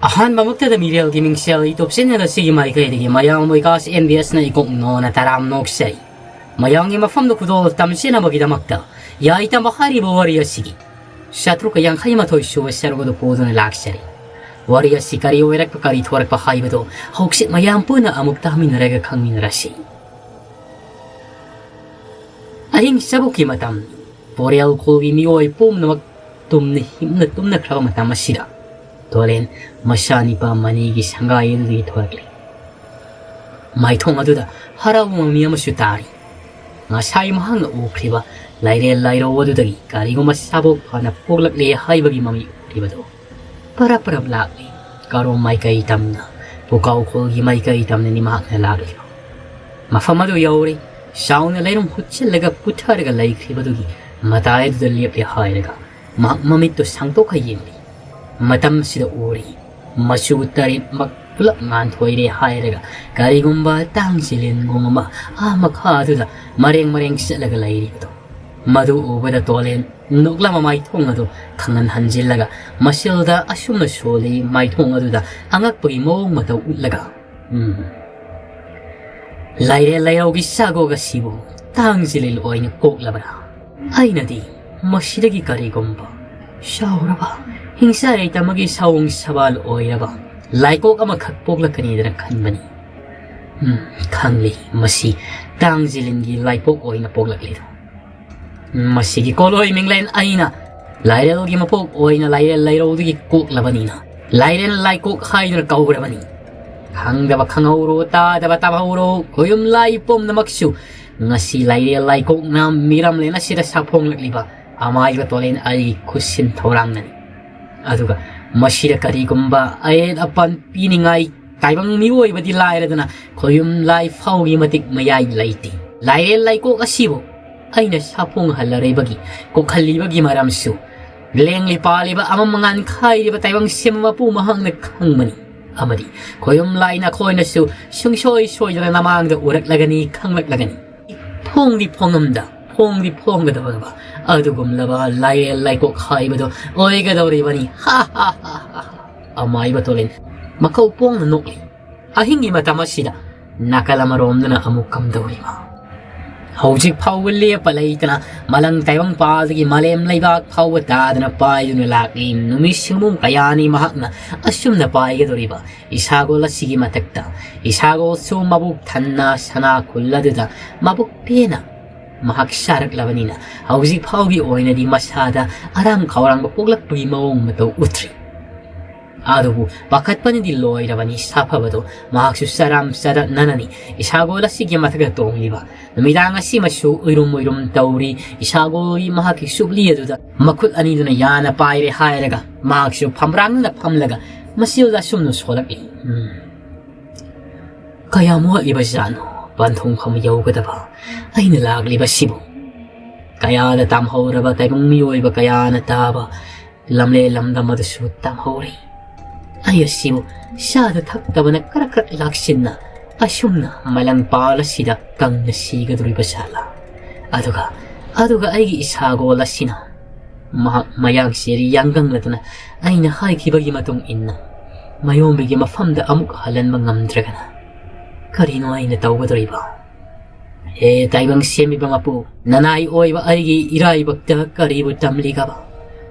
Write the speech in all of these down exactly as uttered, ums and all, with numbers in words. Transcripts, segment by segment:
ꯑꯍꯥꯟꯕꯃꯛꯇꯗ ꯃꯤꯔꯦꯜꯒꯤ ꯃꯤꯡꯁꯦꯜ YouTube channel ꯑꯁꯤꯒꯤ ꯃꯥꯏꯀꯩꯗꯒꯤ ꯃꯌꯥꯝ ꯋꯤꯀꯥꯁ ꯑꯦꯝ ꯕꯤ ꯑꯦꯁꯅ ꯏꯀꯣꯛ ꯅꯣꯅ ꯇꯔꯥꯝ ꯅꯣꯛꯆꯔꯤ꯫ ꯃꯌꯥꯝꯒꯤ ꯃꯐꯝꯗ ꯈꯨꯗꯣꯜ ꯇꯝꯖꯅꯕꯒꯤꯗꯃꯛꯇ ꯌꯥꯏꯇꯝꯕ ꯍꯥꯏꯔꯤꯕ ꯋꯥꯔꯤ ꯑꯁꯤꯒꯤ ꯆꯥꯇ꯭ꯔꯨꯛꯀ ꯌꯥꯡꯈꯩ ꯃꯥꯊꯣꯏ ꯁꯨꯕ ꯁꯔꯨꯛ ꯑꯗꯨ ꯄꯨꯗꯨꯅ ꯂꯥꯛꯆꯔꯤ꯫ ꯋꯥꯔꯤ ꯑꯁꯤ ꯀꯔꯤ ꯑꯣꯏꯔꯛꯄ, ꯀꯔꯤ ꯊꯣꯔꯛꯄ ꯍꯥꯏꯕꯗꯨ ꯍꯧꯖꯤꯛ ꯃꯌꯥꯝ ꯄꯨꯟꯅ ꯑꯃꯨꯛ ꯇꯥꯃꯤꯟꯅꯔꯒ ꯈꯪꯃꯤꯟꯅꯔꯁꯤ꯫ ꯑꯍꯤꯡ ꯆꯕꯨꯛꯀꯤ ꯃꯇꯝ, ꯄꯣꯔꯦꯜ ꯈꯨꯜꯒꯤ ꯃꯤꯑꯣꯏ ꯄꯨꯝꯅꯃꯛ ꯇꯨꯝꯅ ꯍꯤꯞꯅ ꯇꯨꯝꯅꯈ꯭ꯔꯕ ꯃꯇꯝ ꯑꯁꯤꯗ, ꯇꯣꯂꯦꯟ ꯃꯆꯥꯅꯤꯄꯥ ꯃꯅꯤꯒꯤ ꯁꯪꯒꯥꯏ ꯑꯗꯨꯗꯒꯤ ꯊꯣꯔꯛꯂꯤ꯫ ꯃꯥꯏꯊꯣꯡ ꯑꯗꯨꯗ ꯍꯔꯥꯎꯕ ꯃꯃꯤ ꯑꯃꯁꯨ ꯇꯥꯔꯤ꯫ ꯉꯁꯥꯏ ꯃꯍꯥꯛꯅ ꯎꯈ꯭ꯔꯤꯕ ꯂꯥꯏꯔꯦꯜ ꯂꯥꯏꯔꯧ ꯑꯗꯨꯗꯒꯤ ꯀꯔꯤꯒꯨꯝꯕ ꯁꯥꯕꯣꯛ ꯐꯅ ꯄꯣꯛꯂꯛꯂꯦ ꯍꯥꯏꯕꯒꯤ ꯃꯃꯤ ꯎꯈ꯭ꯔꯤꯕꯗꯨ ꯄꯔꯞ ꯄꯔꯞ ꯂꯥꯛꯂꯤ꯫ ꯀꯔꯣꯝ ꯃꯥꯏꯀꯩ ꯇꯝꯅ, ꯄꯨꯀꯥꯎ ꯈꯨꯜꯒꯤ ꯃꯥꯏꯀꯩ ꯇꯝꯅꯅꯤ ꯃꯍꯥꯛꯅ ꯂꯥꯛꯂꯤꯕ꯫ ꯃꯐꯝ ꯑꯗꯨ ꯌꯧꯔꯦ꯫ ꯆꯥꯎꯅ ꯂꯩꯔꯨꯝ ꯍꯨꯠꯆꯤꯜꯂꯒ ꯄꯨꯊꯔꯒ ꯂꯩꯈ꯭ꯔꯤꯕꯗꯨꯒꯤ ꯃꯇꯥꯏ ꯑꯗꯨꯗ ꯂꯦꯞꯂꯦ ꯍꯥꯏꯔꯒ ꯃꯍꯥꯛ ꯃꯃꯤꯠꯇꯨ ꯁꯥꯡꯗꯣꯛꯈ ꯌꯦꯡꯂꯤ꯫ ꯃꯇꯝꯁꯤꯗ ꯎꯔꯤ, ꯃꯆꯨ ꯇꯔꯦꯠꯃꯛ ꯄꯨꯂꯞ ꯉꯥꯟꯊꯣꯏꯔꯦ ꯍꯥꯏꯔꯒ ꯀꯔꯤꯒꯨꯝꯕ ꯇꯥꯡ ꯆꯤꯂꯦꯟꯒꯨꯝ ꯑꯃ ꯑꯥ ꯃꯈꯥꯗꯨꯗ ꯃꯔꯦꯡ ꯃꯔꯦꯡ ꯆꯠꯂꯒ ꯂꯩꯔꯤꯕꯗꯣ꯫ ꯃꯗꯨ ꯎꯕꯗ ꯇꯣꯂꯦꯟ ꯅꯣꯛꯂꯝꯕ ꯃꯥꯏꯊꯣꯡ ꯑꯗꯨ ꯈꯪꯍꯟ ꯍꯟꯖꯤꯜꯂꯒ ꯃꯁꯤꯜꯗ ꯑꯁꯨꯝꯅ ꯁꯣꯜꯂꯤ, ꯃꯥꯏꯊꯣꯡ ꯑꯗꯨꯗ ꯑꯉꯛꯄꯒꯤ ꯃꯑꯣꯡ ꯃꯇꯧ ꯎꯠꯂꯒ, "ꯎꯝ, ꯂꯥꯏꯔꯦꯜ ꯂꯩꯔꯧꯒꯤ ꯆꯥꯒꯣꯛ ꯑꯁꯤꯕꯨ ꯇꯥꯡ ꯆꯤꯂꯦꯟ ꯑꯣꯏꯅ ꯀꯣꯛꯂꯕ꯭ꯔꯥ? ꯑꯩꯅꯗꯤ ꯃꯁꯤꯗꯒꯤ ꯀꯔꯤꯒꯨꯝꯕ ꯆꯥꯎꯔꯕ ꯍꯤꯡꯁꯥ ꯂꯩꯇꯝꯕꯒꯤ ꯁꯑꯣꯡ ꯁꯕꯥꯜ ꯑꯣꯏꯔꯕ ꯂꯥꯏꯀꯣꯛ ꯑꯃꯈꯛ ꯄꯣꯛꯂꯛꯀꯅꯤꯗꯅ ꯈꯟꯕꯅꯤ꯫ ꯎꯝ, ꯈꯪꯂꯤ, ꯃꯁꯤ ꯇꯥꯡ ꯆꯤꯂꯦꯟꯒꯤ ꯂꯥꯏꯄꯣꯛ ꯑꯣꯏꯅ ꯄꯣꯛꯂꯛꯂꯤꯗꯣ꯫ ꯃꯁꯤꯒꯤ ꯀꯣꯂꯣꯏ ꯃꯤꯡꯂꯦꯟ ꯑꯩꯅ ꯂꯥꯏꯔꯦꯜꯒꯤ ꯃꯄꯣꯛ ꯑꯣꯏꯅ ꯂꯥꯏꯔꯦꯜ ꯂꯩꯔꯧꯗꯒꯤ ꯀꯣꯛꯂꯕꯅꯤꯅ ꯂꯥꯏꯔꯦꯜ ꯂꯥꯏꯀꯣꯛ ꯍꯥꯏꯗꯨꯅ ꯀꯧꯔꯕꯅꯤ꯫ ꯈꯪꯗꯕ ꯈꯪꯍꯧꯔꯣ, ꯇꯥꯗꯕ ꯇꯥꯍꯧꯔꯣ, ꯈꯣꯌꯨꯝ ꯂꯥꯏ ꯄꯨꯝꯅꯃꯛꯁꯨ ꯉꯁꯤ ꯂꯥꯏꯔꯦꯜ ꯂꯥꯏꯀꯣꯛꯅ ꯃꯤꯔꯝꯂꯦꯟ ꯑꯁꯤꯗ ꯁꯥꯐꯣꯡꯂꯛꯂꯤꯕ ꯑꯃꯥꯏꯕ ꯇꯣꯂꯦꯟ ꯑꯩꯒꯤ ꯈꯨꯠꯁꯤꯟ ꯊꯧꯔꯥꯡꯅꯅꯤ꯫ ꯑꯗꯨꯒ ꯃꯁꯤꯗ ꯀꯔꯤꯒꯨꯝꯕ ꯑꯌꯦꯠ ꯑꯄꯟ ꯄꯤꯅꯤꯡꯉꯥꯏ ꯇꯥꯏꯕꯪ ꯃꯤꯑꯣꯏꯕꯗꯤ ꯂꯥꯏꯔꯗꯅ ꯈꯣꯌꯨꯝ ꯂꯥꯏ ꯐꯥꯎꯒꯤ ꯃꯇꯤꯛ ꯃꯌꯥꯏ ꯂꯩꯇꯦ꯫ ꯂꯥꯏꯔꯦꯜ ꯂꯥꯏꯀꯣꯛ ꯑꯁꯤꯕꯨ ꯑꯩꯅ ꯁꯥꯐꯣꯡꯍꯜꯂꯔꯣꯏꯕꯒꯤ, ꯀꯣꯛꯍꯜꯂꯤꯕꯒꯤ ꯃꯔꯝꯁꯨ ꯂꯦꯡꯂꯤ ꯄꯥꯜꯂꯤꯕ ꯑꯃ ꯃꯉꯥꯟ ꯈꯥꯏꯔꯤꯕ ꯇꯥꯏꯕꯪ ꯁꯦꯝꯕ ꯃꯄꯨ ꯃꯍꯥꯛꯅ ꯈꯪꯕꯅꯤ꯫ ꯑꯃꯗꯤ ꯈꯣꯌꯨꯝ ꯂꯥꯏ ꯅꯈꯣꯏꯅꯁꯨ ꯁꯨꯡꯁꯣꯏ ꯁꯣꯏꯗꯅ ꯅꯃꯥꯡꯗ ꯎꯔꯛꯂꯒꯅꯤ, ꯈꯪꯂꯛꯂꯒꯅꯤ꯫ ꯐꯣꯡꯗꯤ ꯐꯣꯡꯉꯝꯗ, ꯐꯣꯡꯗꯤ ꯐꯣꯡꯒꯗꯧꯔꯕ ꯑꯗꯨꯒꯨꯝꯂꯕ ꯂꯥꯏꯔꯦꯜ ꯂꯥꯏꯀꯣꯛ ꯍꯥꯏꯕꯗꯣ ꯑꯣꯏꯒꯗꯧꯔꯤꯕꯅꯤ꯫ ꯍꯥ ꯍꯥ ꯍꯥ ꯍꯥ ꯍꯥ꯫ ꯑꯃꯥꯏꯕ ꯇꯣꯂꯤꯟ ꯃꯀꯧ ꯄꯣꯡꯅ ꯅꯣꯛꯂꯤ꯫ ꯑꯍꯤꯡꯒꯤ ꯃꯇꯝ ꯑꯁꯤꯗ ꯅꯥꯀꯜ ꯑꯃꯔꯣꯝꯗꯅ ꯑꯃꯨꯛ ꯀꯝꯗꯧꯔꯤꯕ? ꯍꯧꯖꯤꯛ ꯐꯥꯎꯕ ꯂꯦꯞꯄ ꯂꯩꯇꯅ ꯃꯂꯪ ꯇꯥꯏꯕꯪ ꯄꯥꯜꯗꯒꯤ ꯃꯥꯂꯦꯝ ꯂꯩꯕꯥꯛ ꯐꯥꯎꯕ ꯇꯥꯗꯅ ꯄꯥꯏꯗꯨꯅ ꯂꯥꯛꯂꯤ꯫ ꯅꯨꯃꯤꯠ ꯁꯤꯡꯃꯨꯡ ꯀꯌꯥꯅꯤ ꯃꯍꯥꯛꯅ ꯑꯁꯨꯝꯅ ꯄꯥꯏꯒꯗꯧꯔꯤꯕ ꯏꯁꯥꯒꯣꯜ ꯑꯁꯤꯒꯤ ꯃꯊꯛꯇ꯫ ꯏꯁꯥꯒꯣꯜꯁꯨ ꯃꯕꯨꯛ ꯊꯟꯅ ꯁꯅꯥ ꯈꯨꯜ ꯑꯗꯨꯗ ꯃꯕꯨꯛ ꯄꯦꯟꯅ ꯃꯍꯥꯛ ꯆꯥꯔꯛꯂꯕꯅꯤꯅ ꯍꯧꯖꯤꯛ ꯐꯥꯎꯒꯤ ꯑꯣꯏꯅꯗꯤ ꯃꯁꯥꯗ ꯑꯔꯥꯝ ꯈꯧꯔꯥꯡꯕ ꯄꯣꯛꯂꯛꯄꯒꯤ ꯃꯑꯣꯡ ꯃꯇꯧ ꯎꯠꯇ꯭ꯔꯤ꯫ ꯑꯗꯨꯕꯨ ꯄꯥꯈꯠꯄꯅꯗꯤ ꯂꯣꯏꯔꯕꯅꯤ ꯁꯥꯐꯕꯗꯣ꯫ ꯃꯍꯥꯛꯁꯨ ꯆꯔꯥꯝ ꯆꯔꯛꯅꯅꯅꯤ ꯏꯁꯥꯒꯣꯜ ꯑꯁꯤꯒꯤ ꯃꯊꯛꯇ ꯇꯣꯡꯂꯤꯕ꯫ ꯅꯨꯃꯤꯗꯥꯡ ꯑꯁꯤꯃꯁꯨ ꯎꯏꯔꯨꯝ ꯎꯏꯔꯨꯝ ꯇꯧꯔꯤ꯫ ꯏꯁꯥꯒꯣꯜꯒꯤ ꯃꯍꯥꯛꯀꯤ ꯁꯨꯞꯂꯤ ꯑꯗꯨꯗ ꯃꯈꯨꯠ ꯑꯅꯤꯗꯨꯅ ꯌꯥꯅ ꯄꯥꯏꯔꯦ ꯍꯥꯏꯔꯒ ꯃꯍꯥꯛꯁꯨ ꯐꯝꯕ꯭ꯔꯥꯡꯅ ꯐꯝꯂꯒ ꯃꯆꯤꯜꯗ ꯑꯁꯨꯝꯅ ꯁꯣꯜꯂꯛꯏ꯫ ꯎꯝ꯫ ꯀꯌꯥꯝ ꯋꯥꯠꯂꯤꯕꯖꯥꯠꯅꯣ ꯄꯟꯊꯨꯡꯐꯝ ꯌꯧꯒꯗꯕ ꯑꯩꯅ ꯂꯥꯛꯂꯤꯕꯁꯤꯕꯨ? ꯀꯌꯥꯗ ꯇꯥꯝꯍꯧꯔꯕ ꯇꯥꯏꯕꯪ ꯃꯤꯑꯣꯏꯕ ꯀꯌꯥꯅ ꯇꯥꯕ ꯂꯝꯂꯦ ꯂꯝꯗꯝ ꯑꯗꯨꯁꯨ ꯇꯥꯝꯍꯧꯔꯦ꯫ ꯑꯩ ꯑꯁꯤꯕꯨ ꯆꯥꯗ ꯊꯛꯇꯕꯅ ꯀꯔꯛ ꯀꯔꯛ ꯂꯥꯛꯁꯤꯟꯅ ꯑꯁꯨꯝꯅ ꯃꯂꯪ ꯄꯥꯜ ꯑꯁꯤꯗ ꯀꯪꯅ ꯁꯤꯒꯗꯧꯔꯤꯕ ꯖꯥꯠꯂꯥ? ꯑꯗꯨꯒ, ꯑꯗꯨꯒ ꯑꯩꯒꯤ ꯏꯁꯥꯒꯣꯜ ꯑꯁꯤꯅ ꯃꯍꯥꯛ ꯃꯌꯥꯡꯁꯦ ꯌꯥꯡꯒꯪꯂꯗꯨꯅ ꯑꯩꯅ ꯍꯥꯏꯈꯤꯕꯒꯤ ꯃꯇꯨꯡ ꯏꯟꯅ ꯃꯌꯣꯝꯕꯒꯤ ꯃꯐꯝꯗ ꯑꯃꯨꯛ ꯍꯜꯍꯟꯕ ꯉꯝꯗ꯭ꯔꯒꯅ ꯀꯔꯤꯅꯣ ꯑꯩꯅ ꯇꯧꯒꯗꯧꯔꯤꯕ? ꯍꯦ ꯇꯥꯏꯕꯪ ꯁꯦꯝꯕꯤꯕ ꯃꯄꯨ, ꯅꯅꯥꯏ ꯑꯣꯏꯕ ꯑꯩꯒꯤ ꯏꯔꯥꯏꯕꯛꯇ ꯀꯔꯤꯕꯨ ꯇꯝꯂꯤꯒꯕ?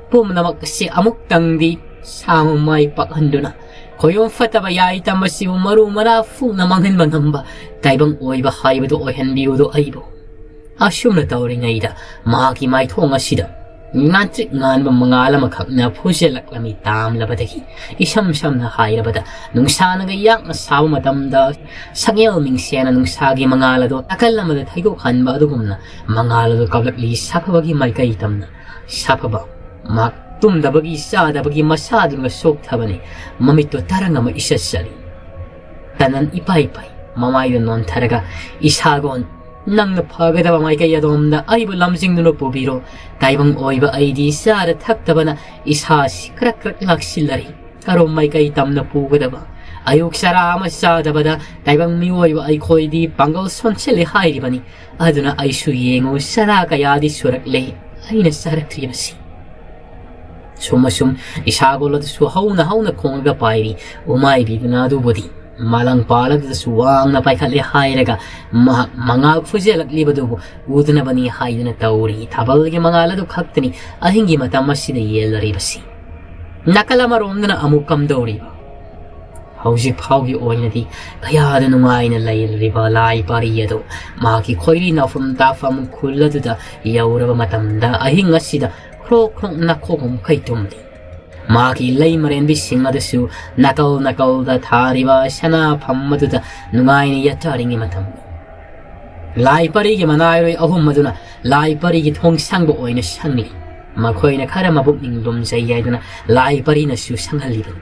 ꯄꯨꯝꯅꯃꯛ ꯑꯁꯤ ꯑꯃꯨꯛꯇꯪꯗꯤ ꯁꯥꯡꯅ ꯃꯥꯏ ꯄꯥꯛꯍꯟꯗꯨꯅ ꯈꯣꯏꯌꯣꯝ ꯐꯠꯇꯕ ꯌꯥꯏ ꯇꯝꯕꯁꯤꯕꯨ ꯃꯔꯨ ꯃꯔꯥ ꯐꯨꯛꯅ ꯃꯥꯡꯍꯟꯕ ꯉꯝꯕ ꯇꯥꯏꯕꯪ ꯑꯣꯏꯕ ꯍꯥꯏꯕꯗꯨ ꯑꯣꯏꯍꯟꯕꯤꯌꯨꯗꯣ ꯑꯩꯕꯨ꯫ ꯑꯁꯨꯝꯅ ꯇꯧꯔꯤꯉꯩꯗ ꯃꯍꯥꯛꯀꯤ ꯃꯥꯏꯊꯣꯡ ꯑꯁꯤꯗ ꯉꯥꯟꯇ꯭ꯔꯤꯛ ꯉꯥꯟꯕ ꯃꯉꯥꯜ ꯑꯃꯈꯛꯅ ꯐꯨꯖꯜꯂꯛꯂꯝꯃꯤ꯫ ꯇꯥꯝꯂꯕꯗꯒꯤ ꯏꯁꯝ ꯁꯝꯅ ꯍꯥꯏꯔꯕꯗ ꯅꯨꯡꯁꯥꯅꯒ ꯌꯥꯛꯅ ꯁꯥꯕ ꯃꯇꯝꯗ ꯁꯛꯌꯦꯜ ꯃꯤꯡꯁꯦꯟꯅ ꯅꯨꯡꯁꯥꯒꯤ ꯃꯉꯥꯜ ꯑꯗꯨ ꯅꯥꯀꯜ ꯑꯃꯗ ꯊꯩꯗꯣꯛꯍꯟꯕ ꯑꯗꯨꯒꯨꯝꯅ ꯃꯉꯥꯜ ꯑꯗꯨ ꯀꯥꯞꯂꯛꯂꯤ꯫ ꯁꯥꯐꯕꯒꯤ ꯃꯥꯏꯀꯩ ꯇꯝꯅ ꯁꯥꯐꯕ ꯃꯍꯥꯛ ꯇꯨꯝꯗꯕꯒꯤ ꯆꯥꯗꯕꯒꯤ ꯃꯁꯥꯗꯨꯅ ꯁꯣꯛꯊꯕꯅꯤ꯫ ꯃꯃꯤꯠꯇꯨ ꯇꯔꯪ ꯑꯃ ꯏꯆꯠ ꯆꯠꯂꯤ꯫ ꯇꯅꯟ ꯏꯄꯥꯏ ꯄꯥꯏ ꯃꯃꯥꯏꯗꯨ ꯅꯣꯟꯊꯔꯒ, "ꯏꯁꯥꯒꯣꯟ, ꯅꯪꯅ ꯐꯒꯗꯕ ꯃꯥꯏꯀꯩ ꯑꯗꯣꯝꯗ ꯑꯩꯕꯨ ꯂꯝꯖꯤꯡꯗꯨꯅ ꯄꯨꯕꯤꯔꯣ꯫ ꯇꯥꯏꯕꯪ ꯑꯣꯏꯕ ꯑꯩꯗꯤ ꯆꯥꯔ ꯊꯛꯇꯕꯅ ꯏꯁꯥꯁꯤ ꯀ꯭ꯔꯛ ꯀ꯭ꯔꯛ ꯂꯥꯛꯁꯤꯜꯂꯔꯤ꯫ ꯀꯔꯣꯝ ꯃꯥꯏꯀꯩ ꯇꯝꯅ ꯄꯨꯒꯗꯕ? ꯑꯌꯨꯛ ꯆꯔꯥ ꯑꯃ ꯆꯥꯗꯕꯗ ꯇꯥꯏꯕꯪ ꯃꯤꯑꯣꯏꯕ ꯑꯩꯈꯣꯏꯗꯤ ꯄꯥꯡꯒꯜ ꯁꯣꯟꯁꯤꯜꯂꯦ ꯍꯥꯏꯔꯤꯕꯅꯤ꯫ ꯑꯗꯨꯅ ꯑꯩꯁꯨ ꯌꯦꯡꯉꯨ, ꯆꯔꯥ ꯀꯌꯥꯗꯤ ꯁꯨꯔꯛꯂꯦ ꯑꯩꯅ ꯆꯥꯔꯛꯇ꯭ꯔꯤꯕꯁꯤ꯫" ꯁꯨꯝ ꯑꯁꯨꯝ ꯏꯁꯥꯒꯣꯜ ꯑꯗꯨꯁꯨ ꯍꯧꯅ ꯍꯧꯅ ꯈꯣꯡꯂꯒ ꯄꯥꯏꯔꯤ꯫ ꯎꯃꯥꯏꯕꯤ ꯃꯅꯥꯗꯨꯕꯨꯗꯤ ꯃꯥꯂꯪ ꯄꯥꯜ ꯑꯗꯨꯗꯁꯨ ꯋꯥꯡꯅ ꯄꯥꯏꯈꯠꯂꯦ ꯍꯥꯏꯔꯒ ꯃꯍꯥꯛ ꯃꯉꯥꯜ ꯐꯨꯖꯦꯜꯂꯛꯂꯤꯕꯗꯨꯕꯨ ꯎꯗꯅꯕꯅꯤ ꯍꯥꯏꯗꯨꯅ ꯇꯧꯔꯤ꯫ ꯊꯥꯕꯜꯒꯤ ꯃꯉꯥꯜ ꯑꯗꯨ ꯈꯛꯇꯅꯤ ꯑꯍꯤꯡꯒꯤ ꯃꯇꯝ ꯑꯁꯤꯗ ꯌꯦꯜꯂꯔꯤꯕꯁꯤ꯫ ꯅꯥꯀꯜ ꯑꯃꯔꯣꯝꯗꯅ ꯑꯃꯨꯛ ꯀꯝꯗꯧꯔꯤꯕ? ꯍꯧꯖꯤꯛ ꯐꯥꯎꯒꯤ ꯑꯣꯏꯅꯗꯤ ꯀꯌꯥꯗ ꯅꯨꯡꯉꯥꯏꯅ ꯂꯩꯔꯤꯕ ꯂꯥꯏ ꯄꯥꯔꯤ ꯑꯗꯨ ꯃꯍꯥꯛꯀꯤ ꯈꯣꯏꯔꯤ ꯅꯥꯎꯐꯝ ꯇꯥꯐꯝ ꯈꯨꯜ ꯑꯗꯨꯗ ꯌꯧꯔꯕ ꯃꯇꯝꯗ ꯑꯍꯤꯡ ꯑꯁꯤꯗ ꯈ꯭ꯔꯣꯛ ꯈ꯭ꯔꯣꯛ ꯅꯥꯈꯣꯛꯄ ꯃꯈꯩ ꯇꯨꯝꯂꯤ꯫ ꯃꯍꯥꯛꯀꯤ ꯂꯩ ꯃꯔꯦꯟꯕꯤꯁꯤꯡ ꯑꯗꯨꯁꯨ ꯅꯥꯀꯜ ꯅꯥꯀꯜꯗ ꯊꯥꯔꯤꯕ ꯁꯅꯥꯐꯝ ꯑꯗꯨꯗ ꯅꯨꯡꯉꯥꯏꯅ ꯌꯥꯇꯥꯔꯤꯉꯩ ꯃꯇꯝꯅꯤ꯫ ꯂꯥꯏ ꯄꯔꯤꯒꯤ ꯃꯅꯥꯏꯔꯣꯏ ꯑꯍꯨꯝ ꯑꯗꯨꯅ ꯂꯥꯏ ꯄꯔꯤꯒꯤ ꯊꯣꯡ ꯁꯪꯕ ꯑꯣꯏꯅ ꯁꯪꯂꯤ꯫ ꯃꯈꯣꯏꯅ ꯈꯔ ꯃꯕꯨꯛꯅꯤꯡ ꯂꯨꯝꯖꯩ ꯍꯥꯏꯗꯨꯅ ꯂꯥꯏ ꯄꯔꯤꯅꯁꯨ ꯁꯪꯍꯜꯂꯤꯕꯅꯤ꯫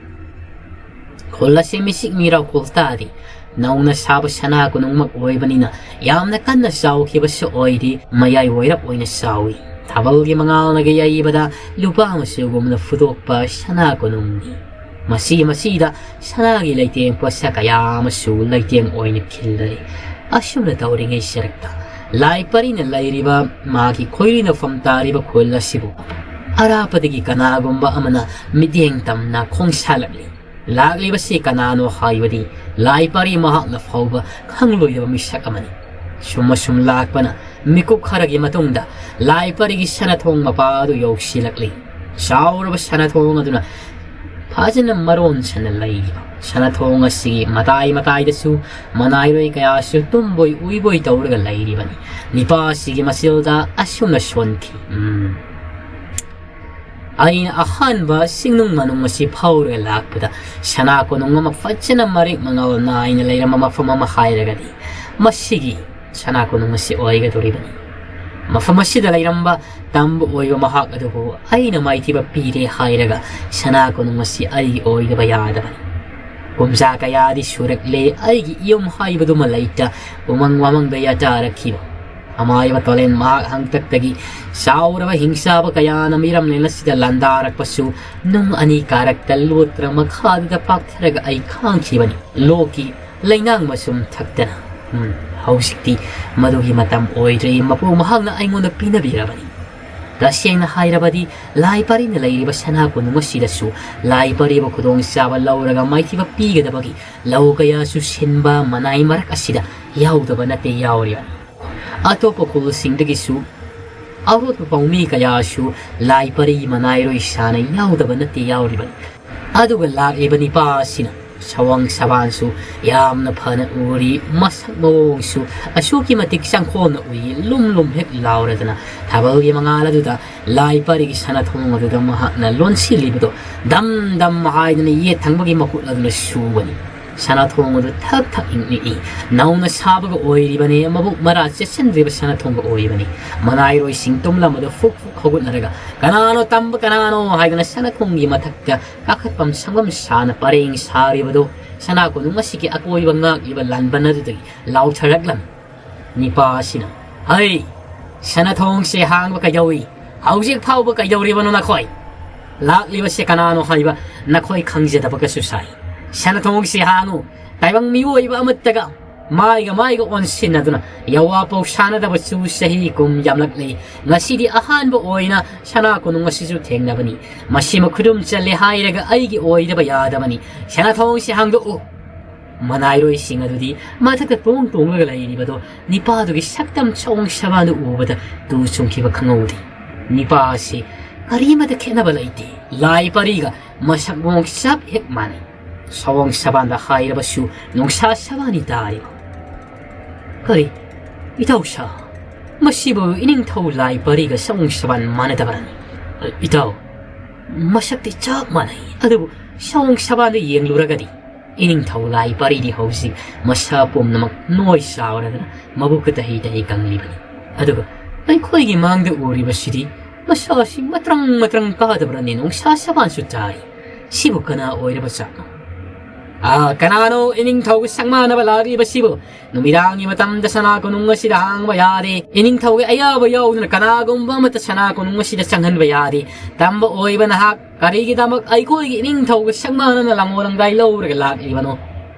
ꯈꯨꯜ ꯑꯁꯤ ꯃꯤꯁꯤꯛ ꯃꯤꯔꯥꯎ ꯈꯨꯜ ꯇꯥꯗꯦ꯫ ꯅꯧꯅ ꯁꯥꯕ ꯁꯅꯥ ꯀꯣꯅꯨꯡꯃꯛ ꯑꯣꯏꯕꯅꯤꯅ ꯌꯥꯝꯅ ꯀꯟꯅ ꯆꯥꯎꯈꯤꯕꯁꯨ ꯑꯣꯏꯗꯦ, ꯃꯌꯥꯏ ꯑꯣꯏꯔꯞ ꯑꯣꯏꯅ ꯆꯥꯎꯏ꯫ ꯊꯥꯕꯜꯒꯤ ꯃꯉꯥꯜꯅꯒ ꯌꯩꯕꯗ ꯂꯨꯄꯥ ꯃꯆꯨꯒꯨꯝꯅ ꯐꯨꯗꯣꯛꯄ ꯁꯅꯥ ꯀꯣꯅꯨꯡꯅꯤ꯫ ꯃꯁꯤ ꯃꯁꯤꯗ ꯁꯅꯥꯒꯤ ꯂꯩꯇꯦꯡ ꯄꯣꯠꯁꯛ ꯀꯌꯥ ꯑꯃꯁꯨ ꯂꯩꯇꯦꯡ ꯑꯣꯏꯅ ꯈꯤꯜꯂꯔꯤ꯫ ꯑꯁꯨꯝꯅ ꯇꯧꯔꯤꯉꯩ ꯁꯔꯛꯇ ꯂꯥꯏ ꯄꯔꯤꯅ ꯂꯩꯔꯤꯕ ꯃꯥꯒꯤ ꯈꯣꯏꯔꯤ ꯅꯐꯝ ꯇꯥꯔꯤꯕ ꯈꯨꯜ ꯑꯁꯤꯕꯨ ꯑꯔꯥꯞꯄꯗꯒꯤ ꯀꯅꯥꯒꯨꯝꯕ ꯑꯃꯅ ꯃꯤꯠꯌꯦꯡ ꯇꯝꯅ ꯈꯣꯡꯁꯥꯜꯂꯛꯂꯤ꯫ ꯂꯥꯛꯂꯤꯕꯁꯤ ꯀꯅꯥꯅꯣ ꯍꯥꯏꯕꯗꯤ ꯂꯥꯏ ꯄꯔꯤ ꯃꯍꯥꯛꯅ ꯐꯥꯎꯕ ꯈꯪꯂꯣꯏꯗꯕ ꯃꯤꯁꯛ ꯑꯃꯅꯤ꯫ ꯁꯨꯝ ꯑꯁꯨꯝ ꯂꯥꯛꯄꯅ ꯃꯤꯀꯨꯞ ꯈꯔꯒꯤ ꯃꯇꯨꯡꯗ ꯂꯥꯏ ꯄꯔꯤꯒꯤ ꯁꯅꯥꯊꯣꯡ ꯃꯄꯥ ꯑꯗꯨ ꯌꯧꯁꯤꯜꯂꯛꯂꯤ꯫ ꯆꯥꯎꯔꯕ ꯁꯅꯥꯊꯣꯡ ꯑꯗꯨꯅ ꯐꯖꯅ ꯃꯔꯣꯟ ꯁꯅ ꯂꯩꯔꯤꯕ ꯁꯅꯥꯊꯣꯡ ꯑꯁꯤꯒꯤ ꯃꯇꯥꯏ ꯃꯇꯥꯏꯗꯁꯨ ꯃꯅꯥꯏꯔꯣꯏ ꯀꯌꯥꯁꯨ ꯇꯨꯝꯕꯣꯏ ꯎꯏꯕꯣꯏ ꯇꯧꯔꯒ ꯂꯩꯔꯤꯕꯅꯤ꯫ ꯅꯤꯄꯥ ꯑꯁꯤꯒꯤ ꯃꯆꯤꯜꯗ ꯑꯁꯨꯝꯅ ꯁꯣꯟꯈꯤ꯫ ꯎꯝ꯫ ꯑꯩꯅ ꯑꯍꯥꯟꯕ ꯆꯤꯡꯅꯨꯡ ꯃꯅꯨꯡ ꯑꯁꯤ ꯐꯥꯎꯔꯒ ꯂꯥꯛꯄꯗ ꯁꯅꯥ ꯀꯣꯅꯨꯡ ꯑꯃ ꯐꯖꯅ ꯃꯔꯤꯛ ꯃꯉꯥꯜ ꯅꯥꯏꯅ ꯂꯩꯔꯝꯕ ꯃꯐꯝ ꯑꯃ ꯍꯥꯏꯔꯒꯗꯤ ꯃꯁꯤꯒꯤ ꯁꯅꯥ ꯀꯣꯅꯨꯡ ꯑꯁꯤ ꯑꯣꯏꯒꯗꯧꯔꯤꯕꯅꯤ꯫ ꯃꯐꯝ ꯑꯁꯤꯗ ꯂꯩꯔꯝꯕ ꯇꯝꯕ ꯑꯣꯏꯕ ꯃꯍꯥꯛ ꯑꯗꯨꯕꯨ ꯑꯩꯅ ꯃꯥꯏꯊꯤꯕ ꯄꯤꯔꯦ ꯍꯥꯏꯔꯒ ꯁꯅꯥ ꯀꯣꯅꯨꯡ ꯑꯁꯤ ꯑꯩꯒꯤ ꯑꯣꯏꯗꯕ ꯌꯥꯗꯕꯅꯤ꯫ ꯀꯨꯝꯖꯥ ꯀꯌꯥꯗꯤ ꯁꯨꯔꯛꯂꯦ ꯑꯩꯒꯤ ꯌꯨꯝ ꯍꯥꯏꯕꯗꯨꯃ ꯂꯩꯇ ꯎꯃꯪ ꯋꯥꯃꯪꯗ ꯌꯥꯇꯥꯔꯛꯈꯤꯕ꯫ ꯑꯃꯥꯏꯕ ꯇꯣꯂꯦꯟ ꯃꯍꯥꯛ ꯍꯪꯇꯛꯇꯒꯤ ꯆꯥꯎꯔꯕ ꯍꯤꯡꯆꯥꯕ ꯀꯌꯥꯅ ꯃꯤꯔꯝꯂꯦꯟ ꯑꯁꯤꯗ ꯂꯥꯟꯗꯥꯔꯛꯄꯁꯨ ꯅꯨꯡ ꯑꯅꯤ ꯀꯥꯔꯛꯇ ꯂꯣꯠꯇ꯭ꯔ ꯃꯈꯥꯗꯨꯗ ꯄꯥꯛꯊꯔꯒ ꯑꯩ ꯈꯥꯡꯈꯤꯕꯅꯤ꯫ ꯂꯣꯛꯀꯤ ꯂꯩꯅꯥꯡ ꯃꯁꯨꯝ ꯊꯛꯇꯅ꯫ ꯎꯝ, ꯍꯧꯖꯤꯛꯇꯤ ꯃꯗꯨꯒꯤ ꯃꯇꯝ ꯑꯣꯏꯗ꯭ꯔꯦ꯫ ꯃꯄꯨ ꯃꯍꯥꯛꯅ ꯑꯩꯉꯣꯟꯗ ꯄꯤꯅꯕꯤꯔꯕꯅꯤ꯫ ꯇꯁꯦꯡꯅ ꯍꯥꯏꯔꯕꯗꯤ, ꯂꯥꯏ ꯄꯔꯤꯅ ꯂꯩꯔꯤꯕ ꯁꯅꯥ ꯀꯣꯅꯨꯡ ꯑꯁꯤꯗꯁꯨ ꯂꯥꯏ ꯄꯔꯤꯕꯨ ꯈꯨꯗꯣꯡꯆꯥꯕ ꯂꯧꯔꯒ ꯃꯥꯏꯊꯤꯕ ꯄꯤꯒꯗꯕꯒꯤ ꯂꯧ ꯀꯌꯥꯁꯨ ꯁꯤꯟꯕ ꯃꯅꯥꯏ ꯃꯔꯛ ꯑꯁꯤꯗ ꯌꯥꯎꯗꯕ ꯅꯠꯇꯦ ꯌꯥꯎꯔꯤꯕ꯫ ꯑꯇꯣꯞꯄ ꯈꯨꯜꯁꯤꯡꯗꯒꯤꯁꯨ ꯑꯔꯣꯠꯄ ꯄꯥꯎꯃꯤ ꯀꯌꯥꯁꯨ ꯂꯥꯏ ꯄꯔꯤ ꯃꯅꯥꯏꯔꯣꯏ ꯁꯥꯅ ꯌꯥꯎꯗꯕ ꯅꯠꯇꯦ ꯌꯥꯎꯔꯤꯕꯅꯤ꯫ ꯑꯗꯨꯒ ꯂꯥꯛꯂꯤꯕ ꯅꯤꯄꯥ ꯑꯁꯤꯅ ꯁꯋꯥꯡ ꯁꯕꯥꯟꯁꯨ ꯌꯥꯝꯅ ꯐꯅ ꯎꯔꯤ, ꯃꯁꯛ ꯃꯑꯣꯡꯁꯨ ꯑꯁꯨꯛꯀꯤ ꯃꯇꯤꯛ ꯆꯪꯈꯣꯟꯅ ꯎꯏ, ꯂꯨꯝ ꯂꯨꯝ ꯍꯦꯛ ꯂꯥꯎꯔꯗꯅ ꯊꯥꯕꯜꯒꯤ ꯃꯉꯥꯜ ꯑꯗꯨꯗ ꯂꯥꯏ ꯄꯔꯤꯒꯤ ꯁꯅꯥꯊꯣꯡ ꯑꯗꯨꯗ ꯃꯍꯥꯛꯅ ꯂꯣꯟꯁꯤꯜꯂꯤꯕꯗꯣ ꯗꯝ ꯗꯝ ꯍꯥꯏꯗꯅ ꯌꯦꯠ ꯊꯪꯕꯒꯤ ꯃꯈꯨꯠ ꯑꯗꯨꯅ ꯁꯨꯕꯅꯤ꯫ ꯁꯅꯥꯊꯣꯡ ꯑꯗꯨ ꯊꯛ ꯊꯛ ꯏꯪꯂꯛꯏ꯫ ꯅꯧꯅ ꯁꯥꯕꯒ ꯑꯣꯏꯔꯤꯕꯅꯤ, ꯃꯕꯨꯛ ꯃꯔꯥ ꯆꯦꯠꯁꯤꯟꯗ꯭ꯔꯤꯕ ꯁꯅꯥꯊꯣꯡꯒ ꯑꯣꯏꯔꯤꯕꯅꯤ꯫ ꯃꯅꯥꯏꯔꯣꯏꯁꯤꯡ ꯇꯨꯝꯂꯝꯕꯗꯨ ꯐꯨꯛ ꯐꯨꯛ ꯍꯧꯒꯠꯅꯔꯒ, "ꯀꯅꯥꯅꯣ ꯇꯝꯕ ꯀꯅꯥꯅꯣ?" ꯍꯥꯏꯗꯅ ꯁꯅꯥꯊꯣꯡꯒꯤ ꯃꯊꯛꯇ ꯀꯥꯈꯠꯐꯝ ꯁꯪꯐꯝ ꯁꯥꯅ ꯄꯔꯦꯡ ꯁꯥꯔꯤꯕꯗꯨ ꯁꯅꯥ ꯀꯣꯅꯨꯡ ꯑꯁꯤꯒꯤ ꯑꯀꯣꯏꯕ ꯉꯥꯛꯂꯤꯕ ꯂꯥꯟꯕꯟ ꯑꯗꯨꯗꯒꯤ ꯂꯥꯎꯊꯔꯛꯂꯝꯃꯤ꯫ ꯅꯤꯄꯥ ꯑꯁꯤꯅ, "ꯍꯩ! ꯁꯅꯥꯊꯣꯡꯁꯦ ꯍꯥꯡꯕ ꯀꯩꯗꯧꯏ? ꯍꯧꯖꯤꯛ ꯐꯥꯎꯕ ꯀꯩꯗꯧꯔꯤꯕꯅꯣ ꯅꯈꯣꯏ? ꯂꯥꯛꯂꯤꯕꯁꯦ ꯀꯅꯥꯅꯣ ꯍꯥꯏꯕ ꯅꯈꯣꯏ ꯈꯪꯖꯗꯕꯒꯁꯨ ꯁꯥꯏ꯫ ꯁꯅꯥꯊꯣꯡꯁꯦ ꯍꯥꯡꯉꯨ, ꯇꯥꯏꯕꯪ ꯃꯤꯑꯣꯏꯕ ꯑꯃꯠꯇꯒ ꯃꯥꯏꯒ ꯃꯥꯏꯒ ꯑꯣꯟꯁꯤꯟꯅꯗꯨꯅ ꯌꯋꯥ ꯄꯧ ꯁꯥꯟꯅꯗꯕꯁꯨ ꯆꯍꯤ ꯀꯨꯝ ꯌꯥꯝꯂꯛꯂꯦ꯫ ꯉꯁꯤꯗꯤ ꯑꯍꯥꯟꯕ ꯑꯣꯏꯅ ꯁꯅꯥ ꯀꯣꯅꯨꯡ ꯑꯁꯤꯁꯨ ꯊꯦꯡꯅꯕꯅꯤ꯫ ꯃꯁꯤꯃ ꯈꯨꯗꯨꯝ ꯆꯜꯂꯦ ꯍꯥꯏꯔꯒ ꯑꯩꯒꯤ ꯑꯣꯏꯗꯕ ꯌꯥꯗꯕꯅꯤ꯫ ꯁꯅꯥꯊꯣꯡꯁꯦ ꯍꯥꯡꯗꯣꯛꯎ!" ꯃꯅꯥꯏꯔꯣꯏꯁꯤꯡ ꯑꯗꯨꯗꯤ ꯃꯊꯛꯇ ꯇꯣꯡ ꯇꯣꯡꯂꯒ ꯂꯩꯔꯤꯕꯗꯣ ꯅꯤꯄꯥꯗꯨꯒꯤ ꯁꯛꯇꯝ ꯁꯑꯣꯡ ꯁꯕꯥꯟꯗꯨ ꯎꯕꯗ ꯇꯨ ꯆꯨꯡꯈꯤꯕ ꯈꯪꯍꯧꯗꯦ꯫ ꯅꯤꯄꯥ ꯑꯁꯤ ꯀꯔꯤꯃꯇ ꯈꯦꯠꯅꯕ ꯂꯩꯇꯦ꯫ ꯂꯥꯏ ꯄꯔꯤꯒ ꯃꯁꯛ ꯃꯑꯣꯡ ꯆꯞ ꯍꯦꯛ ꯃꯥꯟꯅꯩ꯫ ꯁꯑꯣꯡ ꯁꯕꯥꯟꯗ ꯍꯥꯏꯔꯕꯁꯨ ꯅꯨꯡꯁꯥ ꯁꯕꯥꯟꯅꯤ ꯇꯥꯔꯤꯕ꯫ "ꯀꯔꯤ? ꯏꯇꯥꯎ ꯁꯥ, ꯃꯁꯤꯕꯨ ꯏꯅꯤꯡꯊꯧ ꯂꯥꯏ ꯄꯔꯤꯒ ꯁꯑꯣꯡ ꯁꯕꯥꯟ ꯃꯥꯟꯅꯗꯕ꯭ꯔꯅꯤ?" "ꯏꯇꯥꯎ, ꯃꯁꯛꯇꯤ ꯆꯞ ꯃꯥꯟꯅꯩ, ꯑꯗꯨꯕꯨ ꯁꯑꯣꯡ ꯁꯕꯥꯟꯗ ꯌꯦꯡꯂꯨꯔꯒꯗꯤ ꯏꯅꯤꯡꯊꯧ ꯂꯥꯏ ꯄꯔꯤꯗꯤ ꯍꯧꯖꯤꯛ ꯃꯁꯥ ꯄꯨꯝꯅꯃꯛ ꯅꯣꯏ ꯆꯥꯎꯔꯗꯅ ꯃꯕꯨꯛꯀ ꯇꯍꯤ ꯇꯍꯤ ꯀꯪꯂꯤꯕꯅꯤ꯫ ꯑꯗꯨꯒ ꯑꯩꯈꯣꯏꯒꯤ ꯃꯥꯡꯗ ꯎꯔꯤꯕꯁꯤꯗꯤ ꯃꯁꯥꯁꯤ ꯃꯇ꯭ꯔꯪ ꯃꯇ꯭ꯔꯪ ꯀꯥꯗꯕ꯭ꯔꯅꯤ? ꯅꯨꯡꯁꯥ ꯁꯕꯥꯟꯁꯨ ꯇꯥꯔꯤ꯫ ꯁꯤꯕꯨ ꯀꯅꯥ ꯑꯣꯏꯔꯕ ꯖꯥꯠꯅꯣ?" "ꯑꯥ, ꯀꯅꯥꯅꯣ ꯏꯅꯤꯡꯊꯧꯒꯤ ꯁꯛꯃꯥꯟꯅꯕ ꯂꯥꯛꯂꯤꯕꯁꯤꯕꯨ? ꯅꯨꯃꯤꯗꯥꯡꯒꯤ ꯃꯇꯝꯗ ꯁꯅꯥ ꯀꯣꯅꯨꯡ ꯑꯁꯤꯗ ꯍꯥꯡꯕ ꯌꯥꯗꯦ꯫ ꯏꯅꯤꯡꯊꯧꯒꯤ ꯑꯌꯥꯕ ꯌꯥꯎꯗꯅ ꯀꯅꯥꯒꯨꯝꯕ ꯑꯃꯠꯇ ꯁꯅꯥ ꯀꯣꯅꯨꯡ ꯑꯁꯤꯗ ꯆꯪꯍꯟꯕ ꯌꯥꯗꯦ꯫ ꯇꯝꯕ ꯑꯣꯏꯕ ꯅꯍꯥꯛ ꯀꯔꯤꯒꯤꯗꯃꯛ ꯑꯩꯈꯣꯏꯒꯤ ꯏꯅꯤꯡꯊꯧꯒ ꯁꯛꯃꯥꯟꯅꯅ ꯂꯥꯡꯉꯣ ꯂꯪꯗꯥꯏ ꯂꯧꯔꯒ ꯂꯥꯛꯂꯤꯕꯅꯣ?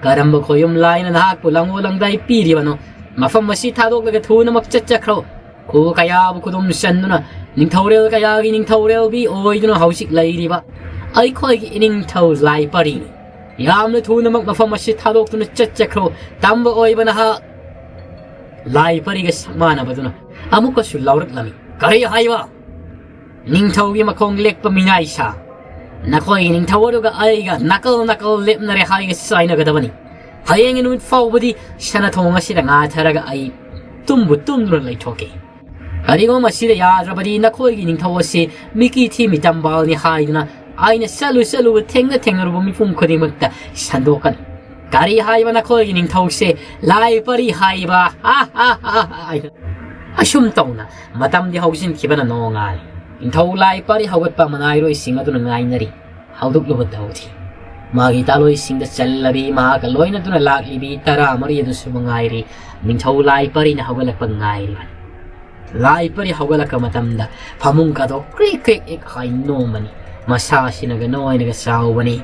ꯀꯔꯝꯕ ꯈꯣꯌꯨꯝ ꯂꯥꯏꯅ ꯅꯍꯥꯛꯄꯨ ꯂꯥꯡꯉꯣ ꯂꯪꯗꯥꯏ ꯄꯤꯔꯤꯕꯅꯣ? ꯃꯐꯝ ꯑꯁꯤ ꯊꯥꯗꯣꯛꯂꯒ ꯊꯨꯅꯃꯛ ꯆꯠꯆꯈ꯭ꯔꯣ꯫ ꯈꯨ ꯀꯌꯥꯕꯨ ꯈꯨꯗꯨꯝ ꯆꯟꯗꯨꯅ ꯅꯤꯡꯊꯧꯔꯦꯜ ꯀꯌꯥꯒꯤ ꯅꯤꯡꯊꯧꯔꯦꯜꯕꯤ ꯑꯣꯏꯗꯨꯅ ꯍꯧꯖꯤꯛ ꯂꯩꯔꯤꯕ ꯑꯩꯈꯣꯏꯒꯤ ꯏꯅꯤꯡꯊꯧ ꯂꯥꯏ ꯄꯔꯤꯅꯤ꯫ ꯌꯥꯝꯅ ꯊꯨꯅꯃꯛ ꯃꯐꯝ ꯑꯁꯤ ꯊꯥꯗꯣꯛꯇꯨꯅ ꯆꯠꯆꯈ꯭ꯔꯣ꯫ ꯇꯝꯕ ꯑꯣꯏꯕ ꯅꯍꯥꯛ ꯂꯥꯏ ꯄꯔꯤꯒ ꯁꯛꯃꯥꯟꯅꯕꯗꯨꯅ ꯑꯃꯨꯛꯀꯁꯨ ꯂꯥꯎꯔꯛꯂꯝꯃꯤ꯫ "ꯀꯔꯤ ꯍꯥꯏꯕ? ꯅꯤꯡꯊꯧꯒꯤ ꯃꯈꯣꯡ ꯂꯦꯛꯄ ꯃꯤꯅꯥꯏ ꯁꯥ! ꯅꯈꯣꯏꯒꯤ ꯅꯤꯡꯊꯧ ꯑꯗꯨꯒ ꯑꯩꯒ ꯅꯥꯀꯜ ꯅꯥꯀꯜ ꯂꯦꯞꯅꯔꯦ ꯍꯥꯏꯒ ꯆꯥꯏꯅꯒꯗꯕꯅꯤ꯫ ꯍꯌꯦꯡꯒꯤ ꯅꯨꯃꯤꯠ ꯐꯥꯎꯕꯗꯤ ꯁꯅꯥꯊꯣꯡ ꯑꯁꯤꯗ ꯉꯥꯊꯔꯒ ꯑꯩ ꯇꯨꯝꯕꯨ ꯇꯨꯝꯗꯨꯅ ꯂꯩꯊꯣꯛꯀꯦ꯫ ꯀꯔꯤꯒꯨꯝꯕ ꯃꯁꯤꯗ ꯌꯥꯗ꯭ꯔꯕꯗꯤ ꯅꯈꯣꯏꯒꯤ ꯅꯤꯡꯊꯧ ꯑꯁꯤ ꯃꯤꯀꯤ ꯊꯤ ꯃꯤꯇꯝꯕꯥꯜꯅꯤ ꯍꯥꯏꯗꯨꯅ ꯑꯩꯅ ꯆꯠꯂꯨ ꯆꯠꯂꯨꯕ ꯊꯦꯡꯅ ꯊꯦꯡꯅꯔꯨꯕ ꯃꯤꯄꯨꯝ ꯈꯨꯗꯤꯡꯃꯛꯇ ꯁꯟꯗꯣꯛꯀꯅꯤ꯫ ꯀꯔꯤ ꯍꯥꯏꯕ ꯅꯈꯣꯏꯒꯤ ꯅꯤꯡꯊꯧꯁꯦ ꯂꯥꯏ ꯄꯔꯤ ꯍꯥꯏꯕ?" ꯍꯥ, ꯍꯥ, ꯍꯥ, ꯍꯥ, ꯍꯥꯏꯗꯨꯅ꯫ ꯑꯁꯨꯝ ꯇꯧꯅ ꯃꯇꯝꯗꯤ ꯍꯧꯖꯤꯟꯈꯤꯕꯅ ꯅꯣꯡꯉꯥꯜꯂꯤ꯫ ꯅꯤꯡꯊꯧ ꯂꯥꯏ ꯄꯔꯤ ꯍꯧꯒꯠꯄ ꯃꯅꯥꯏꯔꯣꯏꯁꯤꯡ ꯑꯗꯨꯅ ꯉꯥꯏꯅꯔꯤ꯫ ꯍꯧꯗꯣꯛꯂꯨꯕ ꯇꯧꯗꯦ꯫ ꯃꯥꯒꯤ ꯇꯥꯂꯣꯏꯁꯤꯡꯗ ꯆꯜꯂꯕꯤ ꯃꯍꯥꯛꯀ ꯂꯣꯏꯅꯗꯨꯅ ꯂꯥꯛꯂꯤꯕꯤ ꯇꯔꯥꯃꯔꯤ ꯑꯗꯨꯁꯨ ꯃꯉꯥꯏꯔꯤ꯫ ꯅꯤꯡꯊꯧ ꯂꯥꯏ ꯄꯔꯤꯅ ꯍꯧꯒꯠꯂꯛꯄ ꯉꯥꯏꯔꯤꯕꯅꯤ꯫ ꯂꯥꯏ ꯄꯔꯤ ꯍꯧꯒꯠꯂꯛꯄ ꯃꯇꯝꯗ ꯐꯃꯨꯡ ꯀꯥꯗꯣꯛ ꯀ꯭ꯔꯤꯛ ꯀ꯭ꯔꯤꯛ ꯏꯛ ꯍꯥꯏ ꯅꯣꯝꯕꯅꯤ꯫ ꯃꯁꯥꯁꯤꯅꯒ ꯅꯣꯏꯅꯒ ꯆꯥꯎꯕꯅꯤ꯫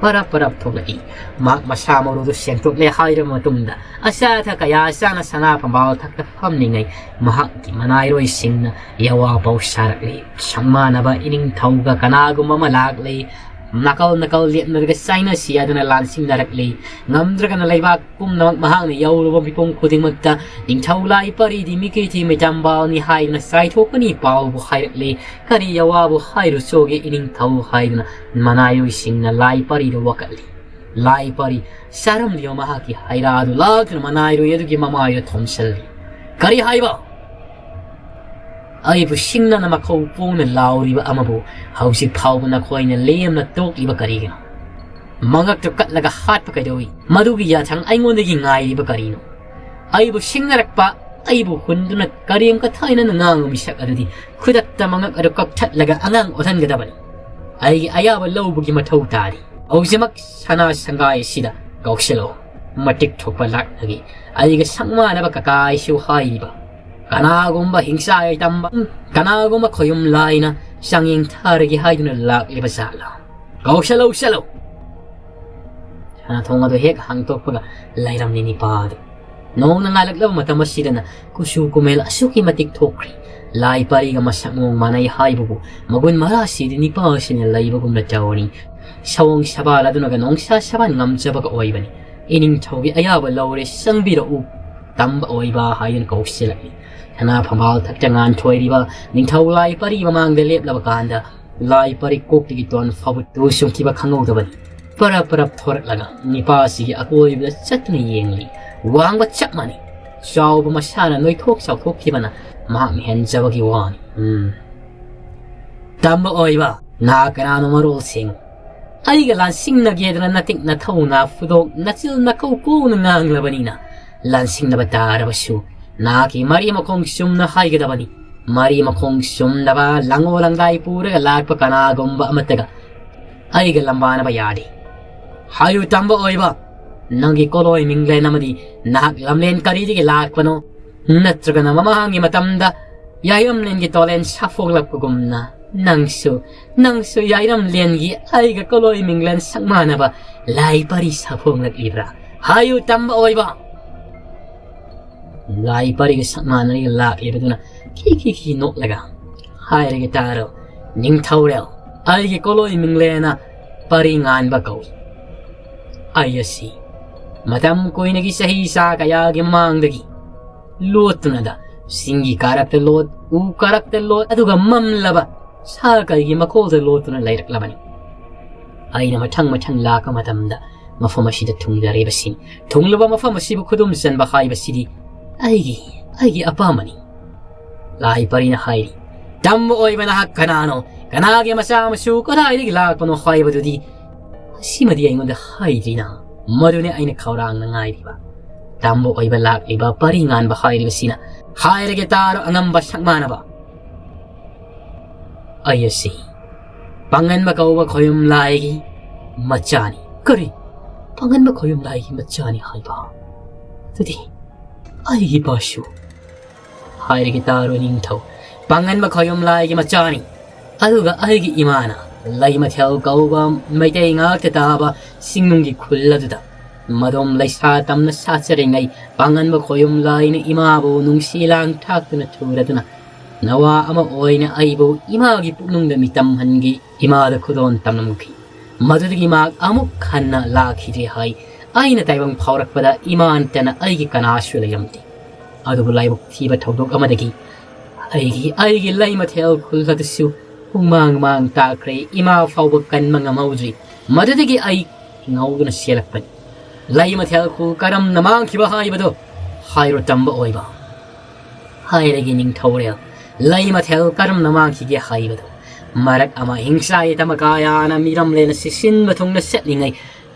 ꯄꯔꯞ ꯄꯔꯞ ꯊꯣꯛꯂꯛꯏ꯫ ꯃꯍꯥꯛ ꯃꯁꯥ ꯃꯔꯨꯗꯨ ꯁꯦꯡꯗꯣꯛꯂꯦ ꯍꯥꯏꯔꯕ ꯃꯇꯨꯡꯗ ꯑꯆꯥ ꯑꯊꯛ ꯀꯌꯥ ꯆꯥꯅ ꯁꯅꯥ ꯐꯝꯕꯥꯜ ꯊꯛꯇ ꯐꯝꯂꯤꯉꯩ ꯃꯍꯥꯛꯀꯤ ꯃꯅꯥꯏꯔꯣꯏꯁꯤꯡꯅ ꯌꯋꯥ ꯄꯥꯎ ꯁꯥꯔꯛꯂꯤ꯫ ꯁꯪꯃꯥꯟꯅꯕ ꯏꯅꯤꯡꯊꯧꯒ ꯀꯅꯥꯒꯨꯝꯕ ꯑꯃ ꯂꯥꯛꯂꯤ꯫ ꯅꯥꯀꯜ ꯅꯥꯀꯜ ꯂꯦꯞꯅꯔꯒ ꯆꯥꯏꯅꯁꯤ ꯍꯥꯏꯗꯨꯅ ꯂꯥꯟꯁꯤꯡꯅꯔꯛꯂꯤ꯫ ꯉꯝꯗ꯭ꯔꯒꯅ ꯂꯩꯕꯥꯛ ꯄꯨꯝꯅꯃꯛ ꯃꯍꯥꯛꯅ ꯌꯧꯔꯨꯕ ꯃꯤꯄꯨꯝ ꯈꯨꯗꯤꯡꯃꯛꯇ ꯅꯤꯡꯊꯧ ꯂꯥꯏ ꯄꯔꯤꯗꯤ ꯃꯤꯀꯤꯊꯤ ꯃꯤꯇꯝꯕꯥꯜꯅꯤ ꯍꯥꯏꯗꯨꯅ ꯆꯥꯏꯊꯣꯛꯀꯅꯤ ꯄꯥꯎꯕꯨ ꯍꯥꯏꯔꯛꯂꯤ꯫ ꯀꯔꯤ ꯑꯋꯥꯕꯨ ꯍꯥꯏꯔꯨꯆꯣꯒꯦ ꯏꯅꯤꯡꯊꯧ ꯍꯥꯏꯗꯨꯅ ꯃꯅꯥꯏꯔꯣꯏꯁꯤꯡꯅ ꯂꯥꯏ ꯄꯔꯤꯗ ꯋꯥꯀꯠꯂꯤ꯫ ꯂꯥꯏ ꯄꯔꯤ ꯆꯥꯔꯝꯂꯤꯕ ꯃꯍꯥꯛꯀꯤ ꯍꯩꯔꯥ ꯑꯗꯨ ꯂꯥꯛꯇꯨꯅ ꯃꯅꯥꯏꯔꯣꯏ ꯑꯗꯨꯒꯤ ꯃꯃꯥꯏꯗ ꯊꯣꯝꯁꯤꯜꯂꯤ꯫ "ꯀꯔꯤ ꯍꯥꯏꯕ? ꯑꯩꯕꯨ ꯁꯤꯡꯅꯅ ꯃꯈꯧ ꯄꯣꯡꯅ ꯂꯥꯎꯔꯤꯕ ꯑꯃꯕꯨ ꯍꯧꯖꯤꯛ ꯐꯥꯎꯕ ꯅꯈꯣꯏꯅ ꯂꯦꯝꯅ ꯇꯣꯛꯂꯤꯕ ꯀꯔꯤꯒꯤꯅꯣ? ꯃꯉꯛꯇꯨ ꯀꯠꯂꯒ ꯍꯥꯠꯄ ꯀꯩꯗꯧꯏ? ꯃꯗꯨꯒꯤ ꯌꯥꯊꯪ ꯑꯩꯉꯣꯟꯗꯒꯤ ꯉꯥꯏꯔꯤꯕ ꯀꯔꯤꯅꯣ? ꯑꯩꯕꯨ ꯁꯤꯡꯅꯔꯛꯄ, ꯑꯩꯕꯨ ꯍꯨꯟꯗꯨꯅ ꯀꯔꯦꯝ ꯀꯊꯥꯏꯅꯅ ꯉꯥꯡꯕ ꯃꯤꯁꯛ ꯑꯗꯨꯗꯤ ꯈꯨꯗꯛꯇ ꯃꯉꯛ ꯑꯗꯨ ꯀꯛꯊꯠꯂꯒ ꯑꯉꯥꯡ ꯑꯣꯟꯍꯟꯒꯗꯕꯅꯤ꯫ ꯑꯩꯒꯤ ꯑꯌꯥꯕ ꯂꯧꯕꯒꯤ ꯃꯊꯧ ꯇꯥꯔꯤ꯫ ꯍꯧꯖꯤꯛꯃꯛ ꯁꯅꯥ ꯁꯪꯒꯥꯏ ꯑꯁꯤꯗ ꯀꯧꯁꯤꯜꯂꯛꯎ꯫ ꯃꯇꯤꯛ ꯊꯣꯛꯄ ꯂꯥꯛꯅꯒꯤ ꯑꯩꯒ ꯁꯛꯃꯥꯟꯅꯕ ꯀꯀꯥꯏꯁꯨ ꯍꯥꯏꯔꯤꯕ ꯀꯅꯥꯒꯨꯝꯕ ꯍꯤꯡꯆꯥꯏ ꯇꯝꯕ, ꯀꯅꯥꯒꯨꯝꯕ ꯈꯣꯌꯨꯝ ꯂꯥꯏꯅ ꯆꯥꯡꯌꯦꯡ ꯊꯥꯔꯒꯦ ꯍꯥꯏꯗꯨꯅ ꯂꯥꯛꯂꯤꯕ ꯖꯥꯠꯂꯥ? ꯀꯧꯁꯤꯜꯂꯧ, ꯁꯤꯜꯂꯧ!" ꯁꯅꯥꯊꯣꯡ ꯑꯗꯨ ꯍꯦꯛ ꯍꯥꯡꯇꯣꯛꯄꯒ ꯂꯩꯔꯝꯂꯤ ꯅꯤꯄꯥꯗꯨ꯫ ꯅꯣꯡꯅ ꯉꯥꯜꯂꯛꯂꯕ ꯃꯇꯝ ꯑꯁꯤꯗꯅ ꯀꯨꯆꯨ ꯀꯨꯃꯦꯜ ꯑꯁꯨꯛꯀꯤ ꯃꯇꯤꯛ ꯊꯣꯛꯈ꯭ꯔꯦ꯫ ꯂꯥꯏ ꯄꯔꯤꯒ ꯃꯁꯛ ꯃꯑꯣꯡ ꯃꯥꯟꯅꯩ ꯍꯥꯏꯕꯕꯨ ꯃꯒꯨꯟ ꯃꯔꯥꯁꯤꯗꯤ ꯅꯤꯄꯥꯁꯤꯅ ꯂꯩꯕꯒꯨꯝꯅ ꯇꯧꯔꯤ꯫ ꯁꯑꯣꯡ ꯁꯕꯥꯜ ꯑꯗꯨꯅꯒ ꯅꯣꯡꯁꯥ ꯁꯕꯥꯜ ꯉꯝꯖꯕꯒ ꯑꯣꯏꯕꯅꯤ꯫ "ꯏꯅꯤꯡꯊꯧꯒꯤ ꯑꯌꯥꯕ ꯂꯧꯔꯦ, ꯆꯪꯕꯤꯔꯛꯎ, ꯇꯝꯕ ꯑꯣꯏꯕ" ꯍꯥꯏꯗꯨꯅ ꯀꯧꯁꯤꯜꯂꯛꯂꯤ꯫ ꯁꯅꯥ ꯐꯝꯕꯥꯜ ꯊꯛꯇ ꯉꯥꯟꯊꯣꯏꯔꯤꯕ ꯅꯤꯡꯊꯧ ꯂꯥꯏ ꯄꯔꯤ ꯃꯃꯥꯡꯗ ꯂꯦꯞꯂꯕ ꯀꯥꯟꯗ, ꯂꯥꯏ ꯄꯔꯤ ꯀꯣꯛꯇꯒꯤ ꯇꯣꯟ ꯐꯥꯎꯕ ꯇꯨ ꯆꯨꯡꯈꯤꯕ ꯈꯪꯍꯧꯗꯕꯅꯤ꯫ ꯄꯔꯞ ꯄꯔꯞ ꯊꯣꯔꯛꯂꯒ ꯅꯤꯄꯥꯁꯤꯒꯤ ꯑꯀꯣꯏꯕꯗ ꯆꯠꯇꯨꯅ ꯌꯦꯡꯂꯤ꯫ ꯋꯥꯡꯕ ꯆꯞ ꯃꯥꯟꯅꯩ꯫ ꯆꯥꯎꯕ ꯃꯁꯥꯅ ꯅꯣꯏꯊꯣꯛ ꯆꯥꯎꯊꯣꯛꯈꯤꯕꯅ ꯃꯍꯥꯛꯅ ꯍꯦꯟꯖꯕꯒꯤ ꯋꯥꯅꯤ꯫ ꯎꯝ꯫ "ꯇꯝꯕ ꯑꯣꯏꯕ, ꯅꯍꯥꯛ ꯀꯅꯥꯅꯣ ꯃꯔꯣꯜ ꯁꯦꯡꯉꯨ꯫ ꯑꯩꯒ ꯂꯥꯟꯁꯤꯡꯅꯒꯦꯗꯅ ꯅꯇꯤꯛ ꯅꯊꯧ ꯅꯥꯐꯨꯗꯣꯛ ꯅꯆꯤꯜ ꯅꯀꯧ ꯀꯣꯡꯅ ꯉꯥꯡꯂꯕꯅꯤꯅ, ꯂꯥꯟꯁꯤꯡꯅꯕ ꯇꯥꯔꯕꯁꯨ ꯅꯍꯥꯛꯀꯤ ꯃꯔꯤ ꯃꯈꯣꯡ ꯆꯨꯝꯅ ꯍꯥꯏꯒꯗꯕꯅꯤ꯫ ꯃꯔꯤ ꯃꯈꯣꯡ ꯆꯨꯝꯅꯕ ꯂꯪꯉꯣ ꯂꯪꯗꯥꯏ ꯄꯨꯔꯒ ꯂꯥꯛꯄ ꯀꯅꯥꯒꯨꯝꯕ ꯑꯃꯠꯇꯒ ꯑꯩꯒ ꯂꯝꯕꯥꯅꯕ ꯌꯥꯗꯦ꯫ ꯍꯥꯏꯌꯨ ꯇꯝꯕ ꯑꯣꯏꯕ, ꯅꯪꯒꯤ ꯀꯣꯂꯣꯏ ꯃꯤꯡꯂꯦꯟ ꯑꯃꯗꯤ ꯅꯍꯥꯛ ꯂꯝꯂꯦꯟ ꯀꯔꯤꯗꯒꯤ ꯂꯥꯛꯄꯅꯣ? ꯅꯠꯇ꯭ꯔꯒꯅ ꯃꯃꯥꯡꯒꯤ ꯃꯇꯝꯗ ꯌꯥꯏꯔꯝꯂꯦꯟꯒꯤ ꯇꯣꯂꯦꯟ ꯁꯥꯐꯣꯛꯂꯛꯄꯒꯨꯝꯅ ꯅꯪꯁꯨ, ꯅꯪꯁꯨ ꯌꯥꯏꯔꯝꯂꯦꯟꯒꯤ ꯑꯩꯒ ꯀꯣꯂꯣꯏ ꯃꯤꯡꯂꯦꯟ ꯁꯛ ꯃꯥꯟꯅꯕ ꯂꯥꯏ ꯄꯔꯤ ꯁꯥꯐꯣꯡꯂꯛꯂꯤꯕ꯭ꯔꯥ? ꯍꯥꯏꯌꯨ ꯇꯝꯕ ꯑꯣꯏꯕ!" ꯂꯥꯏ ꯄꯔꯤꯒ ꯁꯛ ꯃꯥꯟꯅꯔꯒ ꯂꯥꯛꯂꯤꯕꯗꯨꯅ ꯈꯤ ꯈꯤ ꯈꯤ ꯅꯣꯛꯂꯒ ꯍꯥꯏꯔꯒ ꯇꯥꯔꯣ, "ꯅꯤꯡꯊꯧꯔꯦꯜ, ꯑꯩꯒꯤ ꯀꯣꯂꯣꯏ ꯃꯤꯡꯂꯦꯅ ꯄꯔꯤ ꯉꯥꯟꯕ ꯀꯧꯏ꯫ ꯑꯩ ꯑꯁꯤ ꯃꯇꯝ ꯀꯨꯏꯅꯒꯤ ꯆꯍꯤ ꯆꯥ ꯀꯌꯥꯒꯤ ꯃꯃꯥꯡꯗꯒꯤ ꯂꯣꯠꯇꯨꯅꯗ ꯆꯤꯡꯒꯤ ꯀꯥꯔꯛꯇ ꯂꯣꯠ, ꯎ ꯀꯥꯔꯛꯇ ꯂꯣꯠ, ꯑꯗꯨꯒ ꯃꯝꯂꯕ ꯁꯥ ꯀꯩꯒꯤ ꯃꯀꯣꯜꯗ ꯂꯣꯠꯇꯨꯅ ꯂꯩꯔꯛꯂꯕꯅꯤ꯫ ꯑꯩꯅ ꯃꯊꯪ ꯃꯊꯪ ꯂꯥꯛꯄ ꯃꯇꯝꯗ ꯃꯐꯝ ꯑꯁꯤꯗ ꯊꯨꯡꯖꯔꯤꯕꯁꯤꯅꯤ꯫ ꯊꯨꯡꯂꯕ ꯃꯐꯝ ꯑꯁꯤꯕꯨ ꯈꯨꯗꯨꯝ ꯆꯟꯕ ꯍꯥꯏꯕꯁꯤꯗꯤ ꯑꯩꯒꯤ, ꯑꯩꯒꯤ ꯑꯄꯥꯝꯕꯅꯤ꯫" ꯂꯥꯏ ꯄꯔꯤꯅ ꯍꯥꯏꯔꯤ, "ꯇꯝꯕ ꯑꯣꯏꯕ ꯅꯍꯥꯛ ꯀꯅꯥꯅꯣ? ꯀꯅꯥꯒꯤ ꯃꯆꯥ ꯃꯁꯨ ꯀꯗꯥꯏꯗꯒꯤ ꯂꯥꯛꯄꯅꯣ ꯍꯥꯏꯕꯗꯨꯗꯤ ꯑꯁꯤꯃꯗꯤ ꯑꯩꯉꯣꯟꯗ ꯍꯥꯏꯗ꯭ꯔꯤꯅ꯫ ꯃꯗꯨꯅꯤ ꯑꯩꯅ ꯈꯧꯔꯥꯡꯅ ꯉꯥꯏꯔꯤꯕ꯫" ꯇꯝꯕ ꯑꯣꯏꯕ ꯂꯥꯛꯂꯤꯕ ꯄꯔꯤ ꯉꯥꯟꯕ ꯍꯥꯏꯔꯤꯕꯁꯤꯅ ꯍꯥꯏꯔꯒꯦ ꯇꯥꯔꯣ, ꯑꯉꯝꯕ ꯁꯛ ꯃꯥꯟꯅꯕ꯫ "ꯑꯩ ꯑꯁꯤ ꯄꯥꯡꯒꯟꯕ ꯀꯧꯕ ꯈꯣꯌꯨꯝ ꯂꯥꯏꯒꯤ ꯃꯆꯥꯅꯤ꯫" "ꯀꯔꯤ? ꯄꯥꯡꯒꯟꯕ ꯈꯣꯌꯨꯝ ꯂꯥꯏꯒꯤ ꯃꯆꯥꯅꯤ ꯍꯥꯏꯕ? ꯑꯗꯨꯗꯤ ꯑꯩꯒꯤ ꯏꯄꯥꯁꯨ?" "ꯍꯥꯏꯔꯒꯦ ꯇꯥꯔꯣ ꯅꯤꯡꯊꯧ, ꯄꯥꯡꯒꯟꯕ ꯈꯣꯌꯨꯝ ꯂꯥꯏꯒꯤ ꯃꯆꯥꯅꯤ꯫ ꯑꯗꯨꯒ ꯑꯩꯒꯤ ꯏꯃꯥꯅ ꯂꯩꯃꯊꯦꯜ ꯀꯧꯕ ꯃꯩꯇꯩ ꯉꯥꯛꯇ ꯇꯥꯕ ꯆꯤꯡꯅꯨꯡꯒꯤ ꯈꯨꯜ ꯑꯗꯨꯗ ꯃꯗꯣꯝ ꯂꯩꯁꯥ ꯇꯝꯅ ꯁꯥꯠꯆꯔꯤꯉꯩ ꯄꯥꯡꯒꯟꯕ ꯈꯣꯌꯨꯝ ꯂꯥꯏꯅ ꯏꯃꯥꯕꯨ ꯅꯨꯡꯁꯤ ꯂꯥꯡ ꯊꯥꯛꯇꯨꯅ ꯊꯨꯔꯗꯨꯅ ꯅꯋꯥ ꯑꯃ ꯑꯣꯏꯅ ꯑꯩꯕꯨ ꯏꯃꯥꯒꯤ ꯄꯨꯛꯅꯨꯡꯗ ꯃꯤꯇꯝ ꯍꯟꯈꯤ, ꯏꯃꯥꯗ ꯈꯨꯗꯣꯜ ꯇꯝꯂꯝꯈꯤ꯫ ꯃꯗꯨꯗꯒꯤ ꯃꯍꯥꯛ ꯑꯃꯨꯛ ꯍꯟꯅ ꯂꯥꯛꯈꯤꯗ꯭ꯔꯦ ꯍꯥꯏ꯫ ꯑꯩꯅ ꯇꯥꯏꯕꯪ ꯐꯥꯎꯔꯛꯄꯗ ꯏꯃꯥ ꯅꯠꯇꯅ ꯑꯩꯒꯤ ꯀꯅꯥꯁꯨ ꯂꯩꯔꯝꯗꯦ꯫ ꯑꯗꯨꯕꯨ ꯂꯥꯏꯕꯛ ꯊꯤꯕ ꯊꯧꯗꯣꯛ ꯑꯃꯗꯒꯤ ꯑꯩꯒꯤ, ꯑꯩꯒꯤ ꯂꯩ ꯃꯊꯦꯜ ꯈꯨꯜ ꯑꯗꯨꯁꯨ ꯄꯨꯡꯃꯥꯡ ꯃꯥꯡ ꯇꯥꯈ꯭ꯔꯦ꯫ ꯏꯃꯥ ꯐꯥꯎꯕ ꯀꯟꯕ ꯉꯝꯍꯧꯗ꯭ꯔꯤ꯫ ꯃꯗꯨꯗꯒꯤ ꯑꯩ ꯉꯧꯗꯨꯅ ꯆꯦꯜꯂꯛꯄꯅꯤ꯫ ꯂꯩ ꯃꯊꯦꯜ ꯈꯨꯜ ꯀꯔꯝꯅ ꯃꯥꯡꯈꯤꯕ ꯍꯥꯏꯕꯗꯨ ꯍꯥꯏꯔꯣ ꯇꯝꯕ ꯑꯣꯏꯕ꯫ ꯍꯥꯏꯔꯒꯦ ꯅꯤꯡꯊꯧꯔꯦꯜ, ꯂꯩ ꯃꯊꯦꯜ ꯀꯔꯝꯅ ꯃꯥꯡꯈꯤꯒꯦ ꯍꯥꯏꯕꯗꯨ꯫ ꯃꯔꯛ ꯑꯃ ꯍꯤꯡꯁꯥ ꯌꯥꯏꯇꯝꯕ ꯀꯌꯥꯅ ꯃꯤꯔꯝꯂꯦꯟ ꯑꯁꯤ ꯁꯤꯟꯕ ꯊꯨꯡꯅ ꯆꯠꯂꯤꯉꯩ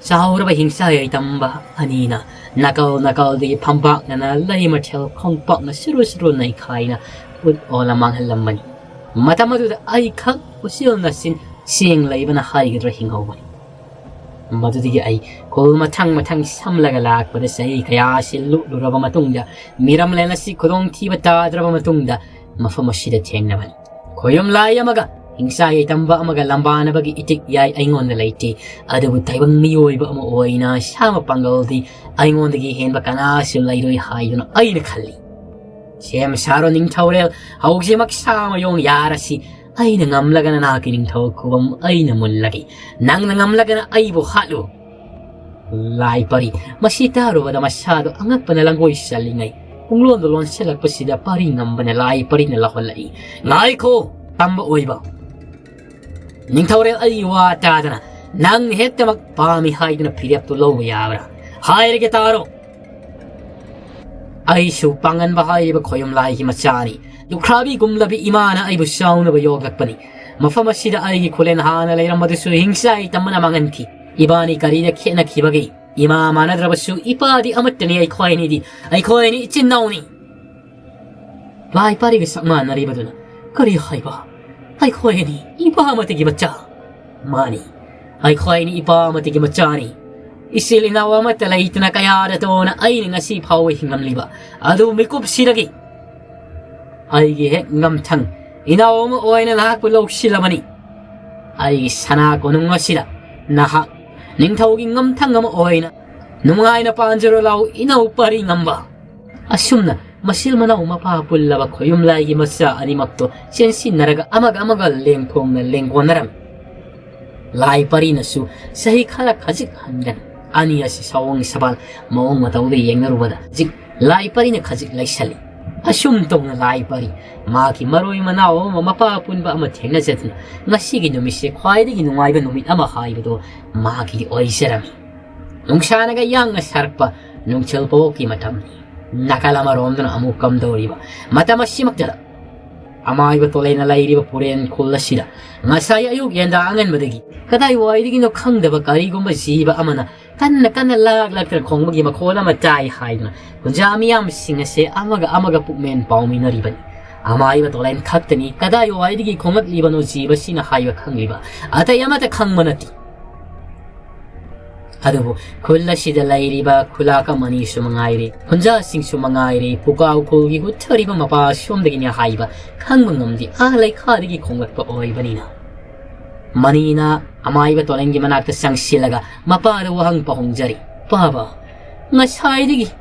ꯆꯥꯎꯔꯕ ꯍꯤꯡꯁꯥ ꯌꯥꯏꯇꯝꯕ ꯑꯅꯤꯅ ꯅꯥꯀꯜ ꯅꯥꯀꯜꯗꯒꯤ ꯐꯝꯄꯥꯛꯅꯅ ꯂꯩ ꯃꯊꯦꯜ ꯈꯣꯡꯄꯥꯛꯅ ꯁꯨꯔꯨ ꯁꯨꯔꯨ ꯅꯩꯈꯥꯏꯅ ꯎꯠ ꯑꯣꯜꯂ ꯃꯥꯡꯍꯜꯂꯝꯕꯅꯤ꯫ ꯃꯇꯝ ꯑꯗꯨꯗ ꯑꯩꯈꯛ ꯎꯆꯦꯜ ꯅꯥꯆꯤꯟ ꯆꯦꯡ ꯂꯩꯕꯅ ꯍꯥꯏꯒꯗ꯭ꯔꯥ ꯍꯤꯡꯍꯧꯕꯅꯤ꯫ ꯃꯗꯨꯗꯒꯤ ꯑꯩ ꯈꯨꯜ ꯃꯊꯪ ꯃꯊꯪ ꯁꯝꯂꯒ ꯂꯥꯛꯄꯗ ꯆꯍꯤ ꯀꯌꯥꯁꯤ ꯂꯨꯞꯂꯨꯔꯕ ꯃꯇꯨꯡꯗ ꯃꯤꯔꯝꯂꯦꯟ ꯑꯁꯤ ꯈꯨꯗꯣꯡꯊꯤꯕ ꯇꯥꯗ꯭ꯔꯕ ꯃꯇꯨꯡꯗ ꯃꯐꯝ ꯑꯁꯤꯗ ꯊꯦꯡꯅꯕꯅꯤ꯫ ꯈꯣꯌꯨꯝ ꯂꯥꯏ ꯑꯃꯒ ꯍꯤꯡꯁꯥ ꯌꯥꯏꯇꯝꯕ ꯑꯃꯒ ꯂꯝꯕꯥꯅꯕꯒꯤ ꯏꯇꯤꯛ ꯌꯥꯏ ꯑꯩꯉꯣꯟꯗ ꯂꯩꯇꯦ, ꯑꯗꯨꯕꯨ ꯇꯥꯏꯕꯪ ꯃꯤꯑꯣꯏꯕ ꯑꯃ ꯑꯣꯏꯅ ꯁꯥ ꯃꯄꯥꯡꯒꯜꯗꯤ ꯑꯩꯉꯣꯟꯗꯒꯤ ꯍꯦꯟꯕ ꯀꯅꯥꯁꯨ ꯂꯩꯔꯣꯏ ꯍꯥꯏꯗꯨꯅ ꯑꯩꯅ ꯈꯜꯂꯤ꯫ ꯁꯦꯝ ꯁꯥꯔꯣ ꯅꯤꯡꯊꯧꯔꯦꯜ, ꯍꯧꯖꯤꯛꯃꯛ ꯁꯥ ꯃꯌꯣꯡ ꯌꯥꯔꯁꯤ꯫ ꯑꯩꯅ ꯉꯝꯂꯒꯅ ꯅꯍꯥꯛꯀꯤ ꯅꯤꯡꯊꯧ ꯈꯨꯕꯝ ꯑꯩꯅ ꯃꯨꯜꯂꯒꯦ, ꯅꯪꯅ ꯉꯝꯂꯒꯅ ꯑꯩꯕꯨ ꯍꯥꯠꯂꯨ꯫ ꯂꯥꯏ ꯄꯔꯤ, ꯃꯁꯤ ꯇꯥꯔꯨꯕꯗ ꯃꯁꯥꯗꯣ ꯑꯉꯛꯄꯅ ꯂꯪꯒꯣꯏ ꯆꯜꯂꯤꯉꯩ ꯄꯨꯡꯂꯣꯟꯗ ꯂꯣꯟꯁꯤꯜꯂꯛꯄꯁꯤꯗ ꯄꯔꯤ ꯉꯝꯕꯅ ꯂꯥꯏ ꯄꯔꯤꯅ ꯂꯥꯎꯍꯜꯂꯛꯏ, "ꯉꯥꯏꯈꯣ, ꯇꯝꯕ ꯑꯣꯏꯕ! ꯅꯤꯡꯊꯧꯔꯦꯜ ꯑꯩꯒꯤ ꯋꯥ ꯇꯥꯗꯅ ꯅꯪ ꯍꯦꯛꯇꯃꯛ ꯄꯥꯝꯃꯤ ꯍꯥꯏꯗꯨꯅ ꯐꯤꯔꯦꯞꯇꯨ ꯂꯧꯕ ꯌꯥꯕ꯭ꯔꯥ? ꯍꯥꯏꯔꯒꯦ ꯇꯥꯔꯣ!" ꯑꯩꯁꯨ ꯄꯥꯡꯒꯟꯕ ꯍꯥꯏꯔꯤꯕ ꯈꯣꯌꯨꯝ ꯂꯥꯏꯒꯤ ꯃꯆꯥꯅꯤ꯫ ꯂꯨꯈ꯭ꯔꯥꯕꯤ ꯒꯨꯝꯂꯕꯤ ꯏꯃꯥꯅ ꯑꯩꯕꯨ ꯆꯥꯎꯅꯕ ꯌꯣꯛꯂꯛꯄꯅꯤ꯫ ꯃꯐꯝ ꯑꯁꯤꯗ ꯑꯩꯒꯤ ꯈꯨꯂꯦꯟ ꯍꯥꯟꯅ ꯂꯩꯔꯝꯕꯗꯨꯁꯨ ꯍꯤꯡꯁꯥ ꯌꯥꯏꯇꯝꯕꯅ ꯃꯥꯡꯍꯟꯈꯤ꯫ ꯏꯕꯥꯅꯤ ꯀꯔꯤꯗ ꯈꯦꯠꯅꯈꯤꯕꯒꯦ? ꯏꯃꯥ ꯃꯥꯟꯅꯗ꯭ꯔꯕꯁꯨ ꯏꯄꯥꯗꯤ ꯑꯃꯠꯇꯅꯤ ꯑꯩꯈꯣꯏ ꯑꯅꯤꯗꯤ꯫ ꯑꯩꯈꯣꯏ ꯑꯅꯤ ꯏꯆꯤꯟ ꯏꯅꯥꯎꯅꯤ꯫ ꯂꯥꯏ ꯄꯥꯔꯤꯒ ꯆꯞ ꯃꯥꯟꯅꯔꯤꯕꯗꯨꯅ ꯀꯔꯤ ꯍꯥꯏꯕ? ꯑꯩꯈꯣꯏ ꯑꯅꯤ ꯏꯄꯥ ꯑꯃꯠꯇꯒꯤ ꯃꯆꯥ꯫ ꯃꯥꯅꯤ, ꯑꯩꯈꯣꯏ ꯑꯅꯤ ꯏꯄꯥ ꯑꯃꯠꯇꯒꯤ ꯃꯆꯥꯅꯤ꯫ ꯏꯆꯤꯜ ꯏꯅꯥꯎ ꯑꯃꯠꯇ ꯂꯩꯇꯅ ꯀꯌꯥꯗ ꯇꯣꯅ ꯑꯩꯅ ꯉꯁꯤ ꯐꯥꯎꯕ ꯍꯤꯡꯂꯝꯂꯤꯕ꯫ ꯑꯗꯨꯕꯨ ꯃꯤꯀꯨꯞꯁꯤꯗꯒꯤ ꯑꯩꯒꯤ ꯍꯦꯛ ꯉꯝꯊꯪ ꯏꯅꯥꯎ ꯑꯃ ꯑꯣꯏꯅ ꯅꯍꯥꯛꯄꯨ ꯂꯧꯁꯤꯜꯂꯕꯅꯤ꯫ ꯑꯩꯒꯤ ꯁꯅꯥ ꯀꯣꯅꯨꯡ ꯑꯁꯤꯗ ꯅꯍꯥꯛ ꯅꯤꯡꯊꯧꯒꯤ ꯉꯝꯊꯪ ꯑꯃ ꯑꯣꯏꯅ ꯅꯨꯡꯉꯥꯏꯅ ꯄꯥꯟꯖꯔꯣ ꯂꯥꯎ ꯏꯅꯧ ꯄꯔꯤ ꯉꯝꯕ꯫ ꯑꯁꯨꯝꯅ ꯃꯁꯤꯜ ꯃꯅꯥꯎ ꯃꯄꯥ ꯄꯨꯜꯂꯕ ꯈꯣꯌꯨꯝꯂꯥꯏꯒꯤ ꯃꯆꯥ ꯑꯅꯤꯃꯛꯇꯣ ꯆꯦꯟꯁꯤꯟꯅꯔꯒ ꯑꯃꯒ ꯑꯃꯒ ꯂꯦꯡꯐꯣꯡꯅ ꯂꯦꯡꯒꯣꯟꯅꯔꯝꯃꯤ꯫ ꯂꯥꯏ ꯄꯔꯤꯅꯁꯨ ꯆꯍꯤ ꯈꯔ ꯈꯖꯤꯛ ꯍꯟꯒꯅꯤ꯫ ꯑꯅꯤ ꯑꯁꯤ ꯁꯑꯣꯡ ꯁꯕꯥꯜ ꯃꯑꯣꯡ ꯃꯇꯧꯗ ꯌꯦꯡꯅꯔꯨꯕꯗ ꯍꯧꯖꯤꯛ ꯂꯥꯏ ꯄꯔꯤꯅ ꯈꯖꯤꯛ ꯂꯩꯁꯜꯂꯤ꯫ ꯑꯁꯨꯝ ꯇꯧꯅ ꯂꯥꯏ ꯄꯔꯤ ꯃꯍꯥꯛꯀꯤ ꯃꯔꯣꯏ ꯃꯅꯥꯎ ꯑꯃ ꯃꯄꯥ ꯄꯨꯟꯕ ꯑꯃ ꯊꯦꯡꯅꯖꯗꯨꯅ ꯉꯁꯤꯒꯤ ꯅꯨꯃꯤꯠꯁꯦ ꯈ꯭ꯋꯥꯏꯗꯒꯤ ꯅꯨꯡꯉꯥꯏꯕ ꯅꯨꯃꯤꯠ ꯑꯃ ꯍꯥꯏꯕꯗꯣ ꯃꯍꯥꯛꯀꯤꯗꯤ ꯑꯣꯏꯖꯔꯝꯃꯤ꯫ ꯅꯨꯡꯁꯥꯅꯒ ꯌꯥꯡꯅ ꯁꯥꯔꯛꯄ ꯅꯨꯡꯊꯤꯜ ꯄꯣꯛꯀꯤ ꯃꯇꯝꯅꯤ꯫ ꯅꯥꯀꯜ ꯑꯃꯔꯣꯝꯗꯅ ꯑꯃꯨꯛ ꯀꯝꯗꯧꯔꯤꯕ ꯃꯇꯝ ꯑꯁꯤꯃꯛꯇꯗ ꯑꯃꯥꯏꯕ ꯇꯣꯂꯩꯅ ꯂꯩꯔꯤꯕ ꯄꯨꯔꯦꯟ ꯈꯨꯜ ꯑꯁꯤꯗ ꯉꯁꯥꯏ ꯑꯌꯨꯛ ꯌꯦꯟꯗꯥ ꯑꯉꯟꯕꯗꯒꯤ ꯀꯗꯥꯏꯋꯥꯏꯗꯒꯤꯅꯣ ꯈꯪꯗꯕ ꯀꯔꯤꯒꯨꯝꯕ ꯖꯤꯕ ꯑꯃꯅ ꯀꯟꯅ ꯀꯟꯅ ꯂꯥꯛ ꯂꯥꯛꯇꯅ ꯈꯣꯡꯕꯒꯤ ꯃꯈꯣꯜ ꯑꯃ ꯇꯥꯏ ꯍꯥꯏꯗꯨꯅ ꯈꯨꯟꯖꯥ ꯃꯤꯌꯥꯝꯁꯤꯡ ꯑꯁꯦ ꯑꯃꯒ ꯑꯃꯒ ꯄꯨꯛꯃꯦꯟ ꯄꯥꯎꯃꯤꯟꯅꯔꯤꯕꯅꯤ꯫ ꯑꯃꯥꯏꯕ ꯇꯣꯂꯩꯟ ꯈꯛꯇꯅꯤ ꯀꯗꯥꯏꯋꯥꯏꯗꯒꯤ ꯈꯣꯡꯂꯛꯂꯤꯕꯅꯣ ꯖꯤꯕꯁꯤꯅ ꯍꯥꯏꯕ ꯈꯪꯂꯤꯕ꯫ ꯑꯇꯩ ꯑꯃꯠꯇ ꯈꯪꯕ ꯅꯠꯇꯦ꯫ ꯑꯗꯨꯕꯨ ꯈꯨꯜ ꯑꯁꯤꯗ ꯂꯩꯔꯤꯕ ꯈꯨꯂꯥꯛ ꯑꯃꯅꯤꯁꯨ ꯃꯉꯥꯏꯔꯦ, ꯈꯨꯟꯖꯥꯁꯤꯡꯁꯨ ꯃꯉꯥꯏꯔꯦ, ꯄꯨꯀꯥꯎ ꯈꯨꯜꯒꯤ ꯍꯨꯠꯊꯔꯤꯕ ꯃꯄꯥ ꯑꯁꯣꯝꯗꯒꯤꯅꯤ ꯍꯥꯏꯕ ꯈꯪꯕ ꯉꯝꯗꯦ꯫ ꯑꯥ ꯂꯩꯈꯥꯗꯒꯤ ꯈꯣꯡꯂꯛꯄ ꯑꯣꯏꯕꯅꯤꯅ꯫ ꯃꯅꯤꯅ ꯑꯃꯥꯏꯕ ꯇꯣꯂꯩꯟꯒꯤ ꯃꯅꯥꯛꯇ ꯆꯪꯁꯤꯜꯂꯒ ꯃꯄꯥꯗ ꯋꯥꯍꯪ ꯄꯥꯎꯍꯣꯡꯖꯔꯤ꯫ "ꯄꯥꯕ, ꯉꯁꯥꯏꯗꯒꯤ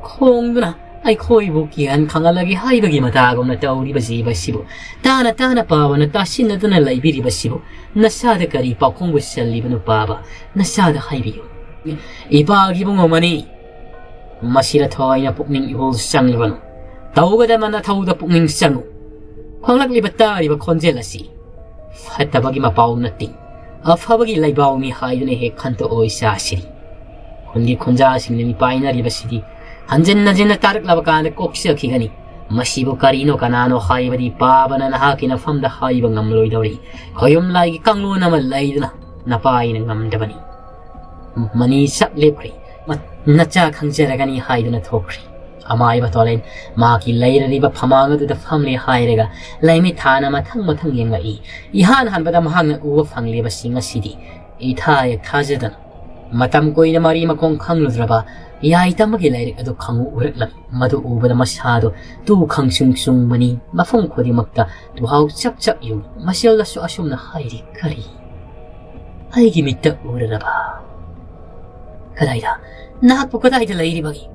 ꯈꯣꯡꯗꯨꯅ ꯑꯩꯈꯣꯏꯕꯨ ꯀꯤꯍꯟ ꯈꯪꯍꯜꯂꯒꯦ ꯍꯥꯏꯕꯒꯤ ꯃꯇꯥꯒꯨꯝꯅ ꯇꯧꯔꯤꯕ ꯖꯤꯕ ꯑꯁꯤꯕꯨ ꯇꯥꯅ ꯇꯥꯅ ꯄꯥꯕꯅ ꯇꯥꯁꯤꯟꯅꯗꯨꯅ ꯂꯩꯕꯤꯔꯤꯕꯁꯤꯕꯨ ꯅꯁꯥꯗ ꯀꯔꯤ ꯄꯥꯎꯈꯨꯝꯕꯨ ꯆꯜꯂꯤꯕꯅꯣ ꯄꯥꯕ? ꯅꯁꯥꯗ ꯍꯥꯏꯕꯤꯌꯨ꯫" "ꯏꯄꯥꯒꯤ ꯏꯕꯨꯡꯉꯣ ꯃꯅꯤ, ꯃꯁꯤꯗ ꯊꯋꯥꯏꯅ ꯄꯨꯛꯅꯤꯡ ꯏꯍꯨꯜ ꯆꯪꯂꯤꯕꯅꯣ? ꯇꯧꯒꯗꯕ ꯅꯊꯧꯗ ꯄꯨꯛꯅꯤꯡ ꯆꯪꯉꯨ꯫ ꯈꯣꯡꯂꯛꯂꯤꯕ ꯇꯥꯔꯤꯕ ꯈꯣꯟꯖꯦꯜ ꯑꯁꯤ ꯐꯠꯇꯕꯒꯤ ꯃꯄꯥꯎ ꯅꯠꯇꯦ, ꯑꯐꯕꯒꯤ ꯂꯩꯕꯥꯎꯅꯤ ꯍꯥꯏꯗꯨꯅ ꯍꯦꯛ ꯈꯟꯇꯣꯛꯑꯣ ꯏꯆꯥꯁꯤꯗꯤ꯫" ꯈꯨꯟꯒꯤ ꯈꯨꯟꯖꯥꯁꯤꯡꯅ ꯃꯤꯄꯥꯏꯅꯔꯤꯕꯁꯤꯗꯤ ꯍꯟꯖꯤꯟ ꯍꯟꯖꯤꯟꯅ ꯇꯥꯔꯛꯂꯕ ꯀꯥꯟꯗ ꯀꯣꯛꯆꯈꯤꯒꯅꯤ꯫ ꯃꯁꯤꯕꯨ ꯀꯔꯤꯅꯣ ꯀꯅꯥꯅꯣ ꯍꯥꯏꯕꯗꯤ ꯄꯥꯕꯅ ꯅꯍꯥꯛꯀꯤ ꯅꯐꯝꯗ ꯍꯥꯏꯕ ꯉꯝꯂꯣꯏꯗꯧꯔꯤ꯫ ꯈꯣꯌꯨꯝ ꯂꯥꯏꯒꯤ ꯀꯥꯡꯂꯣꯟ ꯑꯃ ꯂꯩꯗꯨꯅ ꯅꯄꯥꯏꯅ ꯉꯝꯗꯕꯅꯤ꯫ ꯃꯅꯤ ꯁꯛ ꯂꯦꯞꯈ꯭ꯔꯦ꯫ ꯃ-, ꯅꯆꯥ ꯈꯪꯖꯔꯒꯅꯤ ꯍꯥꯏꯗꯨꯅ ꯊꯣꯛꯈ꯭ꯔꯦ꯫ ꯑꯃꯥꯏꯕ ꯇꯣꯂꯩꯟ ꯃꯍꯥꯛꯀꯤ ꯂꯩꯔꯔꯤꯕ ꯐꯃꯥꯡ ꯑꯗꯨꯗ ꯐꯝꯂꯦ ꯍꯥꯏꯔꯒ ꯂꯩꯃꯤꯠ ꯊꯥꯅ ꯃꯊꯪ ꯃꯊꯪ ꯌꯦꯡꯂꯛꯏ꯫ ꯏꯍꯥꯟ ꯍꯥꯟꯕꯗ ꯃꯍꯥꯛꯅ ꯎꯕ ꯐꯪꯂꯤꯕꯁꯤꯡ ꯑꯁꯤꯗꯤ ꯏꯊꯥ ꯍꯦꯛ ꯊꯥꯖꯗꯅ ꯃꯇꯝ ꯀꯨꯏꯅ ꯃꯔꯤ ꯃꯈꯣꯡ ꯈꯪꯂꯨꯗ꯭ꯔꯕ ꯌꯥꯏꯇꯝꯕꯒꯤ ꯂꯥꯏꯔꯤꯛ ꯑꯗꯨ ꯈꯪꯎ ꯎꯔꯛꯂꯝꯃꯤ꯫ ꯃꯗꯨ ꯎꯕꯗ ꯃꯁꯥꯗꯣ ꯇꯨ ꯈꯪꯁꯨꯡ ꯁꯨꯡꯕꯅꯤ꯫ ꯃꯐꯝ ꯈꯨꯗꯤꯡꯃꯛꯇ ꯇꯨꯍꯥꯎ ꯆꯞ ꯆꯞ ꯌꯨꯡꯏ꯫ ꯃꯁꯤꯜꯗꯁꯨ ꯑꯁꯨꯝꯅ ꯍꯥꯏꯔꯤ, "ꯀꯔꯤ? ꯑꯩꯒꯤ ꯃꯤꯠꯇ ꯎꯔꯔꯕ?" "ꯀꯗꯥꯏꯗ? ꯅꯍꯥꯛꯄꯨ ꯀꯗꯥꯏꯗ ꯂꯩꯔꯤꯕꯒꯦ?"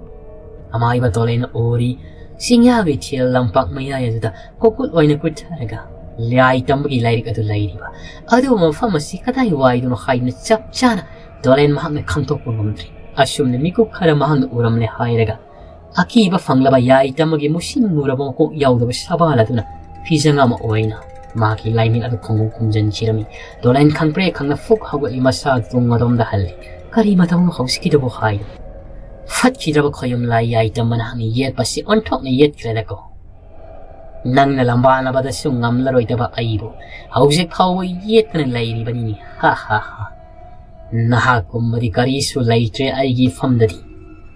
ꯑꯃꯥꯏꯕ ꯗꯣꯂꯦꯟꯅ ꯎꯔꯤ꯫ ꯆꯤꯡꯌꯥꯒꯤ ꯏꯊꯦꯜ ꯂꯝꯄꯥꯛ ꯃꯌꯥꯏ ꯑꯗꯨꯗ ꯀꯣꯀꯨꯠ ꯑꯣꯏꯅ ꯀꯨꯠꯊꯔꯒ ꯂꯥꯏ ꯇꯝꯕꯒꯤ ꯂꯥꯏꯔꯤꯛ ꯑꯗꯨ ꯂꯩꯔꯤꯕ꯫ ꯑꯗꯨꯕꯨ ꯃꯐꯝ ꯑꯁꯤ ꯀꯗꯥꯏ ꯋꯥꯏꯗꯅꯣ ꯍꯥꯏꯗꯨꯅ ꯆꯞ ꯆꯥꯅ ꯗꯣꯂꯦꯟ ꯃꯍꯥꯛꯅ ꯈꯪꯗꯣꯛꯄ ꯉꯝꯗ꯭ꯔꯤ꯫ ꯑꯁꯨꯝꯅ ꯃꯤꯀꯨꯞ ꯈꯔ ꯃꯍꯥꯛꯅ ꯎꯔꯝꯂꯦ ꯍꯥꯏꯔꯒ ꯑꯀꯤꯕ ꯐꯪꯂꯕ ꯌꯥꯏ ꯇꯝꯕꯒꯤ ꯃꯨꯁꯤꯟ ꯃꯨꯔꯕ ꯃꯀꯣꯛ ꯌꯥꯎꯗꯕ ꯁꯕꯥꯜ ꯑꯗꯨꯅ ꯐꯤꯖꯪ ꯑꯃ ꯑꯣꯏꯅ ꯃꯍꯥꯛꯀꯤ ꯂꯥꯏꯃꯤꯠ ꯑꯗꯨ ꯈꯣꯡꯎꯞ ꯈꯨꯝꯖꯤꯟꯈꯤꯔꯝꯃꯤ꯫ ꯗꯣꯂꯥꯏꯟ ꯈꯪꯄ꯭ꯔꯦꯛ ꯈꯪꯅ ꯐꯨꯛ ꯍꯧꯒꯠꯂꯤ, ꯃꯁꯥ ꯇꯨꯡ ꯑꯗꯣꯝꯗ ꯍꯜꯂꯤ꯫ "ꯀꯔꯤ ꯃꯇꯧꯅꯣ ꯍꯧꯖꯤꯛꯀꯤꯗꯨꯕꯨ?" ꯍꯥꯏꯅ꯫ "ꯐꯠꯈꯤꯗ꯭ꯔꯕ ꯈꯣꯌꯨꯝ ꯂꯥꯏ ꯌꯥꯏ ꯇꯝꯕ ꯅꯍꯥꯛꯅ ꯌꯦꯠꯄꯁꯤ ꯑꯣꯟꯊꯣꯛꯅ ꯌꯦꯠꯈ꯭ꯔꯦꯗꯀꯣ꯫ ꯅꯪꯅ ꯂꯝꯕꯥꯅꯕꯗꯁꯨ ꯉꯝꯂꯔꯣꯏꯗꯕ ꯑꯩꯕꯨ ꯍꯧꯖꯤꯛ ꯐꯥꯎꯕ ꯌꯦꯠꯇꯅ ꯂꯩꯔꯤꯕꯅꯤꯅꯦ꯫ ꯍꯥ ꯍꯥ ꯍꯥ꯫ ꯅꯍꯥꯛꯀꯨꯝꯕꯗꯤ ꯀꯔꯤꯁꯨ ꯂꯩꯇ꯭ꯔꯦ ꯑꯩꯒꯤ ꯏꯐꯝꯗꯗꯤ꯫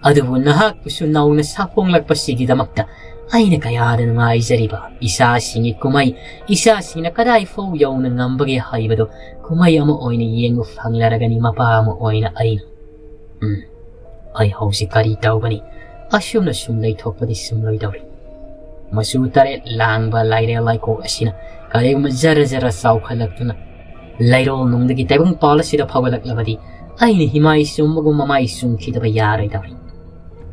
ꯑꯗꯨꯕꯨ ꯅꯍꯥꯛꯄꯨꯁꯨ ꯅꯧꯅ ꯁꯥꯐꯣꯡꯂꯛꯄꯁꯤꯒꯤꯗꯃꯛꯇ ꯑꯩꯅ ꯀꯌꯥꯗ ꯅꯨꯡꯉꯥꯏꯖꯔꯤꯕ꯫ ꯏꯆꯥꯁꯤꯡꯒꯤ ꯀꯨꯝꯍꯩ, ꯏꯆꯥꯁꯤꯡꯅ ꯀꯗꯥꯏ ꯐꯥꯎ ꯌꯧꯅ ꯉꯝꯕꯒꯦ ꯍꯥꯏꯕꯗꯨ ꯀꯨꯝꯍꯩ ꯑꯃ ꯑꯣꯏꯅ ꯌꯦꯡꯕ ꯐꯪꯂꯔꯒꯅꯤ ꯃꯄꯥ ꯑꯃ ꯑꯣꯏꯅ ꯑꯩꯅ꯫ ꯎꯝ, ꯑꯩ ꯍꯧꯖꯤꯛ ꯀꯔꯤ ꯇꯧꯒꯅꯤ? ꯑꯁꯨꯝꯅ ꯁꯨꯝ ꯂꯩꯊꯣꯛꯄꯗꯤ ꯁꯨꯝ ꯂꯣꯏꯗꯧꯔꯤ꯫ ꯃꯆꯨ ꯇꯔꯦꯠ ꯂꯥꯡꯕ ꯂꯥꯏꯔꯦꯜ ꯂꯥꯏꯀꯣꯛ ꯑꯁꯤꯅ ꯀꯔꯤꯒꯨꯝꯕ ꯖꯔ ꯖꯔ ꯆꯥꯎꯈꯠꯂꯛꯇꯨꯅ ꯂꯩꯔꯣꯜ ꯅꯨꯡꯗꯒꯤ ꯇꯥꯏꯕꯪ ꯄꯥꯜ ꯑꯁꯤꯗ ꯐꯥꯎꯒꯠꯂꯛꯂꯕꯗꯤ ꯑꯩꯅ ꯍꯤꯃꯥꯏ ꯆꯨꯝꯕꯒꯨꯝ ꯃꯃꯥꯏ ꯆꯨꯝꯈꯤꯗꯕ ꯌꯥꯔꯣꯏꯗꯧꯔꯤ꯫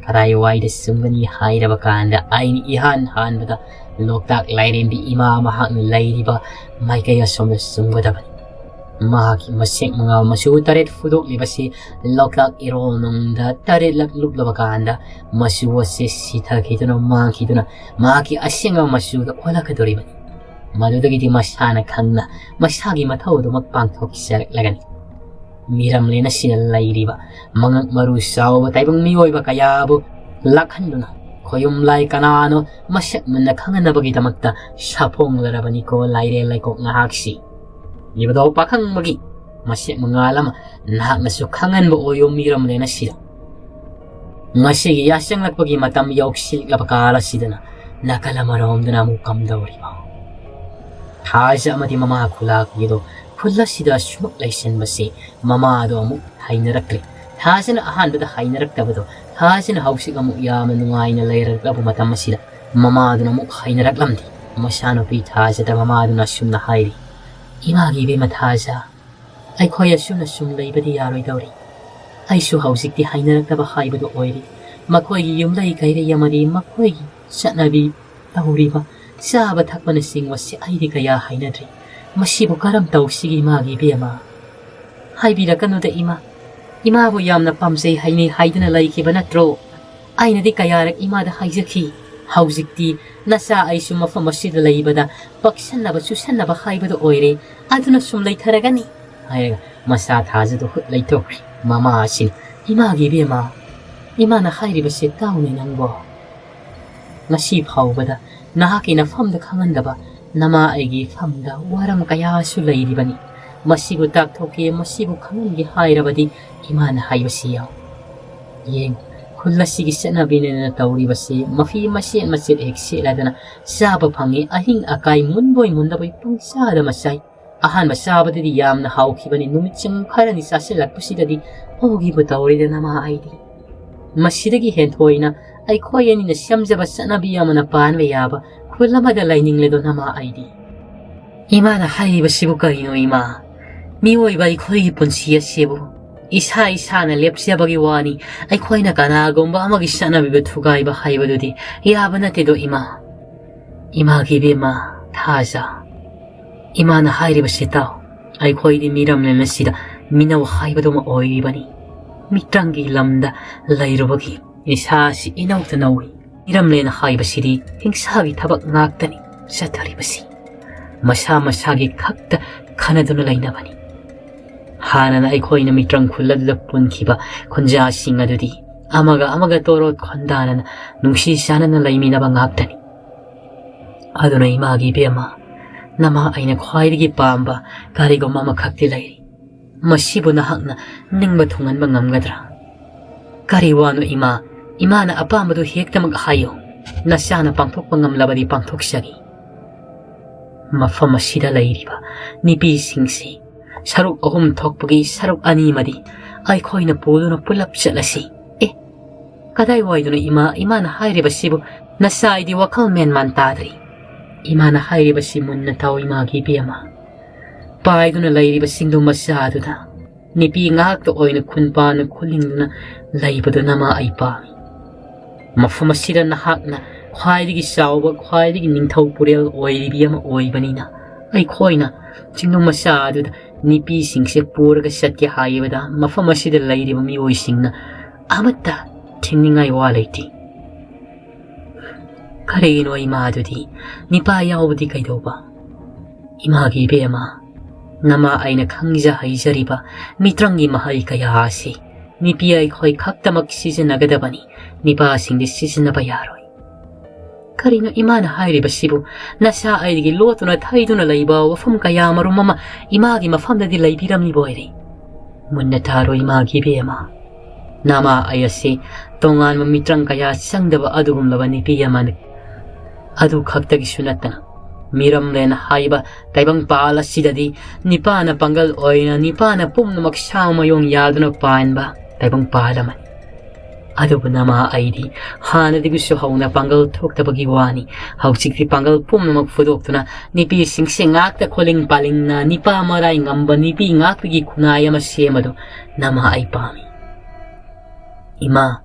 ꯀꯗꯥꯏꯋꯥꯏꯗ ꯆꯨꯝꯒꯅꯤ ꯍꯥꯏꯔꯕ ꯀꯥꯟꯗ ꯑꯩꯅ ꯏꯍꯥꯟ ꯍꯥꯟꯕꯗ ꯂꯣꯛꯇꯥꯛ ꯂꯥꯏꯔꯦꯝꯕꯤ ꯏꯃꯥ ꯃꯍꯥꯛꯅ ꯂꯩꯔꯤꯕ ꯃꯥꯏꯀꯩ ꯑꯁꯣꯝꯗ ꯆꯨꯝꯒꯗꯕꯅꯤ꯫ ꯃꯍꯥꯛꯀꯤ ꯃꯁꯦꯛ ꯃꯉꯥꯜ ꯃꯆꯨ ꯇꯔꯦꯠ ꯐꯨꯗꯣꯛꯂꯤꯕꯁꯤ ꯂꯣꯛꯇꯥꯛ ꯏꯔꯣꯜ ꯅꯨꯡꯗ ꯇꯔꯦꯠꯂꯛ ꯂꯨꯞꯂꯕ ꯀꯥꯟꯗ ꯃꯆꯨ ꯑꯁꯤ ꯁꯤꯊꯈꯤꯗꯨꯅ ꯃꯥꯡꯈꯤꯗꯨꯅ ꯃꯍꯥꯛꯀꯤ ꯑꯁꯦꯡꯕ ꯃꯆꯨꯗ ꯑꯣꯜꯂꯛꯀꯗꯧꯔꯤꯕꯅꯤ꯫ ꯃꯗꯨꯗꯒꯤꯗꯤ ꯃꯁꯥꯅ ꯈꯪꯅ ꯃꯁꯥꯒꯤ ꯃꯊꯧ ꯑꯗꯨꯃꯛ ꯄꯥꯡꯊꯣꯛꯆꯔꯛꯂꯒꯅꯤ꯫ ꯃꯤꯔꯝꯂꯦꯟ ꯑꯁꯤꯗ ꯂꯩꯔꯤꯕ ꯃꯉꯛ ꯃꯔꯨ ꯆꯥꯎꯕ ꯇꯥꯏꯕꯪ ꯃꯤꯑꯣꯏꯕ ꯀꯌꯥꯕꯨ ꯂꯥꯛꯍꯟꯗꯨꯅ ꯈꯣꯌꯨꯝ ꯂꯥꯏ ꯀꯅꯥꯅꯣ ꯃꯁꯛ ꯃꯨꯟꯅ ꯈꯪꯍꯟꯅꯕꯒꯤꯗꯃꯛꯇ ꯁꯥꯐꯣꯡꯂꯔꯕꯅꯤꯀꯣ ꯂꯥꯏꯔꯦꯜ ꯂꯩꯀꯣꯛ ꯅꯍꯥꯛꯁꯤ꯫ ꯏꯕꯗꯣ ꯄꯥꯈꯪꯕꯒꯤ ꯃꯁꯦꯛ ꯃꯉꯥꯜ ꯑꯃ ꯅꯍꯥꯛꯅꯁꯨ ꯈꯪꯍꯟꯕ ꯑꯣꯏꯌꯨ ꯃꯤꯔꯝꯂꯦꯟ ꯑꯁꯤꯗ꯫ ꯉꯁꯤꯒꯤ ꯌꯥꯆꯪꯂꯛꯄꯒꯤ ꯃꯇꯝ ꯌꯧꯁꯤꯜꯂꯛꯂꯕ ꯀꯥꯜ ꯑꯁꯤꯗꯅ ꯅꯥꯀꯜ ꯑꯃꯔꯣꯝꯗꯅ ꯑꯃꯨꯛ ꯀꯝꯗꯧꯔꯤꯕ? ꯊꯥꯖ ꯑꯃꯗꯤ ꯃꯃꯥ ꯈꯨꯂꯥꯛꯄꯤꯗꯣ ꯈꯨꯜ ꯑꯁꯤꯗ ꯁꯨꯃꯛ ꯂꯩꯁꯤꯟꯕꯁꯤ ꯃꯃꯥꯗꯣ ꯑꯃꯨꯛ ꯍꯩꯅꯔꯛꯇ꯭ꯔꯦ꯫ ꯊꯥꯖꯅ ꯑꯍꯥꯟꯕꯗ ꯍꯩꯅꯔꯛꯇꯕꯗꯣ ꯊꯥꯖꯅ ꯍꯧꯖꯤꯛ ꯑꯃꯨꯛ ꯌꯥꯝꯅ ꯅꯨꯡꯉꯥꯏꯅ ꯂꯩꯔꯛꯂꯕ ꯃꯇꯝ ꯑꯁꯤꯗ ꯃꯃꯥꯗꯨꯅ ꯑꯃꯨꯛ ꯍꯩꯅꯔꯛꯂꯝꯗꯦ꯫ ꯃꯆꯥꯅꯨꯄꯤ ꯊꯥꯖꯗ ꯃꯃꯥꯗꯨꯅ ꯑꯁꯨꯝꯅ ꯍꯥꯏꯔꯤ, "ꯏꯃꯥꯒꯤ ꯏꯕꯦꯝꯃ ꯊꯥꯖ, ꯑꯩꯈꯣꯏ ꯑꯁꯨꯝꯅ ꯁꯨꯝ ꯂꯩꯕꯗꯤ ꯌꯥꯔꯣꯏꯗꯧꯔꯤ꯫ ꯑꯩꯁꯨ ꯍꯧꯖꯤꯛꯇꯤ ꯍꯩꯅꯔꯛꯇꯕ ꯍꯥꯏꯕꯗꯨ ꯑꯣꯏꯔꯦ꯫ ꯃꯈꯣꯏꯒꯤ ꯌꯨꯝꯂꯩ ꯀꯩꯔꯩ ꯑꯃꯗꯤ ꯃꯈꯣꯏꯒꯤ ꯆꯠꯅꯕꯤ ꯇꯧꯔꯤꯕ ꯆꯥꯕ ꯊꯛꯄꯅꯆꯤꯡꯕꯁꯤ ꯑꯩꯗꯤ ꯀꯌꯥ ꯍꯩꯅꯗ꯭ꯔꯦ꯫ ꯃꯁꯤꯕꯨ ꯀꯔꯝ ꯇꯧꯁꯤꯒꯦ ꯏꯃꯥꯒꯤ ꯏꯕꯦꯝꯃ? ꯍꯥꯏꯕꯤꯔꯛꯀꯅꯨꯗ ꯏꯃꯥ꯫ ꯏꯃꯥꯕꯨ ꯌꯥꯝꯅ ꯄꯥꯝꯖꯩ ꯍꯥꯏꯅꯩ ꯍꯥꯏꯗꯨꯅ ꯂꯩꯈꯤꯕ ꯅꯠꯇ꯭ꯔꯣ? ꯑꯩꯅꯗꯤ ꯀꯌꯥꯔꯛ ꯏꯃꯥꯗ ꯍꯥꯏꯖꯈꯤ꯫ ꯍꯧꯖꯤꯛꯇꯤ ꯅꯆꯥ ꯑꯩꯁꯨ ꯃꯐꯝ ꯑꯁꯤꯗ ꯂꯩꯕꯗ ꯄꯛꯁꯟꯅꯕ ꯆꯨꯁꯟꯅꯕ ꯍꯥꯏꯕꯗꯨ ꯑꯣꯏꯔꯦ꯫ ꯑꯗꯨꯅ ꯁꯨꯝ ꯂꯩꯊꯔꯒꯅꯤ ꯍꯥꯏꯔꯒ ꯃꯁꯥ ꯊꯥꯖꯗꯨ ꯍꯨꯠ ꯂꯩꯊꯣꯛꯈ꯭ꯔꯦ꯫ ꯃꯃꯥ ꯑꯁꯤꯅ, "ꯏꯃꯥꯒꯤ ꯏꯕꯦꯝꯃ, ꯏꯃꯥꯅ ꯍꯥꯏꯔꯤꯕꯁꯦ ꯇꯥꯎꯅꯦ ꯅꯪꯕꯣ꯫ ꯉꯁꯤ ꯐꯥꯎꯕꯗ ꯅꯍꯥꯛꯀꯤ ꯅꯐꯝꯗ ꯈꯪꯍꯟꯗꯕ ꯅꯃꯥ ꯑꯩꯒꯤ ꯏꯐꯝꯗ ꯋꯥꯔꯝ ꯀꯌꯥꯁꯨ ꯂꯩꯔꯤꯕꯅꯤ꯫ ꯃꯁꯤꯕꯨ ꯇꯥꯛꯊꯣꯛꯀꯦ, ꯃꯁꯤꯕꯨ ꯈꯪꯍꯟꯒꯦ ꯍꯥꯏꯔꯕꯗꯤ ꯏꯃꯥꯅ ꯍꯥꯏꯕꯁꯤ ꯌꯥꯎ꯫ ꯌꯦꯡ, ꯈꯨꯜ ꯑꯁꯤꯒꯤ ꯆꯠꯅꯕꯤꯅꯦꯅ ꯇꯧꯔꯤꯕꯁꯤ ꯃꯐꯤ ꯃꯆꯦꯠ ꯃꯆꯦꯠ ꯍꯦꯛ ꯁꯦꯠꯂꯗꯅ ꯆꯥꯕ ꯐꯪꯉꯤ, ꯑꯍꯤꯡ ꯑꯀꯥꯏ ꯃꯨꯟꯕꯣꯏ ꯃꯨꯟꯗꯕꯣꯏ ꯄꯪꯆꯥꯗ ꯃꯆꯥꯏ꯫ ꯑꯍꯥꯟꯕ ꯆꯥꯕꯗꯗꯤ ꯌꯥꯝꯅ ꯍꯥꯎꯈꯤꯕꯅꯤ, ꯅꯨꯃꯤꯠ ꯆꯨꯝ ꯈꯔꯅꯤ ꯆꯥꯁꯤꯜꯂꯛꯄꯁꯤꯗꯗꯤ ꯑꯣꯒꯤꯕꯨ ꯇꯧꯔꯦꯗ ꯅꯃꯥ ꯑꯩꯗꯤ꯫ ꯃꯁꯤꯗꯒꯤ ꯍꯦꯟꯊꯣꯏꯅ ꯑꯩꯈꯣꯏ ꯑꯅꯤꯅ ꯁꯦꯝꯖꯕ ꯆꯠꯅꯕꯤ ꯑꯃꯅ ꯄꯥꯟꯕ ꯌꯥꯕ ꯈꯨꯜ ꯑꯃꯗ ꯂꯩꯅꯤꯡꯂꯦꯗꯣ ꯅꯃꯥ ꯑꯩꯗꯤ"꯫ ꯏꯃꯥꯅ ꯍꯥꯏꯔꯤꯕꯁꯤꯕꯨ ꯀꯔꯤꯅꯣ ꯏꯃꯥ? ꯃꯤꯑꯣꯏꯕ ꯑꯩꯈꯣꯏꯒꯤ ꯄꯨꯟꯁꯤ ꯑꯁꯤꯕꯨ ꯏꯁꯥ ꯏꯁꯥꯅ ꯂꯦꯞꯆꯕꯒꯤ ꯋꯥꯅꯤ, ꯑꯩꯈꯣꯏꯅ ꯀꯅꯥꯒꯨꯝꯕ ꯑꯃꯒꯤ ꯆꯠꯅꯕꯤꯕꯨ ꯊꯨꯒꯥꯏꯕ ꯍꯥꯏꯕꯗꯨꯗꯤ ꯌꯥꯕ ꯅꯠꯇꯦꯗꯣ ꯏꯃꯥ꯫ ꯏꯃꯥꯒꯤ ꯏꯕꯦꯝꯃ ꯊꯥꯖ, ꯏꯃꯥꯅ ꯍꯥꯏꯔꯤꯕꯁꯤ ꯇꯥꯎ꯫ ꯑꯩꯈꯣꯏꯗꯤ ꯃꯤꯔꯝꯂꯦꯟ ꯑꯁꯤꯗ ꯃꯤꯅꯧ ꯍꯥꯏꯕꯗꯨꯃ ꯑꯣꯏꯔꯤꯕꯅꯤ꯫ ꯃꯤꯇ꯭ꯔꯪꯒꯤ ꯂꯝꯗ ꯂꯩꯔꯨꯕꯒꯤ ꯏꯁꯥꯁꯤ ꯏꯅꯧꯇ ꯅꯧꯏ꯫ ꯃꯤꯔꯝꯂꯦꯟ ꯍꯥꯏꯕꯁꯤꯗꯤ ꯍꯤꯡꯁꯥꯒꯤ ꯊꯕꯛ ꯉꯥꯛꯇꯅꯤ ꯆꯠꯊꯔꯤꯕꯁꯤ꯫ ꯃꯁꯥ ꯃꯁꯥꯒꯤ ꯈꯛꯇ ꯈꯟꯅꯗꯨꯅ ꯂꯩꯅꯕꯅꯤ꯫ ꯍꯥꯟꯅꯅ ꯑꯩꯈꯣꯏꯅ ꯃꯤꯇ꯭ꯔꯪ ꯈꯨꯜ ꯑꯗꯨꯗ ꯄꯨꯟꯈꯤꯕ ꯈꯨꯟꯖꯥꯁꯤꯡ ꯑꯗꯨꯗꯤ ꯑꯃꯒ ꯑꯃꯒ ꯇꯣꯔꯣꯠ ꯈꯣꯟꯗꯥꯅꯅ ꯅꯨꯡꯁꯤ ꯆꯥꯟꯅꯅ ꯂꯩꯃꯤꯟꯅꯕ ꯉꯥꯛꯇꯅꯤ꯫ ꯑꯗꯨꯅ ꯏꯃꯥꯒꯤ ꯏꯕꯦꯝꯃ, ꯅꯃꯥ ꯑꯩꯅ ꯈ꯭ꯋꯥꯏꯗꯒꯤ ꯄꯥꯝꯕ ꯀꯔꯤꯒꯨꯝꯕ ꯑꯃꯈꯛꯇꯤ ꯂꯩꯔꯤ꯫ ꯃꯁꯤꯕꯨ ꯅꯍꯥꯛꯅ ꯅꯤꯡꯕ ꯊꯨꯡꯍꯟꯕ ꯉꯝꯒꯗ꯭ꯔꯥ? ꯀꯔꯤ ꯋꯥꯅꯣ ꯏꯃꯥ? ꯏꯃꯥꯅ ꯑꯄꯥꯝꯕꯗꯨ ꯍꯦꯛꯇꯃꯛ ꯍꯥꯏꯌꯨ꯫ ꯅꯆꯥꯅ ꯄꯥꯡꯊꯣꯛꯄ ꯉꯝꯂꯕꯗꯤ ꯄꯥꯡꯊꯣꯛꯆꯒꯦ꯫ ꯃꯐꯝ ꯑꯁꯤꯗ ꯂꯩꯔꯤꯕ ꯅꯨꯄꯤꯁꯤꯡꯁꯤ ꯁꯔꯨꯛ ꯑꯍꯨꯝ ꯊꯣꯛꯄꯒꯤ ꯁꯔꯨꯛ ꯑꯅꯤꯃꯗꯤ ꯑꯩꯈꯣꯏꯅ ꯄꯨꯗꯨꯅ ꯄꯨꯂꯞ ꯆꯠꯂꯁꯤ꯫ ꯑꯦ, ꯀꯗꯥꯏꯋꯥꯏꯗꯅꯣ ꯏꯃꯥ, ꯏꯃꯥꯅ ꯍꯥꯏꯔꯤꯕꯁꯤꯕꯨ? ꯅꯆꯥ ꯑꯩꯗꯤ ꯋꯥꯈꯜ ꯃꯦꯟ ꯃꯥꯟ ꯇꯥꯗ꯭ꯔꯤ꯫ ꯏꯃꯥꯅ ꯍꯥꯏꯔꯤꯕꯁꯤ ꯃꯨꯟꯅ ꯇꯥꯎ ꯏꯃꯥꯒꯤ ꯏꯕꯦꯝꯃ꯫ ꯄꯥꯏꯗꯨꯅ ꯂꯩꯔꯤꯕꯁꯤꯡꯗꯨ ꯃꯆꯥꯗꯨꯗ ꯅꯨꯄꯤ ꯉꯥꯛꯇ ꯑꯣꯏꯅ ꯈꯨꯟ ꯄꯥꯟꯅ ꯈꯨꯜꯂꯤꯡꯗꯨꯅ ꯂꯩꯕꯗꯨ ꯅꯃꯥ ꯑꯩ ꯄꯥꯝꯃꯤ꯫ ꯃꯐꯝ ꯑꯁꯤꯗ ꯅꯍꯥꯛꯅ ꯈ꯭ꯋꯥꯏꯗꯒꯤ ꯆꯥꯎꯕ, ꯈ꯭ꯋꯥꯏꯗꯒꯤ ꯅꯤꯡꯊꯧ ꯄꯨꯔꯦꯜ ꯑꯣꯏꯔꯤꯕꯤ ꯑꯃ ꯑꯣꯏꯕꯅꯤꯅ, ꯑꯩꯈꯣꯏꯅ ꯆꯤꯡꯅꯨꯡ ꯃꯆꯥ ꯑꯗꯨꯗ ꯅꯨꯄꯤꯁꯤꯡꯁꯦ ꯄꯨꯔꯒ ꯆꯠꯀꯦ ꯍꯥꯏꯕꯗ ꯃꯐꯝ ꯑꯁꯤꯗ ꯂꯩꯔꯤꯕ ꯃꯤꯑꯣꯏꯁꯤꯡꯅ ꯑꯃꯠꯇ ꯊꯤꯡꯅꯤꯡꯉꯥꯏ ꯋꯥ ꯂꯩꯇꯦ꯫ ꯀꯔꯤꯒꯤꯅꯣ ꯏꯃꯥ ꯑꯗꯨꯗꯤ ꯅꯤꯄꯥ ꯌꯥꯎꯕꯗꯤ ꯀꯩꯗꯧꯕ? ꯏꯃꯥꯒꯤ ꯏꯕꯦꯝꯃ, ꯅꯃꯥ ꯑꯩꯅ ꯈꯪꯖ ꯍꯩꯖꯔꯤꯕ ꯃꯤꯇ꯭ꯔꯪꯒꯤ ꯃꯍꯩ ꯀꯌꯥ ꯑꯁꯤ ꯅꯨꯄꯤ ꯑꯩꯈꯣꯏ ꯈꯛꯇꯃꯛ ꯁꯤꯖꯤꯟꯅꯒꯗꯕꯅꯤ, ꯅꯤꯄꯥꯁꯤꯡꯗꯤ ꯁꯤꯖꯤꯟꯅꯕ ꯌꯥꯔꯣꯏ꯫ ꯀꯔꯤꯅꯣ ꯏꯃꯥꯅ ꯍꯥꯏꯔꯤꯕꯁꯤꯕꯨ? ꯅꯆꯥ ꯑꯩꯗꯒꯤ ꯂꯣꯠꯇꯨꯅ ꯊꯩꯗꯨꯅ ꯂꯩꯕ ꯋꯥꯐꯝ ꯀꯌꯥ ꯃꯔꯨꯝ ꯑꯃ ꯏꯃꯥꯒꯤ ꯃꯐꯝꯗꯗꯤ ꯂꯩꯕꯤꯔꯝꯂꯤꯕ ꯑꯣꯏꯔꯦ꯫ ꯃꯨꯟꯅ ꯇꯥꯔꯣ ꯏꯃꯥꯒꯤ ꯏꯕꯦꯝꯃ꯫ ꯅꯃꯥ ꯑꯩ ꯑꯁꯤ ꯇꯣꯉꯥꯟꯕ ꯃꯤꯇ꯭ꯔꯪ ꯀꯌꯥ ꯆꯪꯗꯕ ꯑꯗꯨꯒꯨꯝꯂꯕ ꯅꯨꯄꯤ ꯑꯃꯅꯤ꯫ ꯑꯗꯨ ꯈꯛꯇꯒꯤꯁꯨ ꯅꯠꯇꯅ, ꯃꯤꯔꯝꯂꯦꯟ ꯍꯥꯏꯕ ꯇꯥꯏꯕꯪꯄꯥꯜ ꯑꯁꯤꯗꯗꯤ ꯅꯤꯄꯥꯅ ꯄꯥꯡꯒꯜ ꯑꯣꯏꯅ ꯅꯤꯄꯥꯅ ꯄꯨꯝꯅꯃꯛ ꯁꯥ ꯃꯌꯣꯡ ꯌꯥꯗꯨꯅ ꯄꯥꯟꯕ ꯇꯥꯏꯕꯪꯄꯥꯜ ꯑꯃꯅꯤ꯫ ꯑꯗꯨꯕꯨ ꯅꯃꯥ ꯑꯩꯗꯤ ꯍꯥꯟꯅꯗꯒꯤꯁꯨ ꯍꯧꯅ ꯄꯥꯡꯒꯜ ꯊꯣꯛꯇꯕꯒꯤ ꯋꯥꯅꯤ꯫ ꯍꯧꯖꯤꯛꯇꯤ ꯄꯥꯡꯒꯜ ꯄꯨꯝꯅꯃꯛ ꯐꯨꯗꯣꯛꯇꯨꯅ ꯅꯨꯄꯤꯁꯤꯡꯁꯦ ꯉꯥꯛꯇ ꯈꯣꯂꯤꯡ ꯄꯥꯂꯤꯡꯅ ꯅꯤꯄꯥ ꯃꯔꯥꯏ ꯉꯝꯕ ꯅꯨꯄꯤ ꯉꯥꯛꯄꯒꯤ ꯈꯨꯟꯅꯥꯏ ꯑꯃ ꯁꯦꯝꯕꯗꯨ ꯅꯃꯥ ꯑꯩ ꯄꯥꯝꯃꯤ꯫ ꯏꯃꯥ,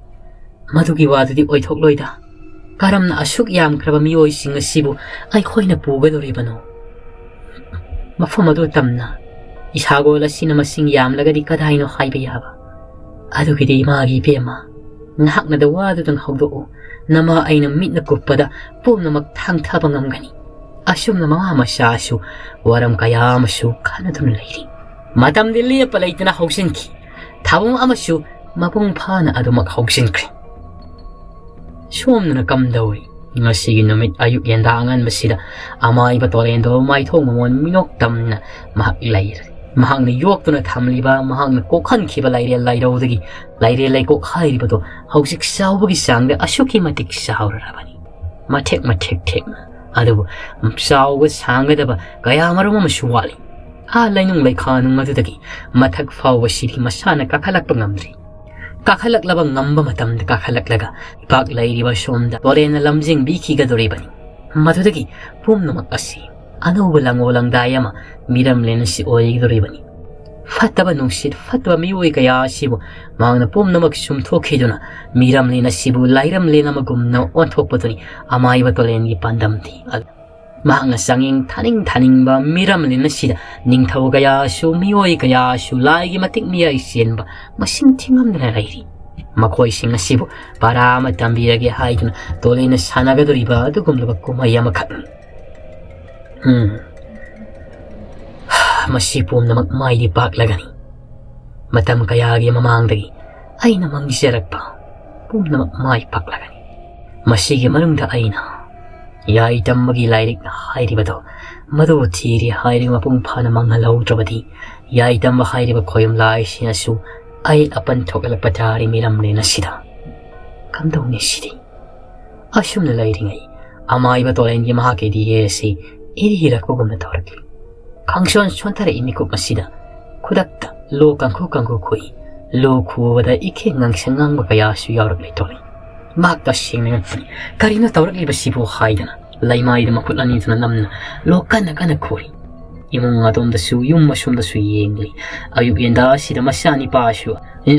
ꯃꯗꯨꯒꯤ ꯋꯥꯗꯨꯗꯤ ꯑꯣꯏꯊꯣꯛꯂꯣꯏꯗ꯫ ꯀꯔꯝꯅ ꯑꯁꯨꯛ ꯌꯥꯝꯈ꯭ꯔꯕ ꯃꯤꯑꯣꯏꯁꯤꯡ ꯑꯁꯤꯕꯨ ꯑꯩꯈꯣꯏꯅ ꯄꯨꯒꯗꯧꯔꯤꯕꯅꯣ? ꯃꯐꯝ ꯑꯗꯨ ꯇꯝꯅ ꯏꯁꯥꯒꯣꯜ ꯑꯁꯤꯅ ꯃꯁꯤꯡ ꯌꯥꯝꯂꯒꯗꯤ ꯀꯗꯥꯏꯅꯣ ꯍꯥꯏꯕ ꯌꯥꯕ? ꯑꯗꯨꯒꯤꯗꯤ ꯏꯃꯥꯒꯤ ꯏꯕꯦꯝꯃ, ꯅꯍꯥꯛꯅꯗ ꯋꯥꯗꯨꯗꯪ ꯍꯧꯗꯣꯛꯎ꯫ ꯅꯃꯥ ꯑꯩꯅ ꯃꯤꯠꯅ ꯀꯨꯞꯄꯗ ꯄꯨꯝꯅꯃꯛ ꯊꯥꯡꯊꯕ ꯉꯝꯒꯅꯤ꯫ ꯑꯁꯨꯝꯅ ꯃꯃꯥ ꯃꯆꯥꯁꯨ ꯋꯥꯔꯝ ꯀꯌꯥ ꯑꯃꯁꯨ ꯈꯟꯅꯗꯨꯅ ꯂꯩꯔꯤ꯫ ꯃꯇꯝꯗꯤ ꯂꯦꯞꯄ ꯂꯩꯇꯅ ꯍꯧꯖꯤꯟꯈꯤ꯫ ꯊꯧꯔꯝ ꯑꯃꯁꯨ ꯃꯄꯨꯡ ꯐꯥꯅ ꯑꯗꯨꯃꯛ ꯍꯧꯖꯤꯟꯈ꯭ꯔꯦ꯫ ꯁꯣꯝꯗꯅ ꯀꯝꯗꯧꯔꯤ? ꯉꯁꯤꯒꯤ ꯅꯨꯃꯤꯠ ꯑꯌꯨꯛ ꯌꯦꯟꯗꯥ ꯑꯉꯟꯕꯁꯤꯗ ꯑꯃꯥꯏꯕ ꯇꯣꯔꯦꯟꯗꯣ ꯃꯥꯏꯊꯣꯡ ꯃꯃꯣꯟ ꯃꯤꯅꯣꯛ ꯇꯝꯅ ꯃꯍꯥꯛ ꯂꯩꯔꯦ꯫ ꯃꯍꯥꯛꯅ ꯌꯣꯛꯇꯨꯅ ꯊꯝꯂꯤꯕ, ꯃꯍꯥꯛꯅ ꯀꯣꯛꯍꯟꯈꯤꯕ ꯂꯥꯏꯔꯦꯜ ꯂꯥꯏꯔꯧꯗꯒꯤ ꯂꯥꯏꯔꯦꯜ ꯂꯩꯀꯣꯛ ꯍꯥꯏꯔꯤꯕꯗꯣ ꯍꯧꯖꯤꯛ ꯆꯥꯎꯕꯒꯤ ꯆꯥꯡꯗ ꯑꯁꯨꯛꯀꯤ ꯃꯇꯤꯛ ꯆꯥꯎꯔꯔꯕꯅꯤ꯫ ꯃꯊꯦꯛ ꯃꯊꯦꯛ ꯊꯦꯛꯅ꯫ ꯑꯗꯨꯕꯨ ꯆꯥꯎꯕ ꯁꯥꯡꯒꯗꯕ ꯀꯌꯥ ꯃꯔꯨꯝ ꯑꯃꯁꯨ ꯋꯥꯠꯂꯤ꯫ ꯑꯥ ꯂꯩꯅꯨꯡ ꯂꯩꯈꯥ ꯅꯨꯡ ꯑꯗꯨꯗꯒꯤ ꯃꯊꯛ ꯐꯥꯎꯕ ꯁꯤꯗꯤ ꯃꯁꯥꯅ ꯀꯥꯈꯠꯂꯛꯄ ꯉꯝꯗ꯭ꯔꯤ꯫ ꯀꯥꯈꯠꯂꯛꯂꯕ ꯉꯝꯕ ꯃꯇꯝꯗ ꯀꯥꯈꯠꯂꯛꯂꯒ ꯏꯄꯥꯛ ꯂꯩꯔꯤꯕ ꯁꯣꯝꯗ ꯇꯣꯔꯦꯟꯅ ꯂꯝꯖꯤꯡꯕꯤꯈꯤꯒꯗꯧꯔꯤꯕꯅꯤ꯫ ꯃꯗꯨꯗꯒꯤ ꯄꯨꯝꯅꯃꯛ ꯑꯁꯤ ꯑꯅꯧꯕ ꯂꯪꯉꯣ ꯂꯪꯗꯥꯏ ꯑꯃ ꯃꯤꯔꯝꯂꯦꯟ ꯑꯁꯤ ꯑꯣꯏꯒꯗꯧꯔꯤꯕꯅꯤ꯫ ꯐꯠꯇꯕ ꯅꯨꯡꯁꯤꯠ, ꯐꯠꯇꯕ ꯃꯤꯑꯣꯏ ꯀꯌꯥ ꯑꯁꯤꯕꯨ ꯃꯍꯥꯛꯅ ꯄꯨꯝꯅꯃꯛ ꯁꯨꯝꯊꯣꯛꯈꯤꯗꯨꯅ ꯃꯤꯔꯝꯂꯦꯟ ꯑꯁꯤꯕꯨ ꯂꯥꯏꯔꯝꯂꯦꯟ ꯑꯃꯒꯨꯝꯅ ꯑꯣꯟꯊꯣꯛꯄꯗꯨꯅꯤ ꯑꯃꯥꯏꯕ ꯇꯣꯂꯦꯟꯒꯤ ꯄꯥꯟꯗꯝꯗꯤ꯫ ꯃꯍꯥꯛꯅ ꯆꯥꯡꯌꯦꯡ ꯊꯥꯅꯤꯡ ꯊꯥꯅꯤꯡꯕ ꯃꯤꯔꯝꯂꯦꯟ ꯑꯁꯤꯗ ꯅꯤꯡꯊꯧ ꯀꯌꯥꯁꯨ, ꯃꯤꯑꯣꯏ ꯀꯌꯥꯁꯨ, ꯂꯥꯏꯒꯤ ꯃꯇꯤꯛ ꯃꯌꯥꯏ ꯆꯦꯟꯕ ꯃꯁꯤꯡ ꯊꯤꯉꯝꯗꯅ ꯂꯩꯔꯤ꯫ ꯃꯈꯣꯏꯁꯤꯡ ꯑꯁꯤꯕꯨ ꯄꯔꯥ ꯑꯃ ꯇꯝꯕꯤꯔꯒꯦ ꯍꯥꯏꯗꯨꯅ ꯇꯣꯂꯦꯟꯅ ꯁꯥꯟꯅꯒꯗꯧꯔꯤꯕ ꯑꯗꯨꯒꯨꯝꯂꯕ ꯀꯨꯝꯍꯩ ꯑꯃꯈꯛꯅꯤ꯫ ꯎꯝ꯫ ꯃꯁꯤ ꯄꯨꯝꯅꯃꯛ ꯃꯥꯏꯗꯤ ꯄꯥꯛꯂꯒꯅꯤ꯫ ꯃꯇꯝ ꯀꯌꯥꯒꯤ ꯃꯃꯥꯡꯗꯒꯤ ꯑꯩꯅ ꯃꯪꯖꯔꯛꯄ ꯄꯨꯝꯅꯃꯛ ꯃꯥꯏ ꯄꯥꯛꯂꯒꯅꯤ꯫ ꯃꯁꯤꯒꯤ ꯃꯅꯨꯡꯗ ꯑꯩꯅ ꯌꯥꯏ ꯇꯝꯕꯒꯤ ꯂꯥꯏꯔꯤꯛ ꯍꯥꯏꯔꯤꯕꯗꯣ, ꯃꯗꯨ ꯊꯤꯔꯤ ꯍꯥꯏꯔꯤꯕ ꯃꯄꯨꯡ ꯐꯥꯅ ꯃꯥꯡꯍꯜꯍꯧꯗ꯭ꯔꯕꯗꯤ, ꯌꯥꯏ ꯇꯝꯕ ꯍꯥꯏꯔꯤꯕ ꯈꯣꯌꯨꯝ ꯂꯥꯏꯁꯤꯡ ꯑꯁꯨ ꯑꯩ ꯑꯄꯟ ꯊꯣꯛꯍꯜꯂꯛꯄ ꯇꯥꯔꯤ ꯃꯤꯔꯝꯂꯦꯟ ꯑꯁꯤꯗ꯫ ꯀꯝꯗꯧꯅꯤ ꯁꯤꯗꯤ? ꯑꯁꯨꯝꯅ ꯂꯩꯔꯤꯉꯩ, ꯑꯃꯥꯏꯕ ꯇꯣꯂꯦꯟꯒꯤ ꯃꯍꯥꯛꯀꯤ ꯗꯤꯍꯦ ꯑꯁꯤ ꯏꯔꯤꯔꯛꯄꯒꯨꯝꯅ ꯇꯧꯔꯛꯂꯤ꯫ ꯈꯪꯁꯣꯟ ꯁꯣꯟꯊꯔꯛꯏ ꯃꯤꯀꯨꯞ ꯑꯁꯤꯗ꯫ ꯈꯨꯗꯛꯇ ꯂꯣ ꯀꯥꯡꯈꯨ ꯀꯥꯡꯈꯨ ꯈꯨꯏ꯫ ꯂꯣ ꯈꯨꯕꯗ ꯏꯈꯦꯡ ꯉꯥꯡꯁꯪ ꯉꯥꯡꯕ ꯀꯌꯥꯁꯨ ꯌꯥꯎꯔꯛꯂꯦ ꯇꯣꯂꯦꯟ꯫ ꯃꯍꯥꯛ ꯇꯁꯦꯡꯅ ꯉꯛꯄꯅꯤ꯫ "ꯀꯔꯤꯅꯣ ꯇꯧꯔꯛꯂꯤꯕꯁꯤꯕꯨ?" ꯍꯥꯏꯗꯅ ꯂꯩꯃꯥꯏꯗ ꯃꯈꯨꯠ ꯑꯅꯤꯗꯨꯅ ꯅꯝꯅ ꯂꯣ ꯀꯟꯅ ꯀꯟꯅ ꯈꯨꯔꯤ꯫ ꯏꯃꯨꯡ ꯑꯗꯣꯝꯗꯁꯨ, ꯌꯨꯝ ꯑꯁꯣꯝꯗꯁꯨ ꯌꯦꯡꯂꯤ꯫ ꯑꯌꯨꯛ ꯌꯦꯟꯗꯥ ꯑꯁꯤꯗ ꯃꯆꯥꯅꯤꯄꯥꯁꯨ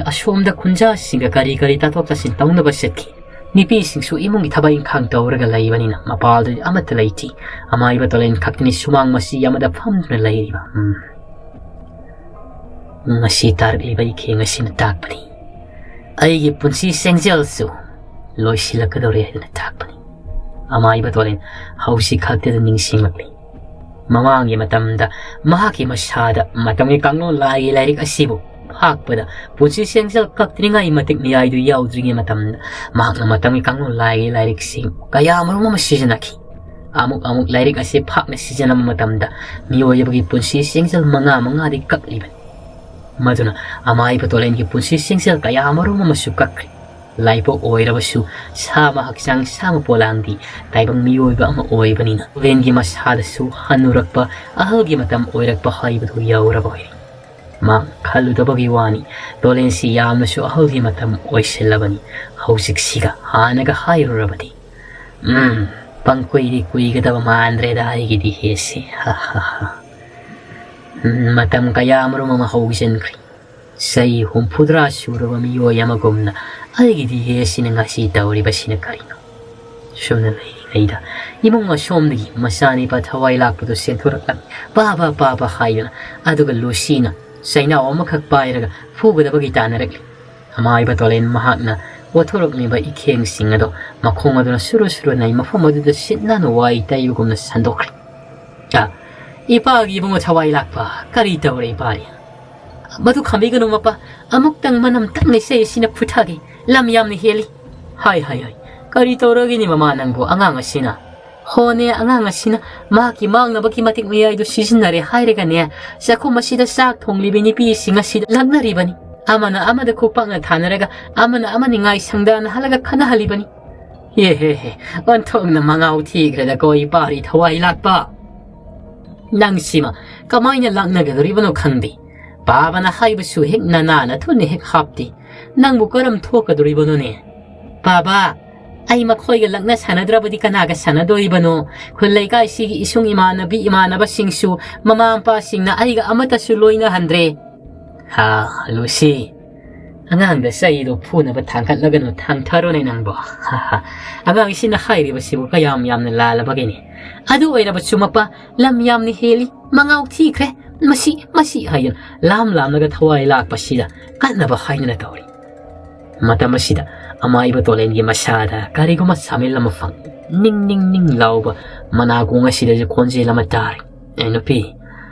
ꯑꯁꯣꯝꯗ ꯈꯨꯟꯖꯥꯁꯤꯡꯒ ꯀꯔꯤ ꯀꯔꯤ ꯇꯥꯊꯣꯛ ꯇꯥꯁꯤꯟ ꯇꯧꯅꯕ ꯆꯠꯈꯤ꯫ ꯅꯨꯄꯤꯁꯤꯡꯁꯨ ꯏꯃꯨꯡꯒꯤ ꯊꯕꯛ ꯏꯪꯈꯥꯡ ꯇꯧꯔꯒ ꯂꯩꯕꯅꯤꯅ ꯃꯄꯥꯜꯗꯗꯤ ꯑꯃꯠꯇ ꯂꯩꯇꯦ꯫ ꯑꯃꯥꯏꯕ ꯇꯣꯂꯦꯟ ꯈꯛꯇꯅꯤ ꯁꯨꯃꯥꯡ ꯃꯆꯤ ꯑꯃꯗ ꯐꯝꯗꯨꯅ ꯂꯩꯔꯤꯕ꯫ ꯎꯝ꯫ ꯉꯁꯤ ꯇꯥꯔꯛꯂꯤꯕ ꯏꯈꯦꯡ ꯑꯁꯤꯅ ꯇꯥꯛꯄꯅꯤ꯫ ꯑꯩꯒꯤ ꯄꯨꯟꯁꯤ ꯆꯦꯡꯖꯦꯜꯁꯨ ꯂꯣꯏꯁꯤꯜꯂꯛꯀꯗꯧꯔꯦ ꯍꯥꯏꯗꯨꯅ ꯇꯥꯛꯄꯅꯤ꯫ ꯑꯃꯥꯏꯕ ꯇꯣꯂꯦꯟ ꯍꯧꯖꯤꯛ ꯈꯛꯇꯗ ꯅꯤꯡꯁꯤꯡꯂꯛꯂꯤ꯫ ꯃꯃꯥꯡꯒꯤ ꯃꯇꯝꯗ ꯃꯍꯥꯛꯀꯤ ꯃꯁꯥꯗ ꯃꯇꯝꯒꯤ ꯀꯥꯡꯂꯣꯟ ꯂꯥꯏꯒꯤ ꯂꯥꯏꯔꯤꯛ ꯑꯁꯤꯕꯨ ꯐꯥꯛꯄꯗ ꯄꯨꯟꯁꯤ ꯆꯦꯡꯖꯦꯜ ꯀꯛꯇ꯭ꯔꯤꯉꯩ ꯃꯇꯤꯛ ꯃꯌꯥꯏꯗꯨ ꯌꯥꯎꯗ꯭ꯔꯤꯉꯩ ꯃꯇꯝꯗ ꯃꯍꯥꯛꯅ ꯃꯇꯝꯒꯤ ꯀꯥꯡꯂꯣꯟ ꯂꯥꯏꯒꯤ ꯂꯥꯏꯔꯤꯛꯁꯤꯡ ꯀꯌꯥ ꯃꯔꯨꯝ ꯑꯃ ꯁꯤꯖꯤꯟꯅꯈꯤ꯫ ꯑꯃꯨꯛ ꯑꯃꯨꯛ ꯂꯥꯏꯔꯤꯛ ꯑꯁꯤ ꯐꯥꯛꯅ ꯁꯤꯖꯤꯟꯅꯕ ꯃꯇꯝꯗ ꯃꯤꯑꯣꯏꯕꯒꯤ ꯄꯨꯟꯁꯤ ꯆꯦꯡꯖꯦꯜ ꯃꯉꯥ ꯃꯉꯥꯗꯤ ꯀꯛꯂꯤꯕꯅꯤ꯫ ꯃꯗꯨꯅ ꯑꯃꯥꯏꯕ ꯇꯣꯂꯦꯟꯒꯤ ꯄꯨꯟꯁꯤ ꯆꯦꯡꯖꯦꯜ ꯀꯌꯥ ꯃꯔꯨꯝ ꯑꯃꯁꯨ ꯀꯛꯈ꯭ꯔꯦ꯫ ꯂꯥꯏꯄꯣꯛ ꯑꯣꯏꯔꯕꯁꯨ ꯁꯥ ꯑꯃ ꯍꯛꯆꯥꯡ ꯁꯥ ꯑꯃ ꯄꯣꯂꯥꯡꯗꯤ ꯇꯥꯏꯕꯪ ꯃꯤꯑꯣꯏꯕ ꯑꯃ ꯑꯣꯏꯕꯅꯤꯅ ꯇꯣꯂꯦꯟꯒꯤ ꯃꯁꯥꯗꯁꯨ ꯍꯟꯅꯨꯔꯛꯄ, ꯑꯍꯜꯒꯤ ꯃꯇꯝ ꯑꯣꯏꯔꯛꯄ ꯍꯥꯏꯕꯗꯨ ꯌꯧꯔꯕ ꯑꯣꯏꯔꯦ꯫ ꯃꯥ ꯈꯜꯂꯨꯗꯕꯒꯤ ꯋꯥꯅꯤ, ꯇꯣꯂꯦꯟꯁꯤ ꯌꯥꯝꯅꯁꯨ ꯑꯍꯜꯒꯤ ꯃꯇꯝ ꯑꯣꯏꯁꯤꯜꯂꯕꯅꯤ꯫ ꯍꯧꯖꯤꯛꯁꯤꯒ ꯍꯥꯟꯅꯒ ꯍꯥꯏꯔꯨꯔꯕꯗꯤ꯫ ꯎꯝ, ꯄꯪꯀꯨꯏꯗꯤ ꯀꯨꯏꯒꯗꯕ ꯃꯥꯟꯗ꯭ꯔꯦꯗ ꯑꯩꯒꯤꯗꯤ ꯍꯦꯁꯦ꯫ ꯍꯥ ꯍꯥ ꯍꯥ꯫ ꯎꯝ, ꯃꯇꯝ ꯀꯌꯥ ꯃꯔꯨꯝ ꯑꯃ ꯍꯧꯖꯤꯟꯈ꯭ꯔꯦ꯫ ꯆꯍꯤ ꯍꯨꯝꯐꯨꯇꯔꯥ ꯁꯨꯔꯕ ꯃꯤꯑꯣꯏ ꯑꯃꯒꯨꯝꯅ ꯑꯩꯒꯤꯗꯤ ꯍꯦ ꯁꯤꯅ ꯉꯁꯤ ꯇꯧꯔꯤꯕꯁꯤꯅ ꯀꯔꯤꯅꯣ? ꯁꯨꯝꯅ ꯂꯩꯔꯤꯉꯩꯗ ꯏꯃꯨꯡ ꯑꯁꯣꯝꯗꯒꯤ ꯃꯆꯥꯅꯤꯄꯥ ꯊꯋꯥꯏ ꯂꯥꯛꯄꯗꯨ ꯆꯦꯟꯊꯣꯔꯛꯂꯝꯃꯤ꯫ "ꯄꯥꯕ, ꯄꯥꯕ" ꯍꯥꯏꯗꯨꯅ꯫ ꯑꯗꯨꯒ ꯂꯨꯁꯤꯅ ꯆꯩꯅꯥꯎ ꯑꯃꯈꯛ ꯄꯥꯏꯔꯒ ꯐꯨꯒꯗꯕꯒꯤ ꯇꯥꯟꯅꯔꯛꯂꯤ꯫ ꯑꯃꯥꯏꯕ ꯇꯣꯂꯦꯟ ꯃꯍꯥꯛꯅ ꯄꯣꯊꯣꯔꯛꯂꯤꯕ ꯏꯈꯦꯡꯁꯤꯡ ꯑꯗꯨ ꯃꯈꯣꯡ ꯑꯗꯨꯅ ꯁꯨꯔꯨ ꯁꯨꯔꯨ ꯅꯩ ꯃꯐꯝ ꯑꯗꯨꯗ ꯁꯤꯠ ꯅꯥꯟꯅ ꯋꯥꯏ ꯇꯩꯕꯒꯨꯝꯅ ꯁꯟꯗꯣꯛꯈ꯭ꯔꯦ꯫ "ꯑ, ꯏꯄꯥꯒꯤ ꯏꯕꯨꯡꯉꯣ ꯊꯋꯥꯏ ꯂꯥꯛꯄ, ꯀꯔꯤ ꯇꯧꯔꯦ ꯏꯄꯥꯅꯤ?" "ꯃꯗꯨ ꯈꯥꯝꯕꯤꯒꯅꯨ ꯃꯄꯥ, ꯑꯃꯨꯛꯇꯪ ꯃꯅꯝ ꯇꯪꯅ ꯏꯁꯩ ꯑꯁꯤꯅ ꯐꯨꯊꯒꯦ, ꯂꯝ ꯌꯥꯝꯅ ꯍꯦꯜꯂꯤ"꯫ "ꯍꯥꯏ, ꯍꯥꯏ, ꯍꯥꯏ, ꯀꯔꯤ ꯇꯧꯔꯒꯦꯅꯦ ꯃꯃꯥ ꯅꯪꯕꯨ? ꯑꯉꯥꯡ ꯑꯁꯤꯅ"꯫ "ꯍꯣꯅꯦ, ꯑꯉꯥꯡ ꯑꯁꯤꯅ ꯃꯍꯥꯛꯀꯤ ꯃꯥꯡꯅꯕꯒꯤ ꯃꯇꯤꯛ ꯃꯌꯥꯏꯗꯨ ꯁꯤꯖꯤꯟꯅꯔꯦ ꯍꯥꯏꯔꯒꯅꯦ, ꯆꯥꯛꯈꯨꯝ ꯑꯁꯤꯗ ꯆꯥꯛ ꯊꯣꯡꯂꯤꯕꯤ ꯅꯨꯄꯤꯁꯤꯡ ꯑꯁꯤꯗ ꯂꯛꯅꯔꯤꯕꯅꯤ꯫ ꯑꯃꯅ ꯑꯃꯗ ꯈꯨꯄꯥꯛꯅ ꯊꯥꯅꯔꯒ, ꯑꯃꯅ ꯑꯃꯅ ꯅꯤꯡꯉꯥꯏ ꯁꯪꯗꯅ ꯍꯜꯂꯒ ꯈꯠꯅꯍꯜꯂꯤꯕꯅꯤ"꯫ "ꯍꯦ, ꯍꯦ, ꯍꯦ, ꯑꯣꯟꯊꯣꯛꯅ ꯃꯉꯥꯎ ꯊꯤꯈ꯭ꯔꯦꯗꯀꯣ ꯏꯄꯥꯔꯤ ꯊꯋꯥꯏ ꯂꯥꯛꯄ꯫ ꯅꯪꯁꯤꯃ ꯀꯃꯥꯏꯅ ꯂꯥꯛꯅꯒꯗꯧꯔꯤꯕꯅꯣ ꯈꯪꯗꯦ꯫ ꯄꯥꯕꯅ ꯍꯥꯏꯕꯁꯨ ꯍꯦꯛ ꯅꯅꯥ ꯅꯊꯨꯟꯅ ꯍꯦꯛ ꯍꯥꯞꯇꯦ꯫ ꯅꯪꯕꯨ ꯀꯔꯝ ꯊꯣꯛꯀꯗꯧꯔꯤꯕꯅꯣꯅꯦ?" "ꯄꯥꯕ, ꯑꯩ ꯃꯈꯣꯏꯒ ꯂꯛꯅ ꯁꯥꯟꯅꯗ꯭ꯔꯕꯗꯤ ꯀꯅꯥꯒ ꯁꯥꯟꯅꯗꯣꯔꯤꯕꯅꯣ? ꯈꯨꯜ ꯂꯩꯀꯥꯏꯁꯤꯒꯤ ꯏꯁꯨꯡ ꯏꯃꯥꯟꯅꯕꯤ ꯏꯃꯥꯟꯅꯕꯁꯤꯡꯁꯨ ꯃꯃꯥ ꯃꯄꯥꯁꯤꯡꯅ ꯑꯩꯒ ꯑꯃꯠꯇꯁꯨ ꯂꯣꯏꯅꯍꯟꯗ꯭ꯔꯦ"꯫ "ꯍꯥ, ꯂꯨꯁꯤ, ꯑꯉꯥꯡꯗ ꯆꯩꯗꯣ ꯐꯨꯅꯕ ꯊꯥꯡꯒꯠꯂꯒꯅꯨ, ꯊꯥꯡꯊꯔꯣꯅꯦ ꯅꯪꯕꯣ꯫ ꯑꯉꯥꯡꯁꯤꯅ ꯍꯥꯏꯔꯤꯕꯁꯤꯕꯨ ꯀꯌꯥꯝ ꯌꯥꯝꯅ ꯂꯥꯜꯂꯕꯒꯦꯅꯦ? ꯑꯗꯨ ꯑꯣꯏꯔꯕꯁꯨ ꯃꯄꯥ, ꯂꯝ ꯌꯥꯝꯅ ꯍꯦꯜꯂꯤ, ꯃꯉꯥꯎ ꯊꯤꯈ꯭ꯔꯦ꯫ ꯃꯁꯤ, ꯃꯁꯤ" ꯍꯥꯏꯗꯨꯅ ꯂꯥꯝ ꯂꯥꯝꯂꯒ ꯊꯋꯥꯏ ꯂꯥꯛꯄꯁꯤꯗ ꯀꯟꯅꯕ ꯍꯥꯏꯗꯨꯅ ꯇꯧꯔꯤ꯫ ꯃꯇꯝ ꯑꯁꯤꯗ ꯑꯃꯥꯏꯕ ꯇꯣꯂꯦꯟꯒꯤ ꯃꯁꯥꯗ ꯀꯔꯤꯒꯨꯝꯕ ꯁꯥꯃꯤꯜ ꯑꯃ ꯐꯪ ꯅꯤꯡ ꯅꯤꯡ ꯅꯤꯡ ꯂꯥꯎꯕ ꯃꯅꯥꯀꯣꯡ ꯑꯁꯤꯗꯁꯨ ꯈꯣꯟꯖꯦꯜ ꯑꯃ ꯇꯥꯔꯤ꯫ "ꯑꯦ ꯅꯨꯄꯤ,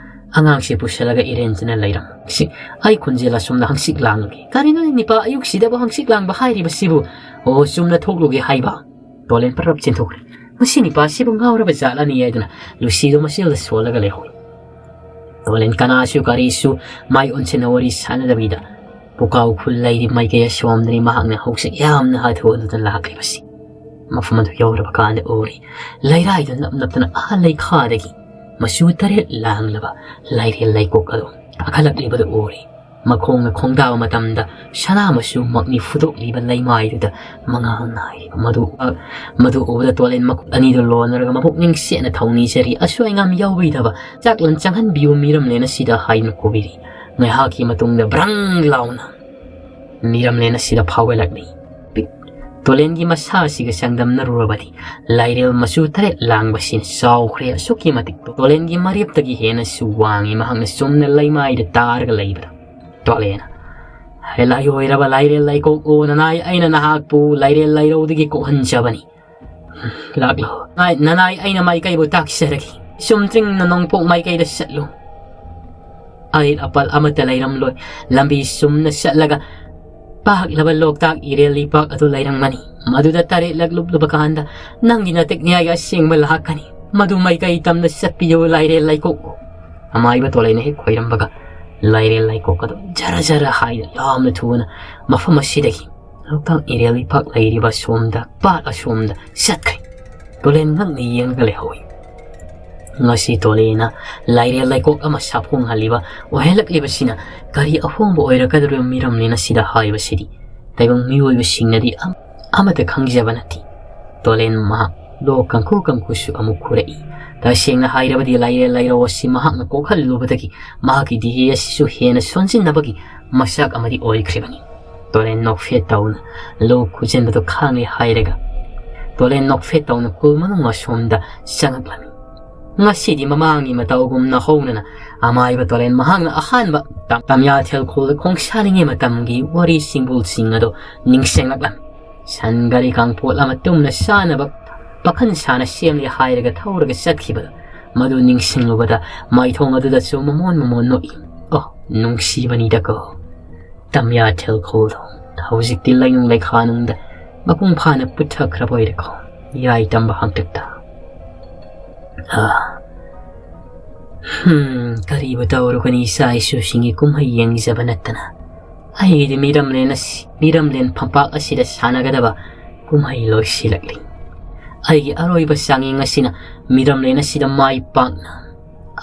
ꯑꯉꯥꯡꯁꯤ ꯄꯨꯁꯜꯂꯒ ꯏꯔꯦꯟꯖꯅ ꯂꯩꯔꯝꯃꯨ꯫ ꯁꯤ, ꯑꯩ ꯈꯣꯟꯖꯦꯜ ꯑꯁꯣꯝꯗ ꯍꯪꯆꯤꯛ ꯂꯥꯡꯉꯒꯦ"꯫ "ꯀꯔꯤꯅꯣꯅꯦ ꯅꯤꯄꯥ, ꯑꯌꯨꯛꯁꯤꯗꯕꯨ ꯍꯪꯆꯤꯛ ꯂꯥꯡꯕ ꯍꯥꯏꯔꯤꯕꯁꯤꯕꯨ?" "ꯑꯣ, ꯆꯨꯝꯅ ꯊꯣꯛꯂꯨꯒꯦ ꯍꯥꯏꯕ"꯫ ꯇꯣꯂꯦꯟ ꯄꯔꯞ ꯆꯦꯟꯊꯣꯛꯈ꯭ꯔꯦ꯫ "ꯃꯁꯤ ꯅꯤꯄꯥꯁꯤꯕꯨ ꯉꯥꯎꯔꯕ ꯖꯥꯠꯂꯅꯤ" ꯍꯥꯏꯗꯨꯅ ꯂꯨꯁꯤꯗꯣ ꯃꯆꯦꯜꯗ ꯁꯣꯜꯂꯒ ꯂꯩꯍꯧꯏ꯫ ꯇꯣꯂꯦꯟ ꯀꯅꯥꯁꯨ ꯀꯔꯤꯁꯨ ꯃꯥꯏ ꯑꯣꯟꯁꯤꯟꯅ ꯋꯥꯔꯤ ꯁꯥꯟꯅꯗꯕꯤꯗ ꯄꯨꯀꯥꯎ ꯈꯨꯜ ꯂꯩꯔꯤ ꯃꯥꯏꯀꯩ ꯑꯁꯣꯝꯗꯅꯤ ꯃꯍꯥꯛꯅ ꯍꯧꯖꯤꯛ ꯌꯥꯝꯅ ꯍꯥꯊꯨ ꯍꯥꯊꯨꯗꯅ ꯂꯥꯛꯂꯤꯕꯁꯤ꯫ ꯃꯐꯝ ꯑꯗꯨ ꯌꯧꯔꯕ ꯀꯥꯟꯗ ꯎꯔꯤ, ꯂꯩꯔꯥꯏꯗ ꯅꯞ ꯅꯞꯇꯅ ꯑꯥ ꯂꯩꯈꯥꯗꯒꯤ ꯃꯆꯨ ꯇꯔꯦꯠ ꯂꯥꯡꯂꯕ ꯂꯥꯏꯔꯦꯜ ꯂꯩꯀꯣꯛ ꯑꯗꯨ ꯀꯥꯈꯠꯂꯛꯂꯤꯕꯗꯨ ꯎꯔꯤ꯫ ꯃꯈꯣꯡꯅ ꯈꯣꯡꯗꯥꯕ ꯃꯇꯝꯗ ꯁꯅꯥ ꯃꯆꯨꯃꯛꯅꯤ ꯐꯨꯗꯣꯛꯂꯤꯕ ꯂꯩꯃꯥꯏꯗꯨꯗ ꯃꯉꯥꯜ ꯅꯥꯏꯔꯤꯕ꯫ ꯃꯗꯨ, ꯃꯗꯨ ꯎꯕꯗ ꯇꯣꯂꯦꯟ ꯃꯈꯨꯠ ꯑꯅꯤꯗꯨ ꯂꯣꯟꯅꯔꯒ ꯃꯕꯨꯛꯅꯤꯡ ꯁꯦꯠꯅ ꯊꯧꯅꯤꯖꯔꯤ꯫ ꯑꯁꯣꯏ ꯑꯉꯥꯝ ꯌꯥꯎꯕꯤꯗꯕ ꯆꯥꯛꯂꯟ ꯆꯪꯍꯟꯕꯤꯌꯨ ꯃꯤꯔꯝꯂꯦꯟ ꯑꯁꯤꯗ ꯍꯥꯏꯗꯨꯅ ꯀꯧꯕꯤꯔꯤ꯫ ꯉꯥꯏꯍꯥꯛꯀꯤ ꯃꯇꯨꯡꯗ ꯕ꯭ꯔꯪ ꯂꯥꯎꯅ ꯃꯤꯔꯝꯂꯦꯟ ꯑꯁꯤꯗ ꯐꯥꯎꯒꯠꯂꯛꯂꯤ꯫ ꯇꯣꯂꯦꯟꯒꯤ ꯃꯁꯥ ꯑꯁꯤꯒ ꯆꯥꯡꯗꯝꯅꯔꯨꯔꯕꯗꯤ ꯂꯥꯏꯔꯦꯜ ꯃꯆꯨ ꯇꯔꯦꯠ ꯂꯥꯡꯕꯁꯤꯅ ꯆꯥꯎꯈ꯭ꯔꯦ ꯑꯁꯨꯛꯀꯤ ꯃꯇꯤꯛ꯫ ꯇꯣꯂꯦꯟꯒꯤ ꯃꯔꯦꯞꯇꯒꯤ ꯍꯦꯟꯅꯁꯨ ꯋꯥꯡꯉꯤ꯫ ꯃꯍꯥꯛꯅ ꯆꯨꯝꯅ ꯂꯩꯃꯥꯏꯗ ꯇꯥꯔꯒ ꯂꯩꯕꯗ ꯇꯣꯂꯦꯟꯅ, "ꯍꯦ ꯂꯥꯏꯑꯣꯏꯔꯕ ꯂꯥꯏꯔꯦꯜ ꯂꯩꯀꯣꯛ, ꯑꯣ ꯅꯅꯥꯏ, ꯑꯩꯅ ꯅꯍꯥꯛꯄꯨ ꯂꯥꯏꯔꯦꯜ ꯂꯩꯔꯧꯗꯒꯤ ꯀꯣꯛꯍꯟꯖꯕꯅꯤ꯫ ꯂꯥꯛꯂꯣ꯫ ꯅꯅꯥꯏ, ꯅꯅꯥꯏ, ꯑꯩꯅ ꯃꯥꯏꯀꯩꯕꯨ ꯇꯥꯛꯆꯔꯒꯦ꯫ ꯆꯨꯝꯗ꯭ꯔꯤꯡꯅ ꯅꯣꯡꯄꯣꯛ ꯃꯥꯏꯀꯩꯗ ꯆꯠꯂꯨ꯫ ꯑꯔꯤꯠ ꯑꯄꯜ ꯑꯃꯠꯇ ꯂꯩꯔꯝꯂꯣꯏ꯫ ꯂꯝꯕꯤ ꯆꯨꯝꯅ ꯆꯠꯂꯒ ꯄꯥꯛꯂꯕ ꯂꯣꯛꯇꯥꯛ ꯏꯔꯦꯜ ꯂꯩꯄꯥꯛ ꯑꯗꯨ ꯂꯩꯔꯝꯒꯅꯤ꯫ ꯃꯗꯨꯗ ꯇꯔꯦꯠꯂꯛ ꯂꯨꯞꯂꯨꯕ ꯀꯥꯟꯗ ꯅꯪꯒꯤ ꯅꯇꯤꯛ ꯅꯤꯌꯥꯏꯒ ꯑꯁꯦꯡꯕ ꯂꯥꯛꯀꯅꯤ꯫ ꯃꯗꯨ ꯃꯥꯏꯀꯩ ꯇꯝꯅ ꯆꯠꯄꯤꯌꯨ ꯂꯥꯏꯔꯦꯜ ꯂꯩꯀꯣꯛ"꯫ ꯑꯃꯥꯏꯕ ꯇꯣꯂꯩꯅ ꯍꯦꯛ ꯈꯣꯏꯔꯝꯕꯒ ꯂꯥꯏꯔꯦꯜ ꯂꯩꯀꯣꯛ ꯑꯗꯨ ꯖꯔ ꯖꯔ ꯍꯥꯏꯅ ꯌꯥꯝꯅ ꯊꯨꯅ ꯃꯐꯝ ꯑꯁꯤꯗꯒꯤ ꯂꯣꯛꯇꯥꯛ ꯏꯔꯦꯜ ꯂꯩꯄꯥꯛ ꯂꯩꯔꯤꯕ ꯑꯁꯣꯝꯗ, ꯄꯥꯠ ꯑꯁꯣꯝꯗ ꯆꯠꯈ꯭ꯔꯦ꯫ ꯇꯣꯂꯦꯟ ꯉꯛꯅ ꯌꯦꯡꯂꯒ ꯂꯩꯍꯧꯏ꯫ ꯉꯁꯤ ꯇꯣꯂꯦꯟꯅ ꯂꯥꯏꯔꯦꯜ ꯂꯩꯀꯣꯛ ꯑꯃ ꯁꯥꯐꯣꯡꯍꯜꯂꯤꯕ ꯑꯣꯏꯍꯜꯂꯛꯂꯤꯕꯁꯤꯅ ꯀꯔꯤ ꯑꯍꯣꯡꯕ ꯑꯣꯏꯔꯛꯀꯗꯧꯔꯤꯕ ꯃꯤꯔꯝꯅꯦꯅ ꯁꯤꯗ ꯍꯥꯏꯕꯁꯤꯗꯤ ꯇꯥꯏꯕꯪ ꯃꯤꯑꯣꯏꯕꯁꯤꯡꯅꯗꯤ ꯑꯝ-, ꯑꯃꯠꯇ ꯈꯪꯖꯕ ꯅꯠꯇꯦ꯫ ꯇꯣꯂꯦꯟ ꯃꯍꯥꯛ ꯂꯣꯛ ꯀꯥꯡꯈꯨ ꯀꯥꯡꯈꯨꯁꯨ ꯑꯃꯨꯛ ꯈꯨꯔꯛꯏ꯫ ꯇꯁꯦꯡꯅ ꯍꯥꯏꯔꯕꯗꯤ ꯂꯥꯏꯔꯦꯜ ꯂꯩꯔꯧ ꯑꯁꯤ ꯃꯍꯥꯛꯅ ꯀꯣꯛꯍꯜꯂꯨꯕꯗꯒꯤ ꯃꯍꯥꯛꯀꯤ ꯗꯤꯍꯦ ꯑꯁꯤꯁꯨ ꯍꯦꯟꯅ ꯁꯣꯟꯖꯤꯟꯅꯕꯒꯤ ꯃꯆꯥꯛ ꯑꯃꯗꯤ ꯑꯣꯏꯈ꯭ꯔꯤꯕꯅꯤ꯫ ꯇꯣꯂꯦꯟ ꯅꯣꯛꯐꯦꯠ ꯇꯧꯅ ꯂꯣꯛ ꯈꯨꯖꯤꯟꯕꯗꯨ ꯈꯥꯡꯂꯦ ꯍꯥꯏꯔꯒ ꯇꯣꯂꯦꯟ ꯅꯣꯛꯐꯦꯠ ꯇꯧꯅ ꯀꯨꯜ ꯃꯅꯨꯡ ꯑꯁꯣꯝꯗ ꯆꯪꯂꯛꯂꯝꯃꯤ꯫ ꯉꯁꯤꯗꯤ ꯃꯃꯥꯡꯒꯤ ꯃꯇꯧꯒꯨꯝꯅ ꯍꯧꯅꯅ ꯑꯃꯥꯏꯕ ꯇꯣꯂꯦꯟ ꯃꯍꯥꯛꯅ ꯑꯍꯥꯟꯕ ꯇꯝ-, ꯇꯝꯌꯥꯊꯦꯜ ꯈꯨꯜꯗ ꯈꯣꯡꯁꯥꯅꯤꯡꯉꯩ ꯃꯇꯝꯒꯤ ꯋꯥꯔꯤ ꯁꯤꯡꯕꯨꯜꯁꯤꯡ ꯑꯗꯨ ꯅꯤꯡꯁꯤꯡꯂꯛꯂꯝꯃꯤ꯫ ꯁꯟ ꯒꯥꯔꯤ ꯀꯥꯡꯄꯣꯠ ꯑꯃ ꯇꯨꯝꯅ ꯆꯥꯅꯕ ꯄꯥꯈꯟ ꯁꯥꯅ ꯁꯦꯝꯂꯦ ꯍꯥꯏꯔꯒ ꯊꯧꯔꯒ ꯆꯠꯈꯤꯕꯗ ꯃꯗꯨ ꯅꯤꯡꯁꯤꯡꯂꯨꯕꯗ ꯃꯥꯏꯊꯣꯡ ꯑꯗꯨꯗꯁꯨ ꯃꯃꯣꯟ ꯃꯃꯣꯟ ꯅꯣꯛꯏ꯫ ꯑꯣ, ꯅꯨꯡꯁꯤꯕꯅꯤꯗꯀꯣ꯫ ꯇꯝꯌꯥꯊꯦꯜ ꯈꯨꯜꯗꯣ ꯍꯧꯖꯤꯛꯇꯤ ꯂꯩꯅꯨꯡ ꯂꯩꯈꯥꯅꯨꯡꯗ ꯃꯄꯨꯡ ꯐꯥꯅ ꯄꯨꯊꯈ꯭ꯔꯕ ꯑꯣꯏꯔꯦꯀꯣ꯫ ꯏꯔꯥꯏ ꯇꯝꯕ ꯍꯥꯛꯇꯛꯇ꯫ ꯑꯥ꯫ ꯍꯝ, ꯀꯔꯤꯕꯨ ꯇꯧꯔꯨꯒꯅꯤ, ꯏꯆꯥ ꯏꯁꯨꯁꯤꯡꯒꯤ ꯀꯨꯝꯍꯩ ꯌꯦꯡꯖꯕ ꯅꯠꯇꯅ꯫ ꯑꯩꯒꯤꯗꯤ ꯃꯤꯔꯝꯂꯦꯟ ꯑꯁꯤ, ꯃꯤꯔꯝꯂꯦꯟ ꯐꯝꯄꯥꯛ ꯑꯁꯤꯗ ꯁꯥꯟꯅꯒꯗꯕ ꯀꯨꯝꯍꯩ ꯂꯣꯏꯁꯤꯜꯂꯛꯂꯤ꯫ ꯑꯩꯒꯤ ꯑꯔꯣꯏꯕ ꯆꯥꯡꯌꯦꯡ ꯑꯁꯤꯅ ꯃꯤꯔꯝꯂꯦꯟ ꯑꯁꯤꯗ ꯃꯥꯏ ꯄꯥꯛꯅ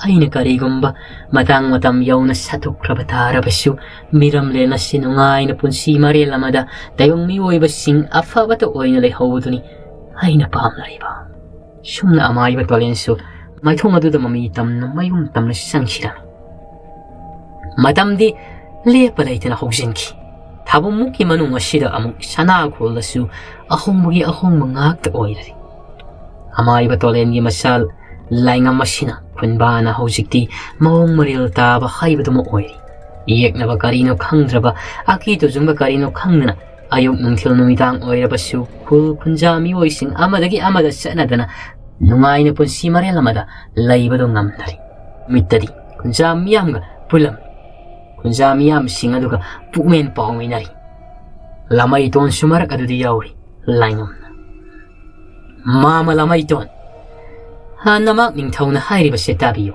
ꯑꯩꯅ ꯀꯔꯤꯒꯨꯝꯕ ꯃꯇꯥꯡ ꯃꯇꯝ ꯌꯧꯅ ꯁꯠꯇꯣꯛꯈ꯭ꯔꯕ ꯇꯥꯔꯕꯁꯨ, ꯃꯤꯔꯝꯂꯦꯟ ꯑꯁꯤ ꯅꯨꯡꯉꯥꯏꯅ ꯄꯨꯟꯁꯤ ꯃꯔꯦꯜ ꯑꯃꯗ ꯇꯥꯏꯕꯪ ꯃꯤꯑꯣꯏꯕꯁꯤꯡ ꯑꯐꯕꯇ ꯑꯣꯏꯅ ꯂꯩꯍꯧꯕꯗꯨꯅꯤ ꯑꯩꯅ ꯄꯥꯝꯅꯔꯤꯕ꯫ ꯁꯨꯝꯅ ꯑꯃꯥꯏꯕ ꯇꯣꯂꯦꯟꯁꯨ ꯃꯥꯏꯊꯣꯡ ꯑꯗꯨꯗ ꯃꯃꯤ ꯇꯝꯅ ꯃꯌꯨꯝ ꯇꯝꯅ ꯆꯪꯁꯤꯔꯝꯃꯤ꯫ ꯃꯇꯝꯗꯤ ꯂꯦꯞꯄ ꯂꯩꯇꯅ ꯍꯧꯖꯤꯟꯈꯤ꯫ ꯊꯥꯕꯨꯝꯃꯨꯛꯀꯤ ꯃꯅꯨꯡ ꯑꯁꯤꯗ ꯑꯃꯨꯛ ꯁꯅꯥ ꯈꯨꯜꯗꯁꯨ ꯑꯍꯣꯡꯕꯒꯤ ꯑꯍꯣꯡꯕ ꯉꯥꯛꯇ ꯑꯣꯏꯔꯔꯤ꯫ ꯑꯃꯥꯏꯕ ꯇꯣꯂꯦꯟꯒꯤ ꯃꯆꯥ ꯂꯥꯏꯉꯝ ꯑꯁꯤꯅ ꯈꯨꯟꯕꯥꯅ ꯍꯧꯖꯤꯛꯇꯤ ꯃꯑꯣꯡ ꯃꯔꯤꯜ ꯇꯥꯕ ꯍꯥꯏꯕꯗꯨꯃ ꯑꯣꯏꯔꯤ꯫ ꯌꯦꯛꯅꯕ ꯀꯔꯤꯅꯣ ꯈꯪꯗ꯭ꯔꯕ, ꯑꯀꯤ ꯇꯨꯖꯨꯡꯕ ꯀꯔꯤꯅꯣ ꯈꯪꯗꯅ, ꯑꯌꯨꯛ ꯅꯨꯡꯊꯤꯜ ꯅꯨꯃꯤꯗꯥꯡ ꯑꯣꯏꯔꯕꯁꯨ ꯈꯨꯜ ꯈꯨꯟꯖꯥ ꯃꯤꯑꯣꯏꯁꯤꯡ ꯑꯃꯗꯒꯤ ꯑꯃꯗ ꯆꯠꯅꯗꯅ ꯅꯨꯡꯉꯥꯏꯅ ꯄꯨꯟꯁꯤ ꯃꯔꯦꯜ ꯑꯃꯗ ꯂꯩꯕꯗꯨ ꯉꯝꯅꯔꯤ꯫ ꯃꯤꯠꯇꯗꯤ ꯈꯨꯟꯖꯥ ꯃꯤꯌꯥꯝꯒ ꯄꯨꯜꯂꯝꯃꯤ꯫ ꯈꯨꯟꯖꯥ ꯃꯤꯌꯥꯝꯁꯤꯡ ꯑꯗꯨꯒ ꯄꯨꯛꯃꯦꯟ ꯄꯥꯎꯃꯤꯟꯅꯔꯤ꯫ ꯂꯃꯩꯇꯣꯟꯁꯨ ꯃꯔꯛ ꯑꯗꯨꯗ ꯌꯥꯎꯔꯤ꯫ ꯂꯥꯏꯉꯝꯅ, "ꯃꯥꯃ ꯂꯃꯩꯇꯣꯟ, ꯍꯥ, ꯅꯃꯥꯛ ꯅꯤꯡꯊꯧꯅ ꯍꯥꯏꯔꯤꯕꯁꯦ ꯇꯥꯕꯤꯌꯨ꯫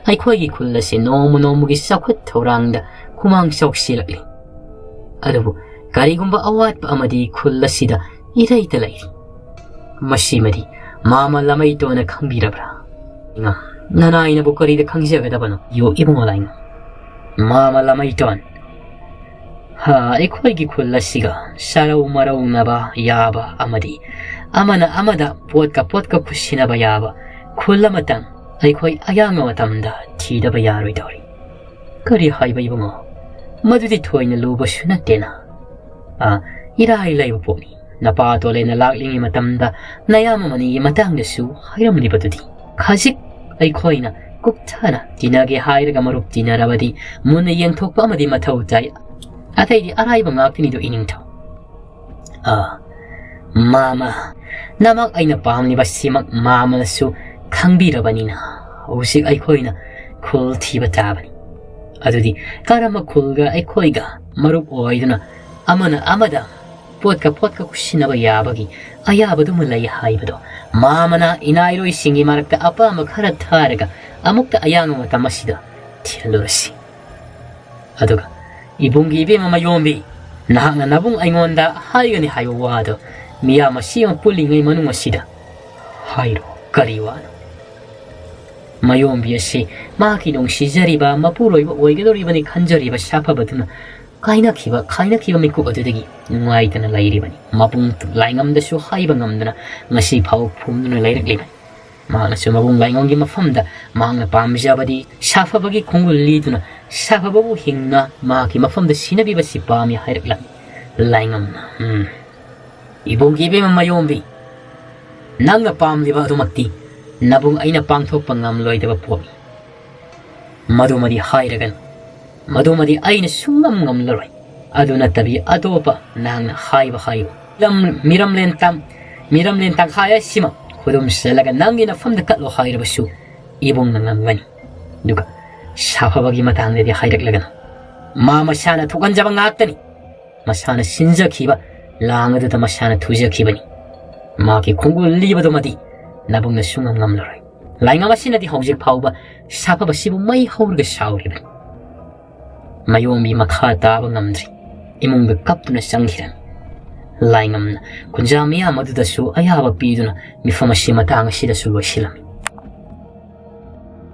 ꯑꯩꯈꯣꯏꯒꯤ ꯈꯨꯜ ꯑꯁꯤ ꯅꯣꯡꯃ ꯅꯣꯡꯃꯒꯤ ꯆꯥꯎꯈꯠ ꯊꯧꯔꯥꯡꯗ ꯈꯨꯃꯥꯡ ꯆꯥꯎꯁꯤꯜꯂꯛꯂꯤ꯫ ꯑꯗꯨꯕꯨ ꯀꯔꯤꯒꯨꯝꯕ ꯑꯋꯥꯠꯄ ꯑꯃꯗꯤ ꯈꯨꯜ ꯑꯁꯤꯗ ꯏꯔꯩꯇ ꯂꯩꯔꯤ꯫ ꯃꯁꯤꯃꯗꯤ ꯃꯥꯃ ꯂꯃꯩꯇꯣꯟꯅ ꯈꯪꯕꯤꯔꯕ꯭ꯔꯥ?" ꯏꯉꯥ, "ꯅꯅꯥꯏꯅꯕꯨ ꯀꯔꯤꯗ ꯈꯪꯖꯒꯗꯕꯅꯣ?" "ꯌꯣ ꯏꯕꯨꯡꯉꯣ ꯂꯥꯏꯉꯝ, ꯃꯥꯃ ꯂꯃꯩꯇꯣꯟ, ꯍꯥ, ꯑꯩꯈꯣꯏꯒꯤ ꯈꯨꯜ ꯑꯁꯤꯒ ꯁꯥꯔꯧ ꯃꯔꯧꯅꯕ ꯌꯥꯕ ꯑꯃꯗꯤ ꯑꯃꯅ ꯑꯃꯗ ꯄꯣꯠꯀ ꯄꯣꯠꯀ ꯈꯨꯠꯁꯤꯟꯅꯕ ꯌꯥꯕ ꯈꯨꯜ ꯑꯃꯇꯪ ꯑꯩꯈꯣꯏ ꯑꯌꯥꯝꯕ ꯃꯇꯝꯗ ꯊꯤꯗꯕ ꯌꯥꯔꯣꯏꯗꯧꯔꯤ꯫" "ꯀꯔꯤ ꯍꯥꯏꯕ ꯏꯕꯨꯡꯉꯣ? ꯃꯗꯨꯗꯤ ꯊꯣꯏꯅ ꯂꯨꯕꯁꯨ ꯅꯠꯇꯦꯅ꯫ ꯑꯥ, ꯏꯔꯥꯏ ꯂꯥꯏꯕ ꯄꯣꯠꯅꯤ꯫ ꯅꯄꯥ ꯇꯣꯂꯦꯅ ꯂꯥꯛꯂꯤꯉꯩ ꯃꯇꯝꯗ ꯅꯌꯥꯝ ꯑꯃꯅꯤꯒꯤ ꯃꯇꯥꯡꯗꯁꯨ ꯍꯥꯏꯔꯝꯂꯤꯕꯗꯨꯗꯤ꯫ ꯈꯖꯤꯛ ꯑꯩꯈꯣꯏꯅ ꯀꯨꯞꯊꯅ ꯇꯤꯟꯅꯒꯦ ꯍꯥꯏꯔꯒ ꯃꯔꯨꯞ ꯇꯤꯟꯅꯔꯕꯗꯤ ꯃꯨꯟꯅ ꯌꯦꯡꯊꯣꯛꯄ ꯑꯃꯗꯤ ꯃꯊꯧ ꯇꯥꯏ꯫ ꯑꯇꯩꯗꯤ ꯑꯔꯥꯏꯕ ꯉꯥꯛꯇꯅꯤꯗꯣ ꯏꯅꯤꯡꯊꯧ꯫" "ꯑꯥ, ꯃꯥꯃ, ꯅꯃꯛ ꯑꯩꯅ ꯄꯥꯝꯂꯤꯕ ꯁꯤꯃꯛ ꯃꯥꯃꯅꯁꯨ ꯈꯪꯕꯤꯔꯕꯅꯤꯅ ꯍꯧꯖꯤꯛ ꯑꯩꯈꯣꯏꯅ ꯈꯨꯜ ꯊꯤꯕ ꯇꯥꯕꯅꯤ꯫ ꯑꯗꯨꯗꯤ ꯀꯔꯝꯕ ꯈꯨꯜꯒ ꯑꯩꯈꯣꯏꯒ ꯃꯔꯨꯞ ꯑꯣꯏꯗꯨꯅ ꯑꯃꯅ ꯑꯃꯗ ꯄꯣꯠꯀ ꯄꯣꯠꯀ ꯈꯨꯠꯁꯤꯟꯅꯕ ꯌꯥꯕꯒꯤ ꯑꯌꯥꯕꯗꯨꯃ ꯂꯩ ꯍꯥꯏꯕꯗꯣ ꯃꯥꯃꯅ ꯏꯅꯥꯏꯔꯣꯏꯁꯤꯡꯒꯤ ꯃꯔꯛꯇ ꯑꯄꯥꯝꯕ ꯈꯔ ꯊꯥꯔꯒ ꯑꯃꯨꯛꯇ ꯑꯌꯥꯡꯕ ꯃꯇꯝ ꯑꯁꯤꯗ ꯊꯤꯍꯜꯂꯨꯔꯁꯤ꯫ ꯑꯗꯨꯒ ꯏꯕꯨꯡꯒꯤ ꯏꯕꯦꯝꯃ ꯃꯌꯣꯝꯕꯤ, ꯅꯍꯥꯛꯅ ꯅꯕꯨꯡ ꯑꯩꯉꯣꯟꯗ ꯍꯥꯏꯒꯅꯤ ꯍꯥꯏꯕ ꯋꯥꯗꯣ ꯃꯤꯌꯥꯝ ꯑꯁꯤ ꯑꯃ ꯄꯨꯜꯂꯤꯉꯩ ꯃꯅꯨꯡ ꯑꯁꯤꯗ ꯍꯥꯏꯔꯣ꯫ ꯀꯔꯤ ꯋꯥꯅꯣ?" ꯃꯌꯣꯝꯕꯤ ꯑꯁꯤ ꯃꯍꯥꯛꯀꯤ ꯅꯨꯡꯁꯤꯖꯔꯤꯕ ꯃꯄꯨꯔꯣꯏꯕ ꯑꯣꯏꯒꯗꯧꯔꯤꯕꯅꯤ ꯈꯟꯖꯔꯤꯕ ꯁꯥꯐꯕꯗꯨꯅ ꯀꯥꯏꯅꯈꯤꯕ, ꯈꯥꯏꯅꯈꯤꯕ ꯃꯤꯀꯨꯞ ꯑꯗꯨꯗꯒꯤ ꯅꯨꯡꯉꯥꯏꯇꯅ ꯂꯩꯔꯤꯕꯅꯤ꯫ ꯃꯕꯨꯡ ꯂꯥꯏꯉꯝꯗꯁꯨ ꯍꯥꯏꯕ ꯉꯝꯗꯅ ꯉꯁꯤ ꯐꯥꯎ ꯐꯨꯝꯗꯨꯅ ꯂꯩꯔꯛꯂꯤꯕꯅꯤ꯫ ꯃꯍꯥꯛꯅꯁꯨ ꯃꯕꯨꯡ ꯂꯥꯏꯉꯝꯒꯤ ꯃꯐꯝꯗ ꯃꯍꯥꯛꯅ ꯄꯥꯝꯖꯕꯗꯤ ꯁꯥꯐꯕꯒꯤ ꯈꯣꯡꯒꯨꯜ ꯂꯤꯗꯨꯅ ꯁꯥꯐꯕꯕꯨ ꯍꯤꯡꯅ ꯃꯍꯥꯛꯀꯤ ꯃꯐꯝꯗ ꯁꯤꯟꯅꯕꯤꯕꯁꯤ ꯄꯥꯝꯃꯤ ꯍꯥꯏꯔꯛꯂꯝꯃꯤ꯫ ꯂꯥꯏꯉꯝꯅ, "ꯎꯝ, ꯏꯕꯨꯡꯒꯤ ꯏꯕꯦꯝꯃ ꯃꯌꯣꯝꯕꯤ, ꯅꯪꯅ ꯄꯥꯝꯂꯤꯕ ꯑꯗꯨꯃꯛꯇꯤ ꯅꯕꯨꯡ ꯑꯩꯅ ꯄꯥꯡꯊꯣꯛꯄ ꯉꯝꯂꯣꯏꯗꯕ ꯄꯣꯠꯅꯤ꯫ ꯃꯗꯨꯃꯗꯤ ꯍꯥꯏꯔꯒꯅꯨ꯫ ꯃꯗꯨꯃꯗꯤ ꯑꯩꯅ ꯁꯨꯡꯉꯝ ꯉꯝꯂꯔꯣꯏ꯫ ꯑꯗꯨ ꯅꯠꯇꯕꯤ ꯑꯇꯣꯞꯄ ꯅꯍꯥꯛꯅ ꯍꯥꯏꯕ ꯍꯥꯏꯌꯨ꯫ ꯂꯝ, ꯃꯤꯔꯝꯂꯦꯟ ꯇꯥꯡ-, ꯃꯤꯔꯝꯂꯦꯟ ꯇꯪꯈꯥꯏ ꯑꯁꯤꯃ ꯈꯨꯗꯨꯝ ꯆꯜꯂꯒ ꯅꯪꯒꯤ ꯅꯐꯝꯗ ꯀꯠꯂꯣ ꯍꯥꯏꯔꯕꯁꯨ ꯏꯕꯨꯡꯅ ꯉꯝꯒꯅꯤ꯫ ꯑꯗꯨꯒ ꯁꯥꯐꯕꯒꯤ ꯃꯇꯥꯡꯗꯗꯤ ꯍꯥꯏꯔꯛꯂꯒꯅꯨ꯫ ꯃꯥ ꯃꯁꯥꯅ ꯊꯣꯛꯍꯟꯖꯕ ꯉꯥꯛꯇꯅꯤ꯫ ꯃꯁꯥꯅ ꯁꯤꯟꯖꯈꯤꯕ ꯂꯥꯡ ꯑꯗꯨꯗ ꯃꯁꯥꯅ ꯊꯨꯖꯈꯤꯕꯅꯤ꯫ ꯃꯥꯒꯤ ꯈꯣꯡꯒꯨꯜ ꯂꯤꯕꯗꯨꯃꯗꯤ ꯅꯕꯨꯡꯅ ꯁꯨꯡꯉꯝ ꯉꯝꯂꯔꯣꯏ꯫ ꯂꯥꯏꯉꯝ ꯑꯁꯤꯅꯗꯤ ꯍꯧꯖꯤꯛ ꯐꯥꯎꯕ ꯁꯥꯐꯕꯁꯤꯕꯨ ꯃꯩ ꯍꯧꯔꯒ ꯁꯥꯎꯔꯤꯕꯅꯤ꯫" ꯃꯌꯣꯝꯕꯤ ꯃꯈꯥ ꯇꯥꯕ ꯉꯝꯗ꯭ꯔꯤ꯫ ꯏꯃꯨꯡꯗ ꯀꯞꯇꯨꯅ ꯆꯪꯈꯤꯔꯝꯃꯤ꯫ ꯂꯥꯏꯉꯝꯅ ꯈꯨꯟꯖꯥ ꯃꯤꯌꯥꯝ ꯑꯗꯨꯗꯁꯨ ꯑꯌꯥꯕ ꯄꯤꯗꯨꯅ ꯃꯤꯐꯝ ꯑꯁꯤ ꯃꯇꯥꯡ ꯑꯁꯤꯗꯁꯨ ꯂꯣꯏꯁꯤꯜꯂꯝꯃꯤ꯫